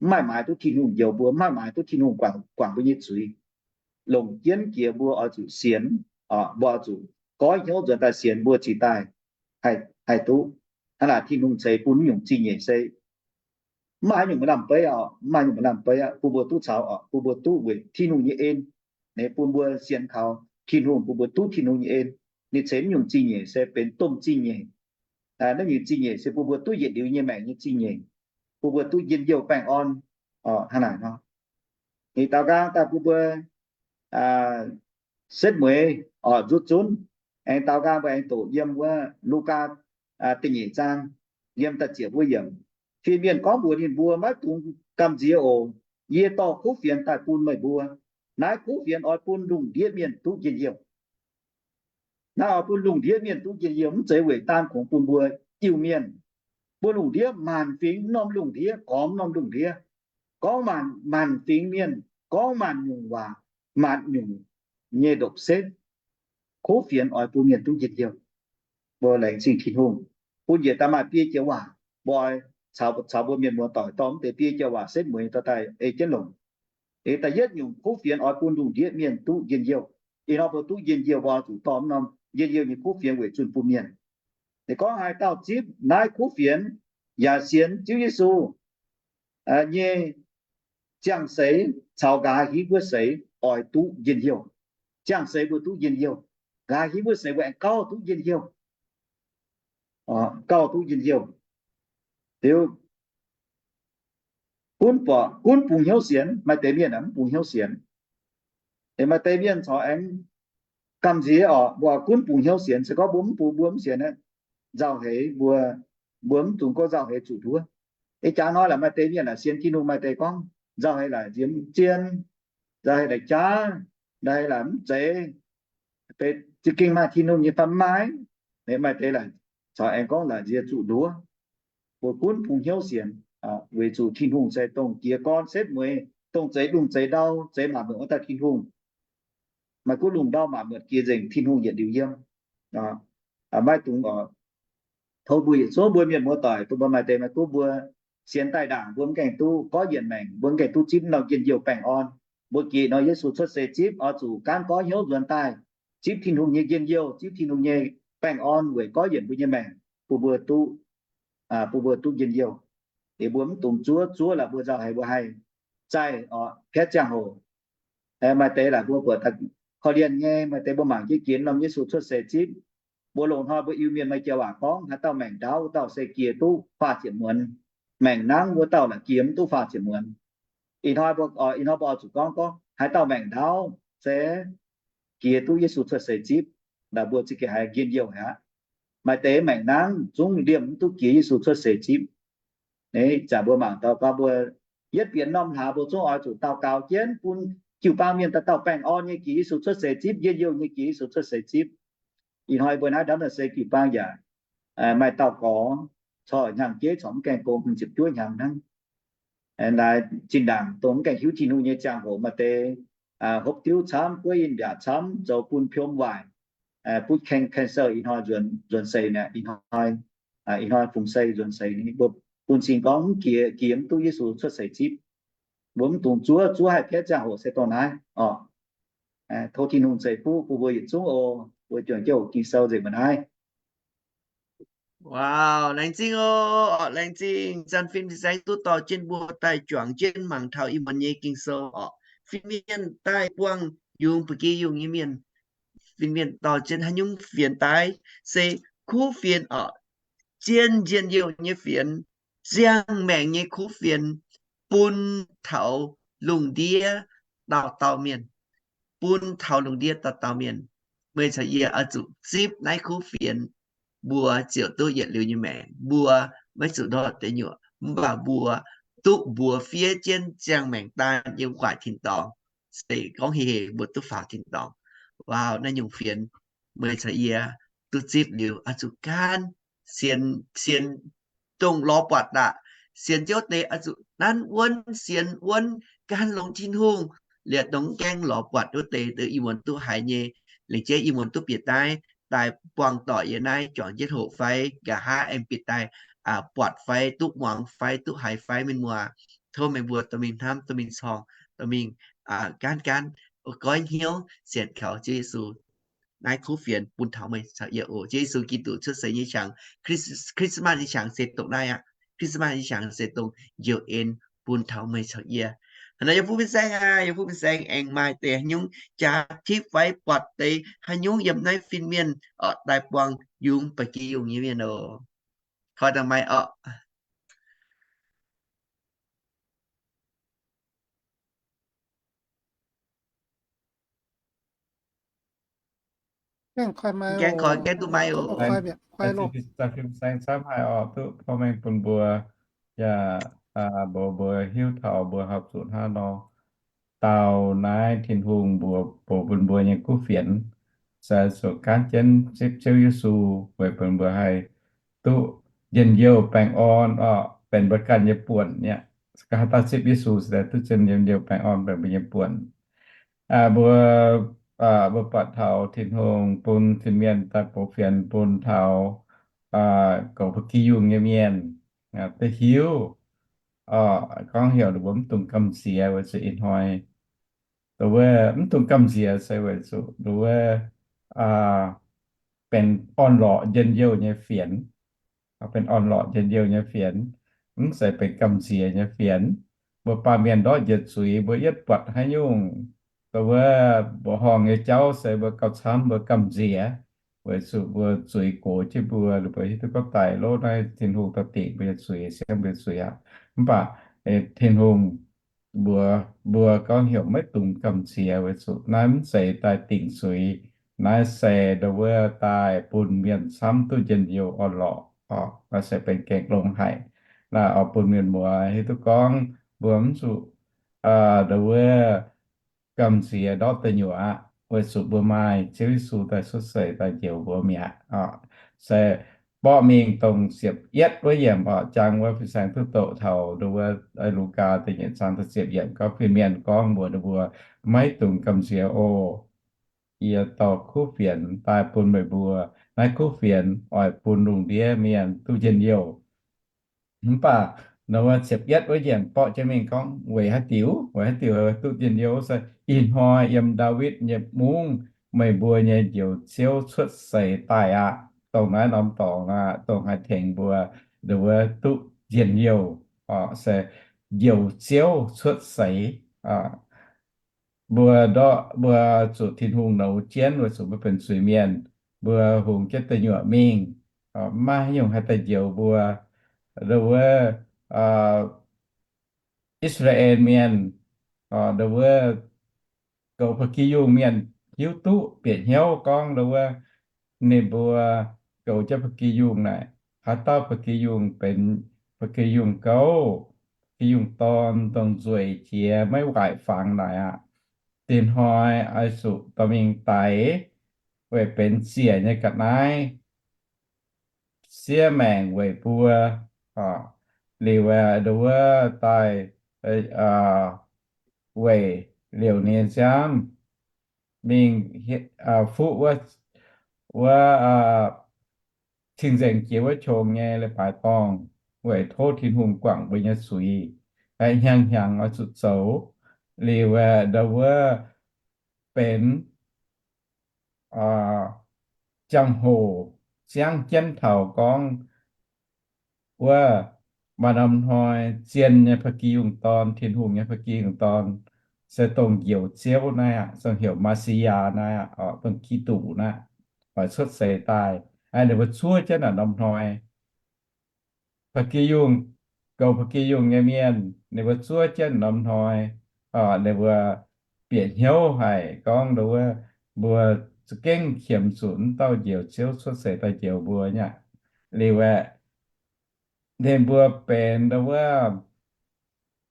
mv maaih maaiz duqv Tin-Hungh njoux mbuo, mv maaih maaiz duqv Tin-Hungh guangc, guangc mbuo nyei zuiz. Longc jienv jiex mbuo oix zuqc sienx, mbuo oix zuqc goiv hnyouv nzuonx daaih sienx mbuo cingx daaih haih duqv. Hnangv naaic Tin-Hungh ceix bun nyungc zingh nyeic se mv maaih haaix nyungc maaih lamh beiv oc, mv maaih nyungc maaih lamh beiv aqv, bun mbuo duqv caux oc, bun mbuo duqv weic Tin-Hungh nyei en. Ninh bun mbuo sienx kaux Tin-Hungh, bun mbuo duqv Tin-Hungh nyei en. Ninh ceix nyungc zingh nyeic se benx domh zingh nyeic. Naaiv nyungc zingh nyeic se bun mbuo duqv yietc liuz nyei maengc nyei zingh nyeic, bun mbuo duqv njien-youh baengh orn. Hnangv naaic nor, ninh daaux nqaang daaih bun mbuo setv mueiz oc nzutv zunv. Aengx daaux nqaang mbuo aengx doqc yiem wuov Lugaa da'nyeic zaang yiem da'ziepc wuov yiemc. Fin-mienh gorngv mbuox ninh mbuo, maiv dungx gamh nziex oc. Yie dorh kuv fienx daaih bun meih mbuo. Naaiv kuv fienx oix bun lungh ndiev mienh duqv njien-youh. Naaiv oix bun lungh ndiev mienh duqv njien-youh, mv zeiz weic daan kungx bun mbuo Iu-Mienh. Bun lungh ndiev maanc fingx norm lungh ndiev, gormx norm lungh ndiev, gorngv maanc, maanc fingx mienh, gorngv maanc nyungc waac, maanc nyungc nyei ndopv-setv. Kuv fienx oix bun mienh duqv njien-youh. Mbuo laengz zingh Tin-Hungh, bun njiec daaih maaih biei joux waac, mbuo oix caux, caux mbuo mienh muoz-doic dorh mv deix biei joux waac setv mueiz dorh daaih ei jienv longc. Eix da'yietv nyungc kuv fienx oix bun lungh ndiev mienh duqv njien-youh. Ih hnoi mbuo duqv njien-youh, mbuo oix zuqc dorh mv norm njien-youh nyei kuv fienx weic zunh bun mienh. Ninh gorngv haaix dauh zipv naaiv kuv fienx yaac sienx Ziouv Yesu nyei ziangh seix caux nqa'haav hingv wuov seix oix duqv njien-youh. Ziangh seix mbuo duqv njien-youh, nqa'haav hingv wuov seix mbuo aengx gauh duqv njien-youh. Gauh duqv njien-youh. Liuz gunv, gunv bungx hnyouv sienx. Maaih deix mienh mv bungx hnyouv sienx. Maaih deix mienh corc aengx gamh nziex oc, mbuo gunv bungx hnyouv sienx. Se gorngv mbuo mv bungx, mbuo mv sienx aqv, nzauh heix mbuo, mbuo mv dungx gorngv nzauh heix zuqc nduov. Ih jaax hnoi laaix maaih deix mienh laaix sienx Tin-Hungh, maaih deix gorngv nzauh heix laaix nziex mv zien, nzauh heix laaix jaav, nzauh heix laaix mv zeiz, za'gengh maaih Tin-Hungh nyei fai mv maaih. Maaih deix laaix corc aengx gorngv laaix nziex zuqc nduov. Mbuo gunv bungx hnyouv sienx, weic zuqc Tin-Hungh se dongh jiez gorn setv mueiz, dongh zeix lungh zeix ndau, zeix maac muotc wuov dauh Tin-Hungh. Maaih gunv lungh ndau maac muotc jiex nzengc, Tin-Hungh yietc liuz yiem. Maiv dungx oc, tov mbuo yietc zungv mbuo mienh muoz-doic, dongh mbuo maaih deix maaih gunv mbuo sienx daaih ndaangc, mbuo mv gaengh duqv gorqv yienc maengc, mbuo mv gaengh duqv zipv norm njien-youh baengh orn. Mbuo jiex nor Yesu cuotv seix zipv, oix zuqc gaanv goiv hnyouv nzuonx daaih zipv Tin-Hungh nyei njien-youh, zipv Tin-Hungh nyei baengh orn weic gorqv yienc mbuo nyei maengc, bun mbuo duqv, bun mbuo duqv njien-youh. Liuz mbuo mv dungx zuov, zuov laaix mbuo nzauh heix mbuo haih zaih oc, piatv ziangh hoc. Maaih deix laaix mbuo buatc korv-lienh nyei, maaih deix mbuo mangc jienv jiex norm Yesu cuotv seix zipv. Mbuo loz-hnoi mbuo Iu-Mienh maaih joux waac gorngv, haaix dauh maengc ndaauv wuov dauh se jiex duqv faah ziepc muonz. Maengc nangv wuov dauh laaix jiex mv duqv faah ziepc muonz. Ih hnoi mbuo, ih hnoi mbuo oix zuqc gorngv, gorngv haaix dauh maengc ndaauv se jiex duqv Yesu cuotv seix zipv. Laaix mbuo za'gengh haiz njien-youh aqv. Maaih deix maengc nangv zungv liemh mv duqv jiex Yesu cuotv seix zipv. Ih zanc mbuo mangc daux gaux mbuo yietv bieqc norm hlaax mbuo zungv oix zuqc daux gaux jienv bun jiu-baang mienh dauh dauh baengh orn nyei jiex Yesu cuotv seix zipv, njien-youh nyei jiex Yesu cuotv seix zipv. Ih hnoi mbuo naaiv ndortv se jiu-baang yaac maaih dauh gorx corc hnyangx-jeiv corc mv gaengh gong, hmz ziepc juov hnyangx hnangv. Naaiv zinh ndaangc dongh mv gaengh hiuv Tin-Hungh nyei ziangh hoc maaih deix hopv diuv camv, guov in mbiaauc camv, zoux bun piom waaic, butv cancer, ih hnoi nzuonx seix mi'aqv. Ih hnoi, ih hnoi fungx sei nzuonx seix ni, mbuo bun cing gorngv mv jiex, jiex mv duqv Yesu cuotv seix zipv. Mbuo mv dungx zuov, zuov haih piatv ziangh hoc se dongh naaiv oc. Tov Tin-Hungh ceix fuqv bun mbuo yietc zungv oc. Mbuo juangc jienv hoqc Ging-Sou nzengc mbuo naaiv. Wow, laengz zingh oc, laengz zingh. Zanc fin-saeng duqv dorh jienv mbuo daaih juangc jienv mangc taux ih muonz nyei Ging-Sou oc. Fin-mienh daaih buangh yungz ba'gi yungh nyei mienh. Fin-mienh dorh jienv haaix nyungc fienx daaih? Se kuv fienx oc. Zien njien-youh nyei fienx, ziangh maengc nyei kuv fienx, bun taux lungh ndiev dauh dauh mienh. Bun taux lungh ndiev dauh dauh mienh. Meih caux yie oix zuqc zipv naaiv kuv fienx, mbuo ziouc duqv yietc liuz nyei maengc. Mbuo maiv zuqc ndortv deic nyuoqc, mv baac mbuo duqv mbuox fiev jienv ziangh maengc daan yiem gu'nguaaic tin-dorngh, se gorngv heh heh mbuo duqv faaux tin-dorngh. Wow, naaiv nyungc fienx meih caux yie duqv zipv liuz oix zuqc gaanv sienx, sienx dongh lorz buatc aqv. Sienx jienv wuov deix oix zuqc nanv wuonv, sienx wuonv, gaanv longx Tin-Hungh. Liuz dongh mv gaengh lorz buatc wuov deix, dongh ih muonz duqv haiz nyei, liuz jeiv ih muonz duqv bieqc daaih, daaih buangh doic yiem naaiv juangc jienv hoqc fai, nqa'haav aengx bieqc daaih buatc fai, duqv muangx fai, duqv haiz fai, mienh muoz, tov meih mbuo dorh mingh hnamv, dorh mingh corng, dorh mingh gaanv gaanv, goiv hnyouv sienx kaux Ziouv Yesu. Naaiv kuv fienx bun taux meih caux yie oc. Ziouv Yesu Giduc cuotv seix nyei qangx, Christmas nyei qangx se dongh naaiv aqv. Christmas nyei qangx se dongh njoux en bun taux meih caux yie. Hnangv naaiv yie fuqv fin-saeng aqv, yie fuqv fin-saeng aengx maaih deix haaix nyungc jaax tipv fai buatc deix haaix nyungc yiem naaiv fin-mienh oc, daaih buangh yungz ba'gi yungh nyei mienh oc. Koi dangh maiv oc. Gaengh koi maiv, gaengh koi, gaengh duqv maiv oc. Fin-saeng camv haic oc, duqv porv mengh bun mbuo, yaac mbuox mbuo hiuv taux mbuo horpc zuqc hnangv nor daaux naaiv Tin-Hungh mbuox bun mbuo nyei kuv fienx, se zuqc gaanv jienv zipv Ziouv Yesu weic bun mbuo haih duqv njien-youh baengh orn oc, benx mbuo ganh nyei buonc nyei. Haaix dauh zipv Yesu se duqv njien-youh baengh orn benx mbuo nyei buonc. Mbuo, mbuo buatc taux Tin-Hungh bun fin-mienh daaih boux fienx bun taux goux ba'gi yungh nyei mienh duqv hiuv, gorngv heuc ninh mbuo mv dungx gamh nziex weic zuqc ih hnoi, wuov, mv dungx gamh nziex se weic zuqc wuov, benx orn-lorqc njien-youh nyei fienx. Benx orn-lorqc njien-youh nyei fienx, mv zeiz benx gamh nziex nyei fienx. Mbuo baamh mienh ndortv njiec zuiz, mbuo yietv buatc haaix nyungc, wuov, mbuoqc horngh nyei jauv se mbuo gauh camv, mbuo gamh nziex, weic zuqc mbuo zuiz gox jienv mbuo, mbuo hiuv duqv gorngv daaih lov naaiv Tin-Hungh dorh dingc mbuo nyei zuiz, siemv mbuo nyei zuiz aqv. Mv baac Tin-Hungh mbuox mbuo gorngv heuc maiv dungx gamh nziex weic zuqc naaiv mv zeiz daaih dingc zuiz. Naaiv se ndau wuov daaih bun mienh camv duqv njien-youh orn-lorqc oc. Naaiv se benx gengh longx haic. Naaiv oix bun mienh muoz hiuv duqv gorngv mbuo mv zuqc ndau wuov gamh nziex ndortv deic nyuoqc aqv, weic zuqc mbuo maaih Ziouv Yesu daaih cuotv seix daaih njoux mbuo mi'aqv oc. Se borqv mingh dongh ziepc yietv wuov yiemc oc, jangx wuov fin-saeng duqv doqc taux ndau wuov Lugaa da'nyeic zaang da'ziepc yiemc gorngv fin-mienh gorngv mbuox ninh mbuo, maiv dungx gamh nziex oc. Yie dorh kuv fienx daaih bun meih mbuo. Naaiv kuv fienx oix bun lungh ndiev mienh duqv njien-youh. Mv baac ndau wuov ziepc yietv wuov yiemc borqv jienv mingh gorngv weic haaix diuc, weic haaix diuc duqv njien-youh se ih hnoi yiem Ndaawitv nyei mungv meih mbuo nyei Njoux Ziouv cuotv seix daaih aqv. Dongh naaiv norm dorngx aqv, dongh haih tengx mbuo ndau wuov duqv njien-youh oc, se Njoux Ziouv cuotv seix. Mbuo ndortv, mbuo zuqc Tin-Hungh nouz jienv weic zuqc mbuo benx zuiz-mienh, mbuo hungx jienv deic nyuoqc mingh, maiv haaix nyungc haih daaih njoux mbuo. Ndau wuov I^saa^laa^en Mienh, ndau wuov goux ba'gi yungh mienh hiuv duqv bieqc hnyouv gorngv ndau wuov ninh mbuo goux jienv ba'gi yungh naaic, haaix dauh ba'gi yungh benx ba'gi yungh gouv, ba'gi yungh dorn dongh nzueic jiex maiv waaic fangx naaic aqv. Dinh hnoi oix zuqc dorh mingh daix weic benx ziec nyei ga'naaiv siev maengc weic mbuo. Liuz aeqv, nduov wuov daaih weic liouc nyei nziaamv mingh fuqv wuov, wuov cing-nzengc jiex wuov qongx nyei leiz-baaix dorngh, weic tov Tin-Hungh guangc mbuo nyei zuiz. Hnyangx-hnyangx oix zuqc zoux. Liuz aeqv, nduov wuov benx jangx-hoc ziangv jienv taux gorngv wuov maaih norm hnoi zien nyei ba'gi yungh dorn, Tin-Hungh nyei ba'gi yungh dorn, se dongh Njoux Ziouv naaiv aqv, dongh heuc Masiyaa naaiv aqv, dongh Giduc naaiv, oix cuotv seix daaih. Ninh mbuo zuov jienv naaic norm hnoi ba'gi yungh, goux ba'gi yungh nyei mienh, ninh mbuo zuov jienv norm hnoi, ninh mbuo bieqc hnyouv haic gorngv nduov wuov mbuo za'gengh qiemx zuqc wuov dauh Njoux Ziouv cuotv seix daaih njoux mbuo nyei aqv. Liuz aeqv, ninh mbuo benx nduov wuov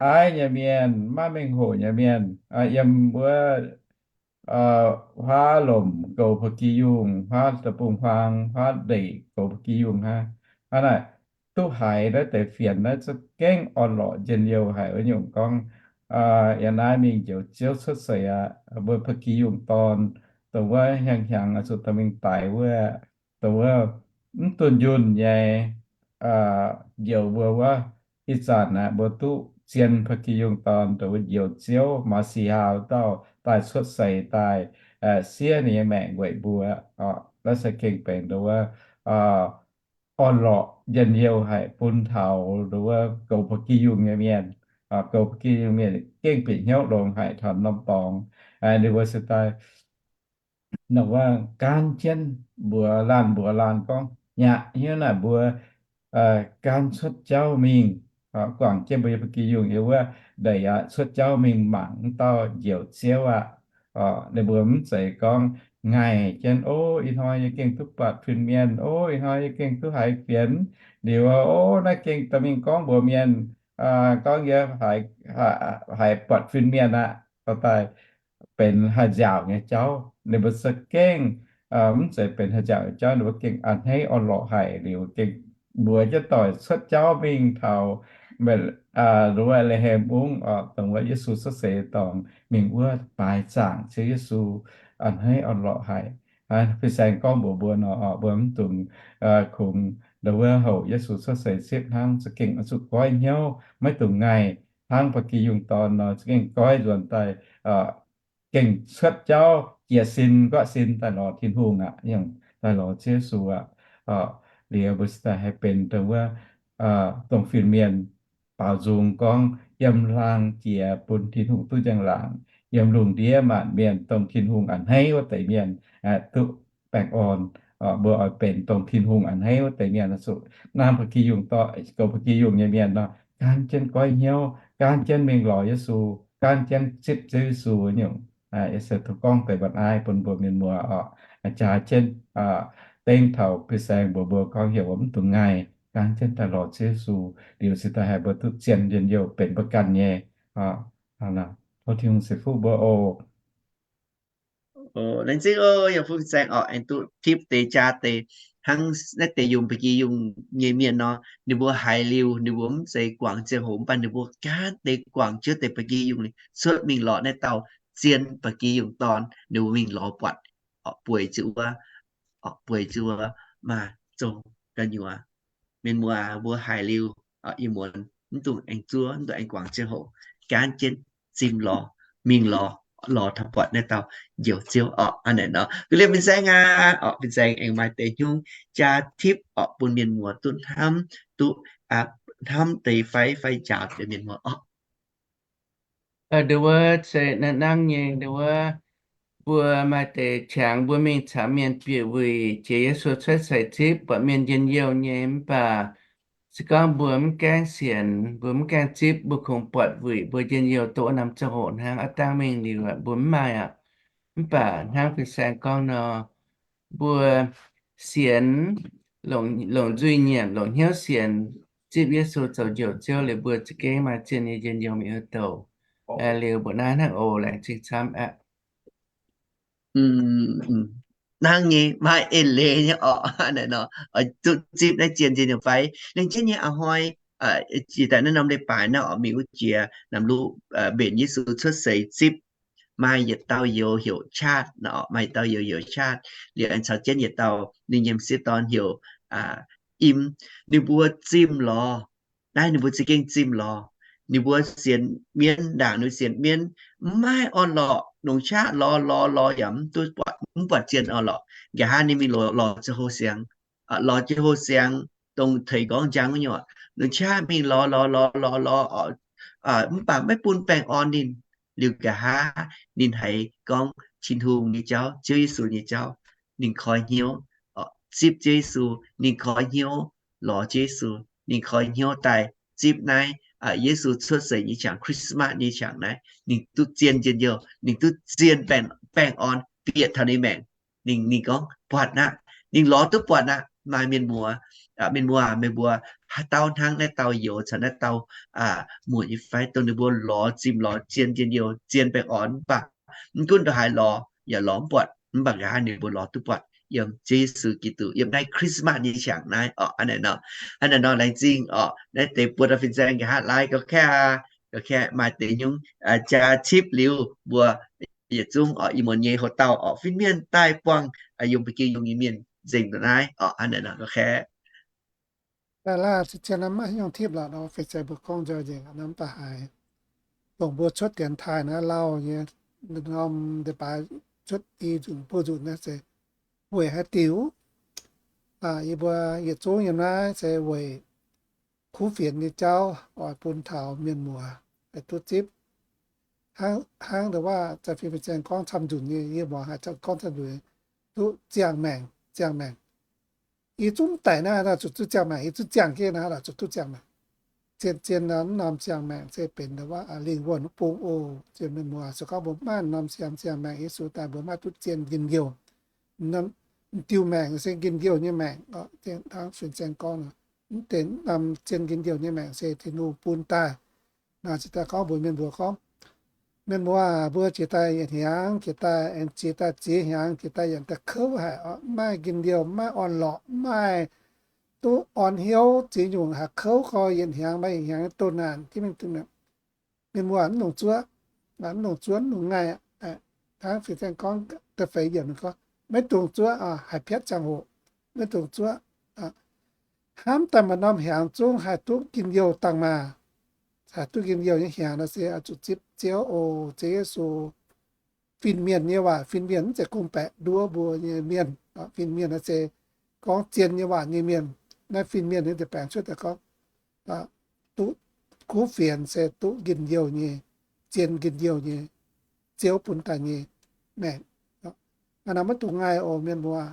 aiv nyei mienh, maiv mengh hoc nyei mienh, yiem wuov huaav lomc goux ba'gi yungh, huaav deic-bung-huaang, huaav ndeic goux ba'gi yungh hnangv. Hnangv naaic, duqv haiz naaiv deix fienx naaiv za'gengh orn-lorqc njien-youh haic wuov nyungc gorngv, yiem naaiv mingh Njoux Ziouv cuotv seix aqv, mbuo ba'gi yungh dorn, dongh wuov hnyangx-hnyangx oix zuqc dorh mingh daix wuov, dongh wuov mv dunh yunh nyei njoux mbuo wuov. Ih zanc aeqv, mbuo duqv zien ba'gi yungh dorn, dongh wuov Njoux Ziouv Masiyaa dauh daaih cuotv seix daaih siev ninh nyei maengc weic mbuo. Naaiv se gengh benx dongh wuov orn-lorqc njien-youh haic bun taux dongh wuov goux ba'gi yungh nyei mienh. Goux ba'gi yungh mienh gengh bieqc hnyouv longx haic taux norm dorngx. Ninh mbuo se daaih nor wuov gaanv jienv mbuox laanh mbuox laanh gorngv, nyaqc hnyouv naaic mbuo gaanv cuotv jauv mingh guangc jienv mbuo nyei ba'gi yungh yiem wuov ndeic aqv, cuotv jauv mingh mangc wuov dauh Njoux Ziouv aqv. Ninh mbuo mv zeiz gorngv ngaih jienv, O, ih hnoi yie gengh duqv buatc fin-mienh. O, ih hnoi yie gengh duqv haiz fienx. Liuz, O, naaiv gengh dorh mingh gorngv mbuox mienh gorngv yie haiz buatc fin-mienh aqv. Dorh daaih benx haih nziaauc nyei jauv. Ninh mbuo za'gengh mv zeiz benx haih nziaauc nyei jauv, ninh mbuo gengh a'hneiv orn-lorqc haic. Liuz gengh mbuox jienv doic cuotv jauv mingh taux Mbetc, Mbetc^le^hem Mungv, dongh wuov Yesu cuotv seix dorngx, mingh wuov baaix zaangc Ziouv Yesu. A'hneiv orn-lorqc haic. Fin-saeng gorngv mbuox mbuo nor, mbuo mv dungx kungx nduov wuov houc Yesu cuotv seix zipv hnangv, za'gengh oix zuqc goiv hnyouv, maiv dungx ngaih hnangv ba'gi yungh dorn nor, za'gengh goiv nzuonx daaih, gengh cuotv jauv jiex sin nquaqv sin daaih lorz Tin-Hungh aqv, daaih lorz Ziouv Yesu aqv. Liuz mbuo cingx daaih haih benx dongh wuov, dongh fin-mienh baaux nzung gorngv yiem laangh jiex bun Tin-Hungh duqv njang-laangc, yiem lungh ndiev maanc mienh dongh Tin-Hungh a'hneiv wuov deix mienh duqv baengh orn. Mbuo oix benx dongh Tin-Hungh a'hneiv wuov deix mienh, zuqc hnangv ba'gi yungh dorn, goux ba'gi yungh nyei mienh nor, gaanv jienv goiv hnyouv, gaanv jienv mingh lorz Yesu, gaanv jienv zipv Ziouv Yesu nyungc. Yie se tov gorngv deix mba'naaiv bun mbuo mienh muoz oc, jaa jienv dengv taux fin-saeng mbuox mbuo gorngv heuc mbuo mv dungx ngaih, gaanv jienv daaih lorz Ziouv Yesu, liuz cingx daaih haih mbuo duqv zien njien-youh benx mbuo ganh nyei. Tov Tin-Hungh ceix fuqv mbuo oc. Laengz zingh oc, yiem fin-saeng oc, aengx duqv tipv deix jaa deix hnangv naaiv deix yungh ba'gi yungh nyei mienh nor, ninh mbuo haiz liuz ninh mbuo mv zeiz guangc ziangh hoc, mv baac ninh mbuo gaanv deix guangc jienv deix ba'gi yungh liuz cuotv mingh lorz naaiv dauh zien ba'gi yungh dorn, ninh mbuo mingh lorz buatc, bueix ziouc wuov, bueix ziouc wuov, maaih zong gu'nyuoz. Mienh muoz, mbuo haiz liuz, ih muonz mv dungx aengx zuov, mv dungx aengx guangc ziangh hoc, gaanv jienv zimh lorz, mingh lorz, lorz taux buatc naaiv dauh Njoux Ziouv oc. Hnangv naaiv nor, gux liemh fin-saeng aqv oc, fin-saeng aengx maaih deix nyungc jaa tipv oc bun mienh muoz duqv hnamv, duqv hnamv deix fai, fai njaaux deix mienh muoz oc. Nduov wuov se naaiv nangv nyei, nduov wuov mbuo maaih deix qangx mbuo mingh caux mienh bieqc wuic jiex Yesu cuotv seix zipv buatc mienh njien-youh nyei, mv baac se gorngv mbuo mv gaengh sienx, mbuo mv gaengh zipv, mbuo kungx buatc wuic mbuo njien-youh duqv wuov norm ziangh hoc hnangv, aav dangh mingh liuz mbuo mv maaih aqv. Mv baac hnangv fin-saeng gorngv nor, mbuo sienx, longc nzuih nyiemc, longc hnyouv sienx, zipv Yesu zoux Njoux Ziouv liuz, mbuo za'gengh maaih zien nyei njien-youh mingh wuov douc. Liuz mbuo naaiv hnangv oc, laengz zingh camv aqv. Hnangv nyei, maaih eix leiz nyei oc. Duqv zipv naaiv zien njien-youh fai? Laengz jienv nyei a'hnoi, jiex daaih naaiv norm leiz-baaix naaiv oc, mingh wuov jiex naamh luv mbenc Yesu cuotv seix zipv, maaih yietc dauh youz heuc Chaatv nor, maaih yietc dauh youz heuc Chaatv, liuz aengx caux jienv yietc dauh ninh nyei m'sieqv dorn heuc Im. Ninh mbuo zimh lorz. Naaiv ninh mbuo za'gengh zimh lorz. Ninh mbuo sienx mienv ndaangc, ninh mbuo sienx mienv maiv orn-lorqc, longc qaqv lorz lorz lorz yaac mv duqv buatc, mv buatc zien orn-lorqc. Nqa'haav ninh mingh lorz, lorz ziangh hoh siangx, lorz ziangh hoh siangx, dongh teix nqorngv njang wuov nyungc, longc qaqv mingh lorz lorz lorz lorz lorz, mv baac maiv bun baengh orn ninh. Liuz nqa'haav ninh haiz gorngv Tin-Hungh nyei jauv, Ziouv Yesu nyei jauv, ninh koi hnyouv zipv Ziouv Yesu, ninh koi hnyouv lorz Ziouv Yesu, ninh koi hnyouv daaih zipv naaiv Yesu cuotv seix nyei qangx, Christmas nyei qangx naaiv, ninh duqv zien njien-youh, ninh duqv zien baengh, baengh orn bieqc taux ninh maengc. Ninh, ninh gorngv buatc aqv, ninh lorz duqv buatc aqv. Maaih mienh muoz, mienh muoz aac, meih mbuo haaix dauh hnangv naaiv dauh youz caux naaiv dauh muoc nyei fai, dongh ninh mbuo lorz zimh lorz zien njien-youh, zien baengh orn mv baac mv gunv ndongc haaix lorz yaac lorz mv buatc, mv baac nqa'haav ninh mbuo lorz duqv buatc yiem Ziouv Yesu Giduc, yiem naaiv Christmas nyei qangx naaiv oc. Hnangv naaic nor, hnangv naaic nor laengz zingh oc. Naaiv deix buo dauh fin-saeng nqa'haav laai gauh kaeqv, gauh kaeqv maaih deix nyungc jaa cipv liuz mbuo yietc zungv oc, ih muonz nyei hoc-dauh oc, fin-mienh daaih buangh yungz ba'gi yungz nyei mienh nzengc ndongc naaiv oc. Hnangv naaic nor gauh kaeqv. Daaih laah, zien-zien maiv nyungc tipv lorqc, fin-saeng mbuo gorngv nzauh nzengc nor mv baac haiz dongh mbuo cuotv dienx taaih naaiv lauh nyei norm leiz-baaix cuotv i nzunc buo nzunc naaiv se weic haaix diuc? Yie mbuo yietc zungv yiem naaiv se weic kuv fienx nyei jauv oix bun taux mienh muoz haih duqv zipv. Hnangv, hnangv ndongc waac za'fin fin-saeng gorngv camv nzunc nyei, yie muangx haiz gorngv camv nzunc nyei, duqv ziangh maengc, ziangh maengc. Yie zungv daic naaiv zuqc duqv ziangh maengc, yie zungv ziangh jienv naaiv lorqc zuqc duqv ziangh maengc. Zien-zien nor, mv norm ziangh maengc se benx ndongc waac lingh wuonh wuov bung oc. Zien mienh muoz, se gorngv mbuo maiv maaih norm ziangh, ziangh maengc Yesu daaih, mbuo maiv duqv zien njien-youh. M'diuh maengc se njien-youh nyei maengc. Hnangv fin-saeng gorngv, mv deix norm zien njien-youh nyei maengc se Tin-Hungh bun daaih. Naaiv se daaih gorngv mbuox mienh mbuo gorngv, mienh muoz aac, mbuo jiex daaih yietc hnyangx, jiex daaih aengx jiex daaih ziex hnyangx, jiex daaih yaac daaih kouv haic, maiv maaih njien-youh, maiv maaih orn-lorqc, maiv maaih duqv orn hnyouv, ziex nyungc haiz kouv gorx, yietc hnyangx maaih yietc hnyangx doh naanc jienv mingh. Mienh muoz mv longc zuoqv, mv longc zuoqv, mv longc ngaih. Hnangv fin-saeng gorngv da'feix yiemc gorngv, maiv dungx zuoqv, haih piatv ziangh hoc, maiv dungx zuoqv. Hnamv daaih maaih norm hnyangx zungv haih duqv njien-youh dangh maah! Haih duqv njien-youh nyei hnyangx nor se oix zuqc zipv Ziouv oc, Ziouv Yesu. Fin-mienh nyei waac, fin-mienh mv zeiz gorngv-baeqc nduov mbuo nyei mienh. Fin-mienh naaiv se gorngv zien nyei waac nyei mienh. Naaiv fin-mienh nyei nza'baengx cuotv daaih gorngv, duqv kuv fienx se duqv njien-youh nyei, zien njien-youh nyei, Ziouv bun daaih nyei maengc. Hnangv naaic maiv dungx ngaih oc, mienh muoz.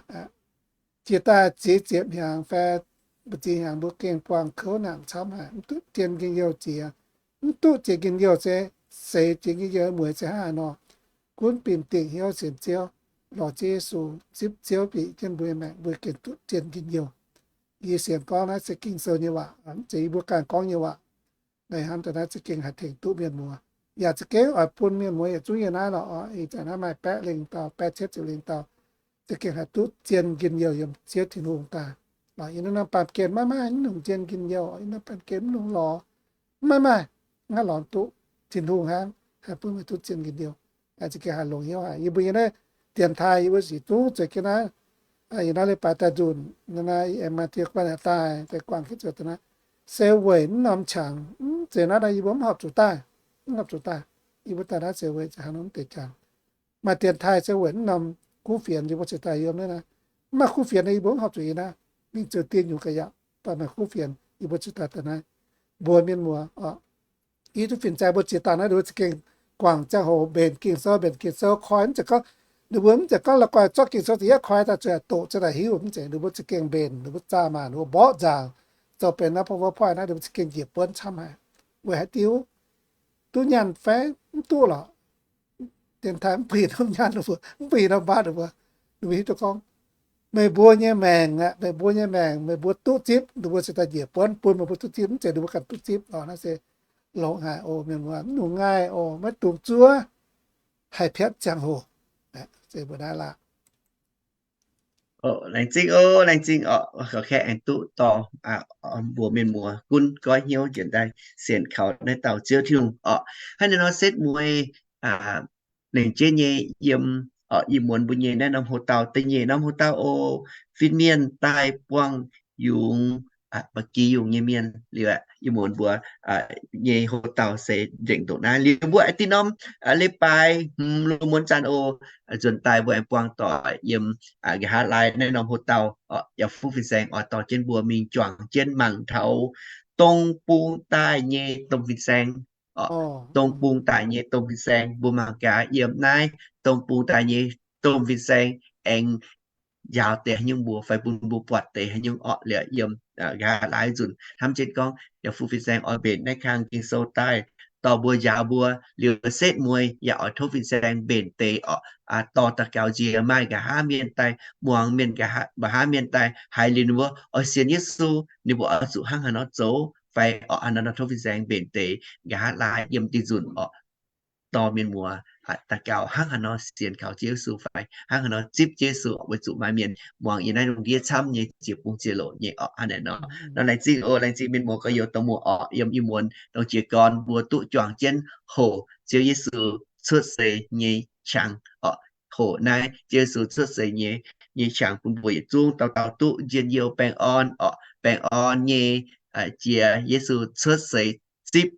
Jiex daaih ziex ziepc hnyangx fai mbu'ziex hnyangx mbuo gengh buangh kouv naanc camv haic, mv duqv zien njien-youh jiex. Mv duqv zien njien-youh se, seix jiex njien-youh mueiz se hnangv haaix nor. Gunv bun dingc hnyouv sienx Ziouv, lorz Ziouv Yesu, zipv Ziouv bieqc jienv mbuo nyei maengc, mbuo gengh duqv zien njien-youh. Yie sienx gorngv naaiv se Ging-Sou nyei waac, mv zeiz yie mbuo ganh gorngv nyei waac. Naaiv hnamv daaih naaiv za'gengh haih tengx duqv mienh muoz, yaac za'gengh oix bun mienh muoz yietc zungv yiem naaiv lorqc. Ih zanc naaiv maaih baeqv lengh dauh, baeqv cietv ziepc lengh dauh, za'gengh haih duqv zien njien-youh yiem Ziouv Tin-Hungh daaih. Yiem naaiv norm baamh gen maiv maaih mv nongc zien njien-youh, yiem naaiv norm baamh gen mv longc lorz, maiv maaih, maiv lorz duqv. Tin-Hungh hnangv haih bun meih duqv zien njien-youh. Za'gengh haih longc hnyouv haic. Yie mbuo yiem naaiv dienx taaih yie mbuo yietc zungv zueiz jienv naaiv, yiem naaiv leiz-baaix daaih nzunc, naaiv aengx maaih deix guanh daaih, deix guanh jienv zueiz daaih naaiv, se weic mv norm qangx, mv zeiz naaiv yie mbuo mv horpc zuqc daaih, mv horpc zuqc daaih. Yie mbuo daaih naaiv se weic zuqc hnangv nor mv deix qangx. Maaih dienx taaih se weic mv norm kuv fienx yie mbuo zueiz daaih yiem naaiv. Mv maaih kuv fienx yie mbuo mv horpc zuqc yiem naaiv. Mingh zueiz dieh nyungc ga'yangh, mv baac maaih kuv fienx yie mbuo zueiz daaih daaih naaiv. Mbuox mienh muoz oc, i duqv fin-saeng mbuo ziex daaih naaiv, ninh mbuo za'gengh guangc ziangh hoc mbenc Ging-Sou, mbenc Ging-Sou koi, mv zeiz gorngv, ninh mbuo mv zeiz gorngv la'guaih zorqv Ging-Sou ziepc yietv koi daaih zuqc doqc ziouc daaih hiuv, mv zeiz. Ninh mbuo za'gengh mbenc, ninh mbuo zaah maanc, ninh mbuo mborqv nzaangc, zoux benx naaiv PowerPoint naaiv, ninh mbuo za'gengh njiec buonv camv haic. Weic haaix diuc? Duqv nyaanh fai mv duqv lorqc. Dienx taaih mv bun norm nyaanh ninh mbuo, mv bun norm mbaatv ninh mbuo. Ninh mbuo hiuv duqv gorngv, meih mbuo nyei maengc aqv, meih mbuo nyei maengc meih mbuo duqv zipv, ninh mbuo cingx daaih njiec buonv bun meih mbuo duqv zipv, mv zeiz ninh mbuo ganh duqv zipv oc. Naaiv se longx haic oc, mienh muoz, mv nyungc ngaih oc, maiv dungx zuov, haih piatv ziangh hoc. Mbuo naaiv laangz zingh oc, laengz zingh oc, ga'kaeqv aengx duqv dorh mbuo mienh muoz gunv goiv hnyouv njiec daaih sienx kaux naaiv dauh Ziouv Tin-Hungh oc. Hnangv naaiv nor setv mueiz lengc jeiv nyei yiem ih muonz mbuo nyei naaiv norm houx-dauh, da'nyeic norm houx-dauh oc, fin-mienh daaih buangh yungz, ba'gi yungz nyei mienh liuz, ih muonz mbuo nyei houx-dauh se nzengc ndongc naaiv liuz, mbuo aengx dinh norm leiz-baaix hmz lungh muonz zanc oc, nzuonx daaih mbuo aengx buangh doic yiem nqa'haav laai naaiv norm houx-dauh, yaac fuqv fin-saeng oix dorh jienv mbuo mingh juangc jienv mangc taux dong bung daaih nyei domh fin-saeng. Dong bung daaih nyei domh fin-saeng, mbuo mangc gaax yiem naaiv dong bung daaih nyei domh fin-saeng aengx njaaux deix haaix nyungc mbuo fai bun mbuo buatc deix haaix nyungc orqc. Liuz yiem nqa'haav laai nzunc hnamv jienv gorngv yaac fuqv fin-saeng oix mbenc naaiv kang Ging-Sou daaih dorh mbuo njaaux mbuo. Liuz setv mueiz yaac oix tov fin-saeng mbenc deix orqc, dorh daux gaux nziex maaih nqa'haav mienh daaih muangx, mienh nqa'haav, nqa'haav mienh daaih haiz liuz ninh mbuo oix sienx Yesu, ninh mbuo oix zuqc hnangv haaix nor zoux fai orqc. Hnangv naaiv nor tov fin-saeng mbenc deix nqa'haav laai yiem dinh nzunc orqc, dorh mienh muoz daux gaux hnangv haaix nor sienx kaux Ziouv Yesu fai hnangv haaix nor zipv Ziouv Yesu orqc, weic zuqc maaih mienh muangx yiem naaiv lungh ndiev camv nyei ziex bung ziex loc nyei orqc. Hnangv naaiv nor, nor laengz zingh oc, laengz zingh mienh muoz gorx-youz dongh muoz orqc, yiem ih muonz dongh jiez gorn mbuo duqv juangc jienv hoqc Ziouv Yesu cuotv seix nyei qangx orqc. Hoqc naaiv Ziouv Yesu cuotv seix nyei, nyei qangx bun mbuo yietc zungv dauh dauh duqv njien-youh baengh orn orqc, baengh orn nyei jiex Yesu cuotv seix zipv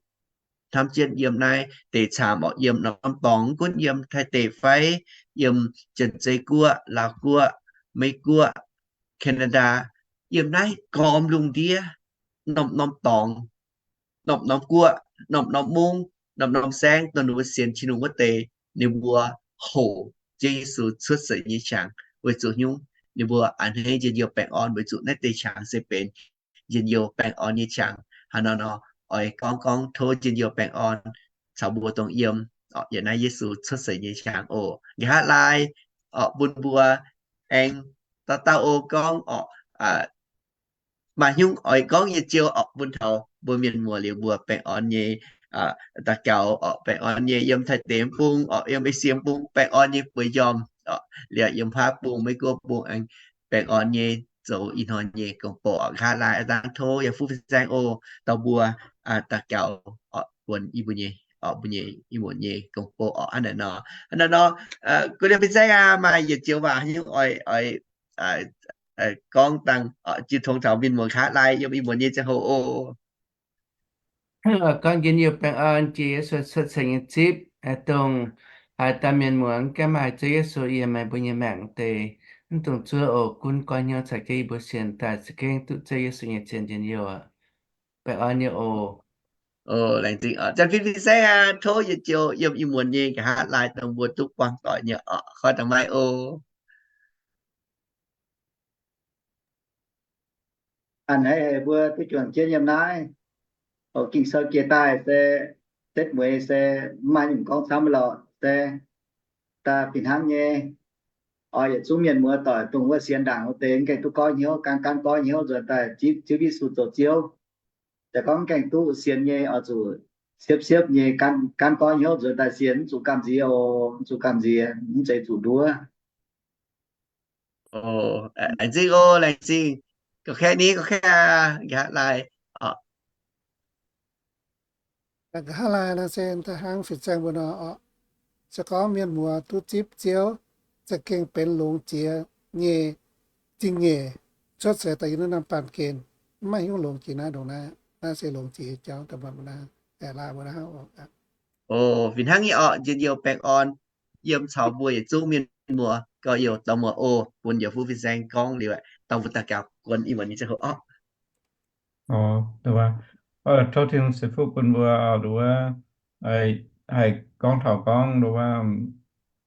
hnamv jienv yiem naaiv deic-caamx orqc, yiem norm-norm dorngx, mv gunv yiem Taiv deic fai yiem Janx-Zei Guoqv, Laauv Guoqv, Meiv Guoqv, Canada, yiem naaiv gormx lungh ndiev, norm-norm dorngx, norm-norm guoqv, norm-norm mungv, norm-norm saengv, dongh ninh mbuo sienx Tin-Hungh wuov deix, ninh mbuo hoqc Ziouv Yesu cuotv seix nyei qangx weic zuqc nyungc ninh mbuo a'hneiv njien-youh baengh orn weic zuqc naaiv deix qangx se benx njien-youh baengh orn nyei qangx. Hnangv nor nor, oix gorngv gorngv tov njien-youh baengh orn caux mbuo dongh yiem, orqc, yiem naaiv Yesu cuotv seix nyei qangx oc. Nqa'haav laai, orqc, bun mbuo aengx dauh dauh oc gorngv, orqc, maaih hnyungv oix gorngv yietc joux orqc bun taux mbuo mienh muoz liuz mbuo baengh orn nyei daux gaux orqc, baengh orn nyei yiem Taiv deic bung orqc, yiem Esie bung baengh orn nyei bueix njormh orqc, liuz yiem Huaav bung, Meiv Guoqv bung aengx baengh orn nyei zoux ih hnoi nyei gong-bou orqc. Nqa'haav laai a'dangh tov yaac fuqv fin-saeng oc, dorh mbuo daux gaux orqc, buonx yie mbuo nyei, orqc, mbuo nyei ih muonz nyei gong-bou orqc. Hnangv naaiv nor, hnangv naaiv nor, guv liemh fin-saeng aac, maaih yietc joux waac haaix nyungc oix, oix gorngv dangh jiu tong taux mienh muoz nqa'haav laai yiem ih muonz nyei ziangh hoc oc. Gorngv njien-youh baengh orn jiex Yesu cuotv seix nyei zipv, dongh haaix dauh mienh muoz mv gaengh maaih Ziouv Yesu yiem meih mbuo nyei maengc deix, mv dungx zuov oc. Gunv goiv hnyouv caux jienv yie mbuo sienx daaih za'gengh duqv Ziouv Yesu nyei zien njien-youh. Baengh orn nyei oc. Laengz zingh orqc, janx fin fin-saeng aac, tov yietc joux yiem ih muonz nyei nqa'haav laai dongh mbuo duqv buangh doic nyei orqc, koi dangh maiv oc. A'hneiv haic mbuo duqv juangc jienv yiem naaiv. Oc, Ging-Sou jiex daaih se, setv mueiz se mv maaih nyungc gorngv camv lorqc, se daaih fih hnangv nyei. Oix yietc zungv mienh muoz doic dongh wuov sienx ndaangc wuov deix mv gaengh duqv goiv hnyouv, gaanv gaanv goiv hnyouv nzuonx daaih zipv Ziouv Yesu zoux Ziouv. Se gorngv mv gaengh duqv sienx nyei oix zuqc siepv-siepv nyei gaanv goiv hnyouv nzuonx daaih sienx, mv zuqc gamh nziex oc, mv zuqc gamh nziex, mv zeiz zuqc nduov. Laengz zingh oc, laengz zingh. Ga'kaeqv ni, ga'kaeqv aac, nqa'haav laai. Nqa'haav laai naaiv se da'hnangv fin-saeng mbuo nor orqc, se gorngv mienh muoz duqv zipv Ziouv, za'gengh benx longx jiex nyei zingh nyeic cuotv seix daaih yiem naaiv norm baamh gen. Mv maaih hnyouv longx jiex naaiv ndongc naaiv. Naaiv se longx jiex jauv daaih mbuo naaiv, laai mbuo naaiv hnangv oc. Oc, fih hnangv nyei orqc, njien-youh baengh orn yiem caux mbuo yietc zungv mienh muoz, gorx-youz dorh muoz oc. Bun yaac fuqv fin-saeng gorngv liuz, dorh mbuo daux gaux guonx ih muonz nyei ziangh hoc orqc. Tov Tin-Hungh ceix fuqv bun mbuo, nduov, haih gorngv taux gorngv nduov,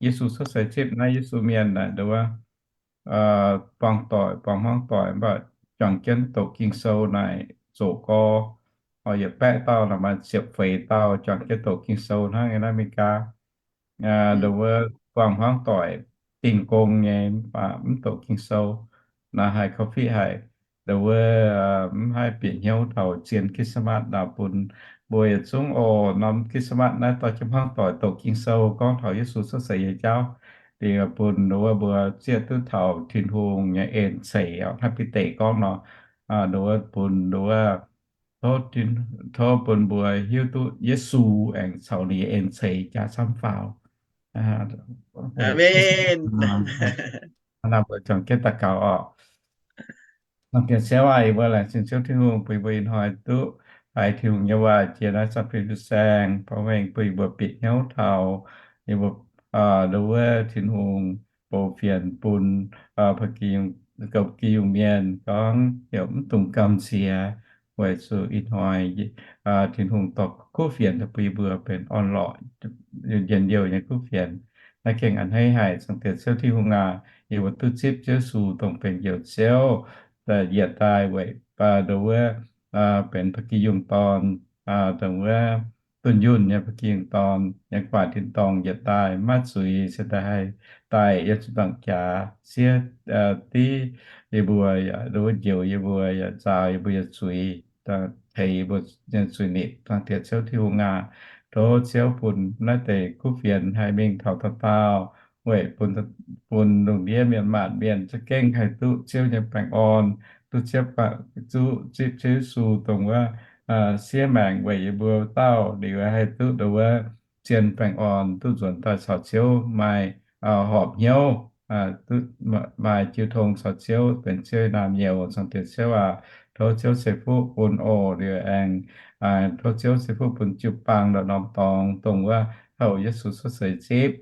Yesu cuotv seix zipv naaiv Yesu mienh naaic nduov, buangh doic, buangh hmuangv doic, mv baac juangc jienv doqc Ging-Sou naaic zoqc gau, oix yietc baeqv dauh naaic maaih ziepc feix dauh juangc jienv doqc Ging-Sou hnangv nyei naaiv Meigaa. Nduov, buangh hmuangv doic dingh gong nyei, mv baac mv doqc Ging-Sou. naaiv haih korv-fiqv haic, nduov wuov mv haih bieqc hnyouv taux zien Christmas naaic bun mbuo yietc zungv oc. Norm Christmas naaiv dorh jienv hmuangv doic doqc Ging-Sou gorngv taux Yesu cuotv seix nyei jauv, liuz bun nduov wuov mbuo zieqv duqv taux Tin-Hungh nyei en ceix oc. Hnangv Bide gorngv nor, nduov wuov bun nduov wuov tov bun mbuo hiuv duqv Yesu aengx caux ninh nyei en ceix jaax camv faaux. Aamen. Naaiv mbuo juangc jienv daux gaux oc. Laengz zingh Ziouv aac, yie mbuo laengz zingh Ziouv Tin-Hungh bun yie mbuo ih hnoi duqv haiz Tin-Hungh nyei waac jiex naaiv caux fin-saeng, baengh mengh bun yie mbuo bieqc hnyouv taux yie mbuo nduov wuov Tin-Hungh bouh fienx bun gouv gi yungh mienh gorngv yaac mv dungx gamh nziex, weic zuqc ih hnoi Tin-Hungh dorh kuv fienx bun yie mbuo benx orn-lorqc, njien-youh nyei kuv fienx. Naaiv gengh a'hneiv haic. Zaangc Diex Ziouv Tin-Hungh aac, yie mbuo duqv zipv Ziouv Yesu dongh benx Njoux Ziouv, yietc daaih weic nduov wuov benx ba'gi yungh dorn, dongh wuov dunh yunh nyei ba'gi yungh dorn, yiem gu'nguaaic tin-dorngh yietc daaih maiv zuiz, se daaih haih daaih yiem ziepc nzaangc jaax siev div yie mbuo, yaac nduov wuov njoux yie mbuo, yaac nzaaux yie mbuo nyei zuiz, tengx yie mbuo nyei zuiz nipc. Zaangc Diex Ziouv Tin-Hungh aac, tov Ziouv bun naaiv deix kuv fienx haih mingh taux dauh dauh, weic bun lungh ndiev mienh maanc mienh za'gengh haih duqv Ziouv nyei baengh orn, duqv Ziouv, duqv zipv Ziouv Yesu dongh wuov siev maengc weic yie mbuo dauh liuz, haih duqv nduov wuov zien baengh orn, duqv nzuonx daaih caux Ziouv maaih horpc hnyouv, maaih jiu tong caux Ziouv, benx Ziouv nyei naamh nyouz. Zaangc Diex Ziouv aac, tov Ziouv ceix fuqv bun oc. Liuz aengx tov Ziouv ceix fuqv bun jiu-baang ndongc norm dorngx dongh wuov houc Yesu cuotv seix zipv,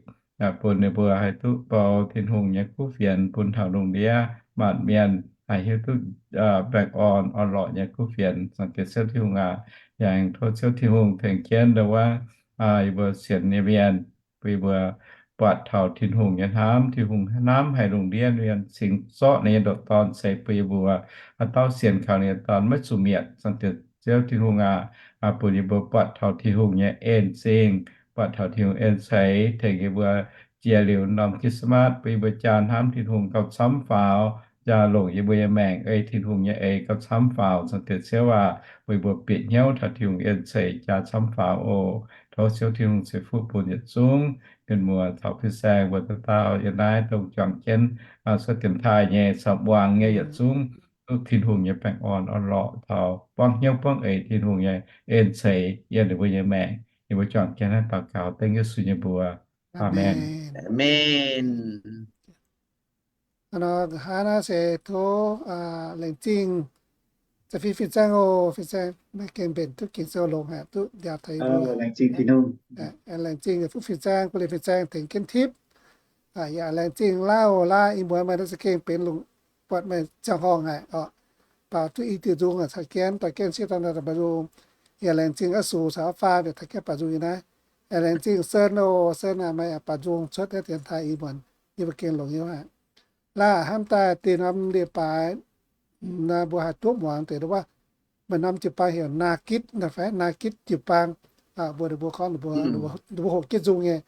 bun ninh mbuo haih duqv bou Tin-Hungh nyei kuv fienx bun taux lungh ndiev maanc mienh haih hiuv duqv baengh orn, orn-lorqc nyei kuv fienx. Zaangc Diex Ziouv Tin-Hungh aac, yaac aengx tov Ziouv Tin-Hungh tengx jienv nduov wuov yie mbuo sienx nyei mienh, bun yie mbuo buatc taux Tin-Hungh nyei hnamv. Tin-Hungh hnamv haic lungh ndiev mienh, cingx zorqv ninh nyei ndoqc Dorn ceix bun yie mbuo. Haaix dauh sienx kaux ninh nyei Dorn maiv zuqc mietc. Zaangc Diex Ziouv Tin-Hungh aac, bun yie mbuo buatc taux Tin-Hungh nyei en zingh, buatc taux Tin-Hungh en ceix, tengx yie mbuo jiex liuz norm Christmas bun yie mbuo jaa hnamv Tin-Hungh gauh camv faaux, jaa longc yie mbuo nyei maengc ei Tin-Hungh nyei eix gauh camv faaux. Zaangc Diex Ziouv aac, bun yie mbuo bieqc hnyouv taux Tin-Hungh en ceix jaa camv faaux oc. Tov Ziouv Tin-Hungh ceix fuqv bun yietc zungv mienh muoz caux fin-saeng mbuo dauh dauh yiem naaiv dongh juangc jienv cuotv dienx taaih nyei caux muangx nyei yietc zungv, duqv Tin-Hungh nyei baengh orn, orn-lorqc taux buangv hnyouv buangv eix Tin-Hungh nyei en ceix yiem ninh mbuo nyei maengc. Yie mbuo juangc jienv naaiv daux gaux dengv Yesu nyei mbuox. Aamen. Aamen. Hnangv naaiv se tov laengz zingh fin-saeng oc. Fin-saeng meih gengh mbenc duqv Ging-Sou longx haic, duqv njaaux taux yie mbuo. Laengz zingh, laengz zingh fuqv fin-saeng, bun fin-saeng tengx jienv tipv. Yaac laengz zingh Lauv, Lauv, ih muonz meih naaiv za'gengh benx lungh buatc meih ziangh horngh haic oc. Baaux duqv i diuh nzung caux jienv, dorh jienv sieqv dorn daaih mbu'ndongx. Yaac laengz zingh A'sux caux A'faa mbuo taux jienv baaux nzung yiem naaiv. Yaac laengz zingh Sen oc. Sen aac, meih baaux nzung cuotv naaiv dienx taaih ih muonz, yie mbuo gengh longx haic. Lauv, hnamv daaih dinh norm leiz-baaix naaiv mbuo haih duqv muangx deix wuov, maaih norm jiu-baang heuc Naa Gitv naaiv fai Naa Gitv jiu-baang. Mbuo, ninh mbuo gorngv ninh mbuo hoqc jienv nzung nyei,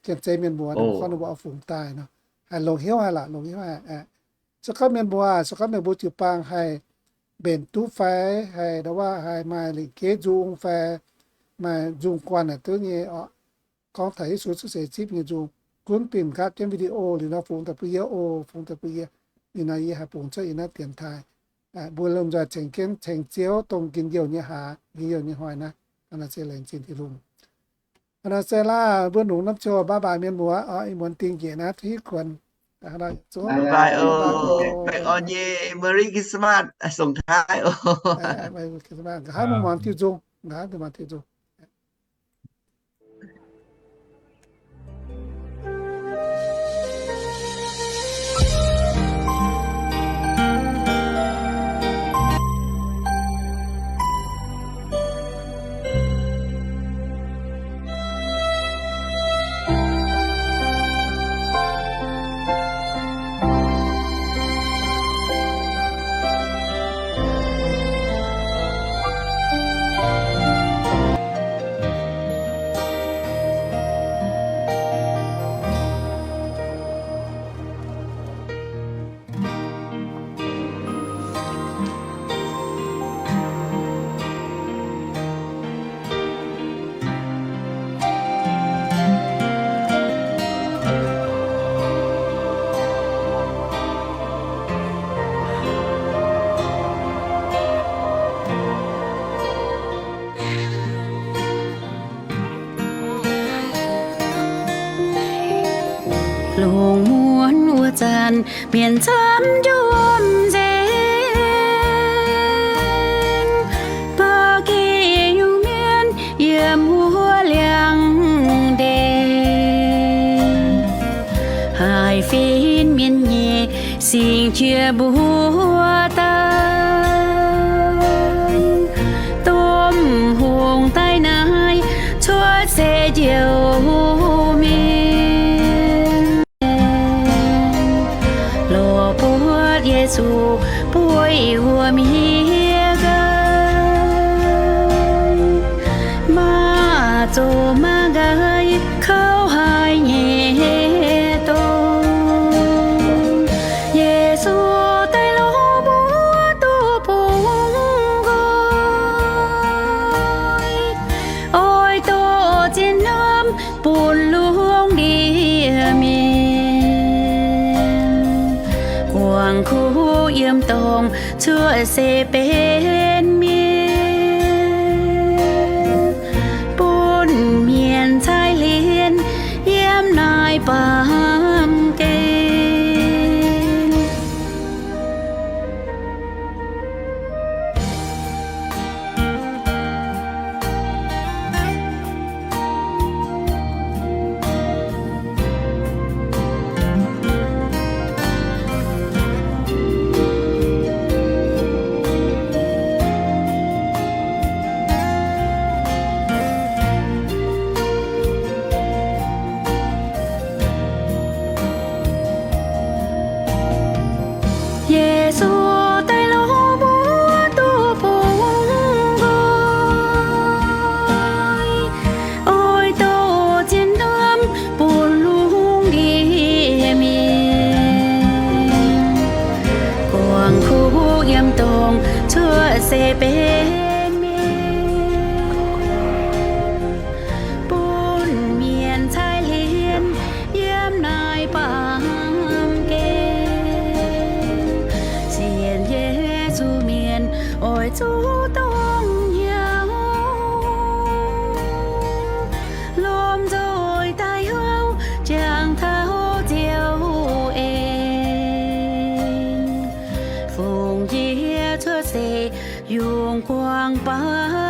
janx-zei mienh muoz, ninh mbuo gorngv ninh mbuo oix fungx daaih nor, haih longx hnyouv haic lorqc, longx hnyouv haic. Se gorngv mienh muoz, se gorngv meih mbuo jiu-baang haih mbenc duqv fai haih, wuov, haih maaih lingc geiv nzung fai maaih nzung guanh naaic duqv nyei oc, gorngv taux Yesu cuotv seix zipv nyei nzung, gunv binc nqaapv jienv video liuz nor fungx daaih bun yie oc, fungx daaih bun yie. Ih hnoi yie haih bungx cuotv yiem naaiv dienx taaih. Mbuo lomh nzoih ceng jienv ceng Ziouv dongh njien-youh nyei hlaax, njien-youh nyei hnoi naaiv. Hnangv naaiv se laengz zingh Tin-Hungh. Hnangv naaiv se Lauv, mbuo longc norm ziangh hoc bye bye mienh muoz oc. Ih muonz dingh njiec naaiv hiuv kuonx. Bye bye oc. Baengh orn nyei Merry Christmas, song-taaiv oc. Nqa'haav mbuo muangx diuh nzung, nqa'haav mbuo muangx diuh nzung. Lungh muonz wuov zanc mienh camv njomv nzengc, ba'gi nyungc mienh yiem wuov liangx-ndeic. Haiz fim mienh nyei singx jiex mbuo daaih, domh hungh daaih naaiv cuotv seix njoux mienh, lorz buotv Yesu bueix wuom-hiev nqaai, maiv zoux maiv nqaai kouv haic nyei dorngx. Yesu daaih lorz mbuo duqv bungx nqoi, oix dorh zien hnamv bun lungh ndiev mienh, guangc kuv yiem dorngx cuotv seix benx mienh, bun mienh caaiv hlen yiem naaiv baamh gen. Yesu daaih lorz mbuo duqv bungx nqoi, oix dorh zien hnamv bun lungh ndiev mienh, guangc kuv yiem dorngx cuotv seix benx mienh, bun mienh caaiv hlen yiem naaiv baamh gen. Sienx Yesu mienh oix zuqc dongh hnyouv, lomh nzoih daaih houv jangx taux Ziouv en, fungx njiec cuotv seix yungz guangc baav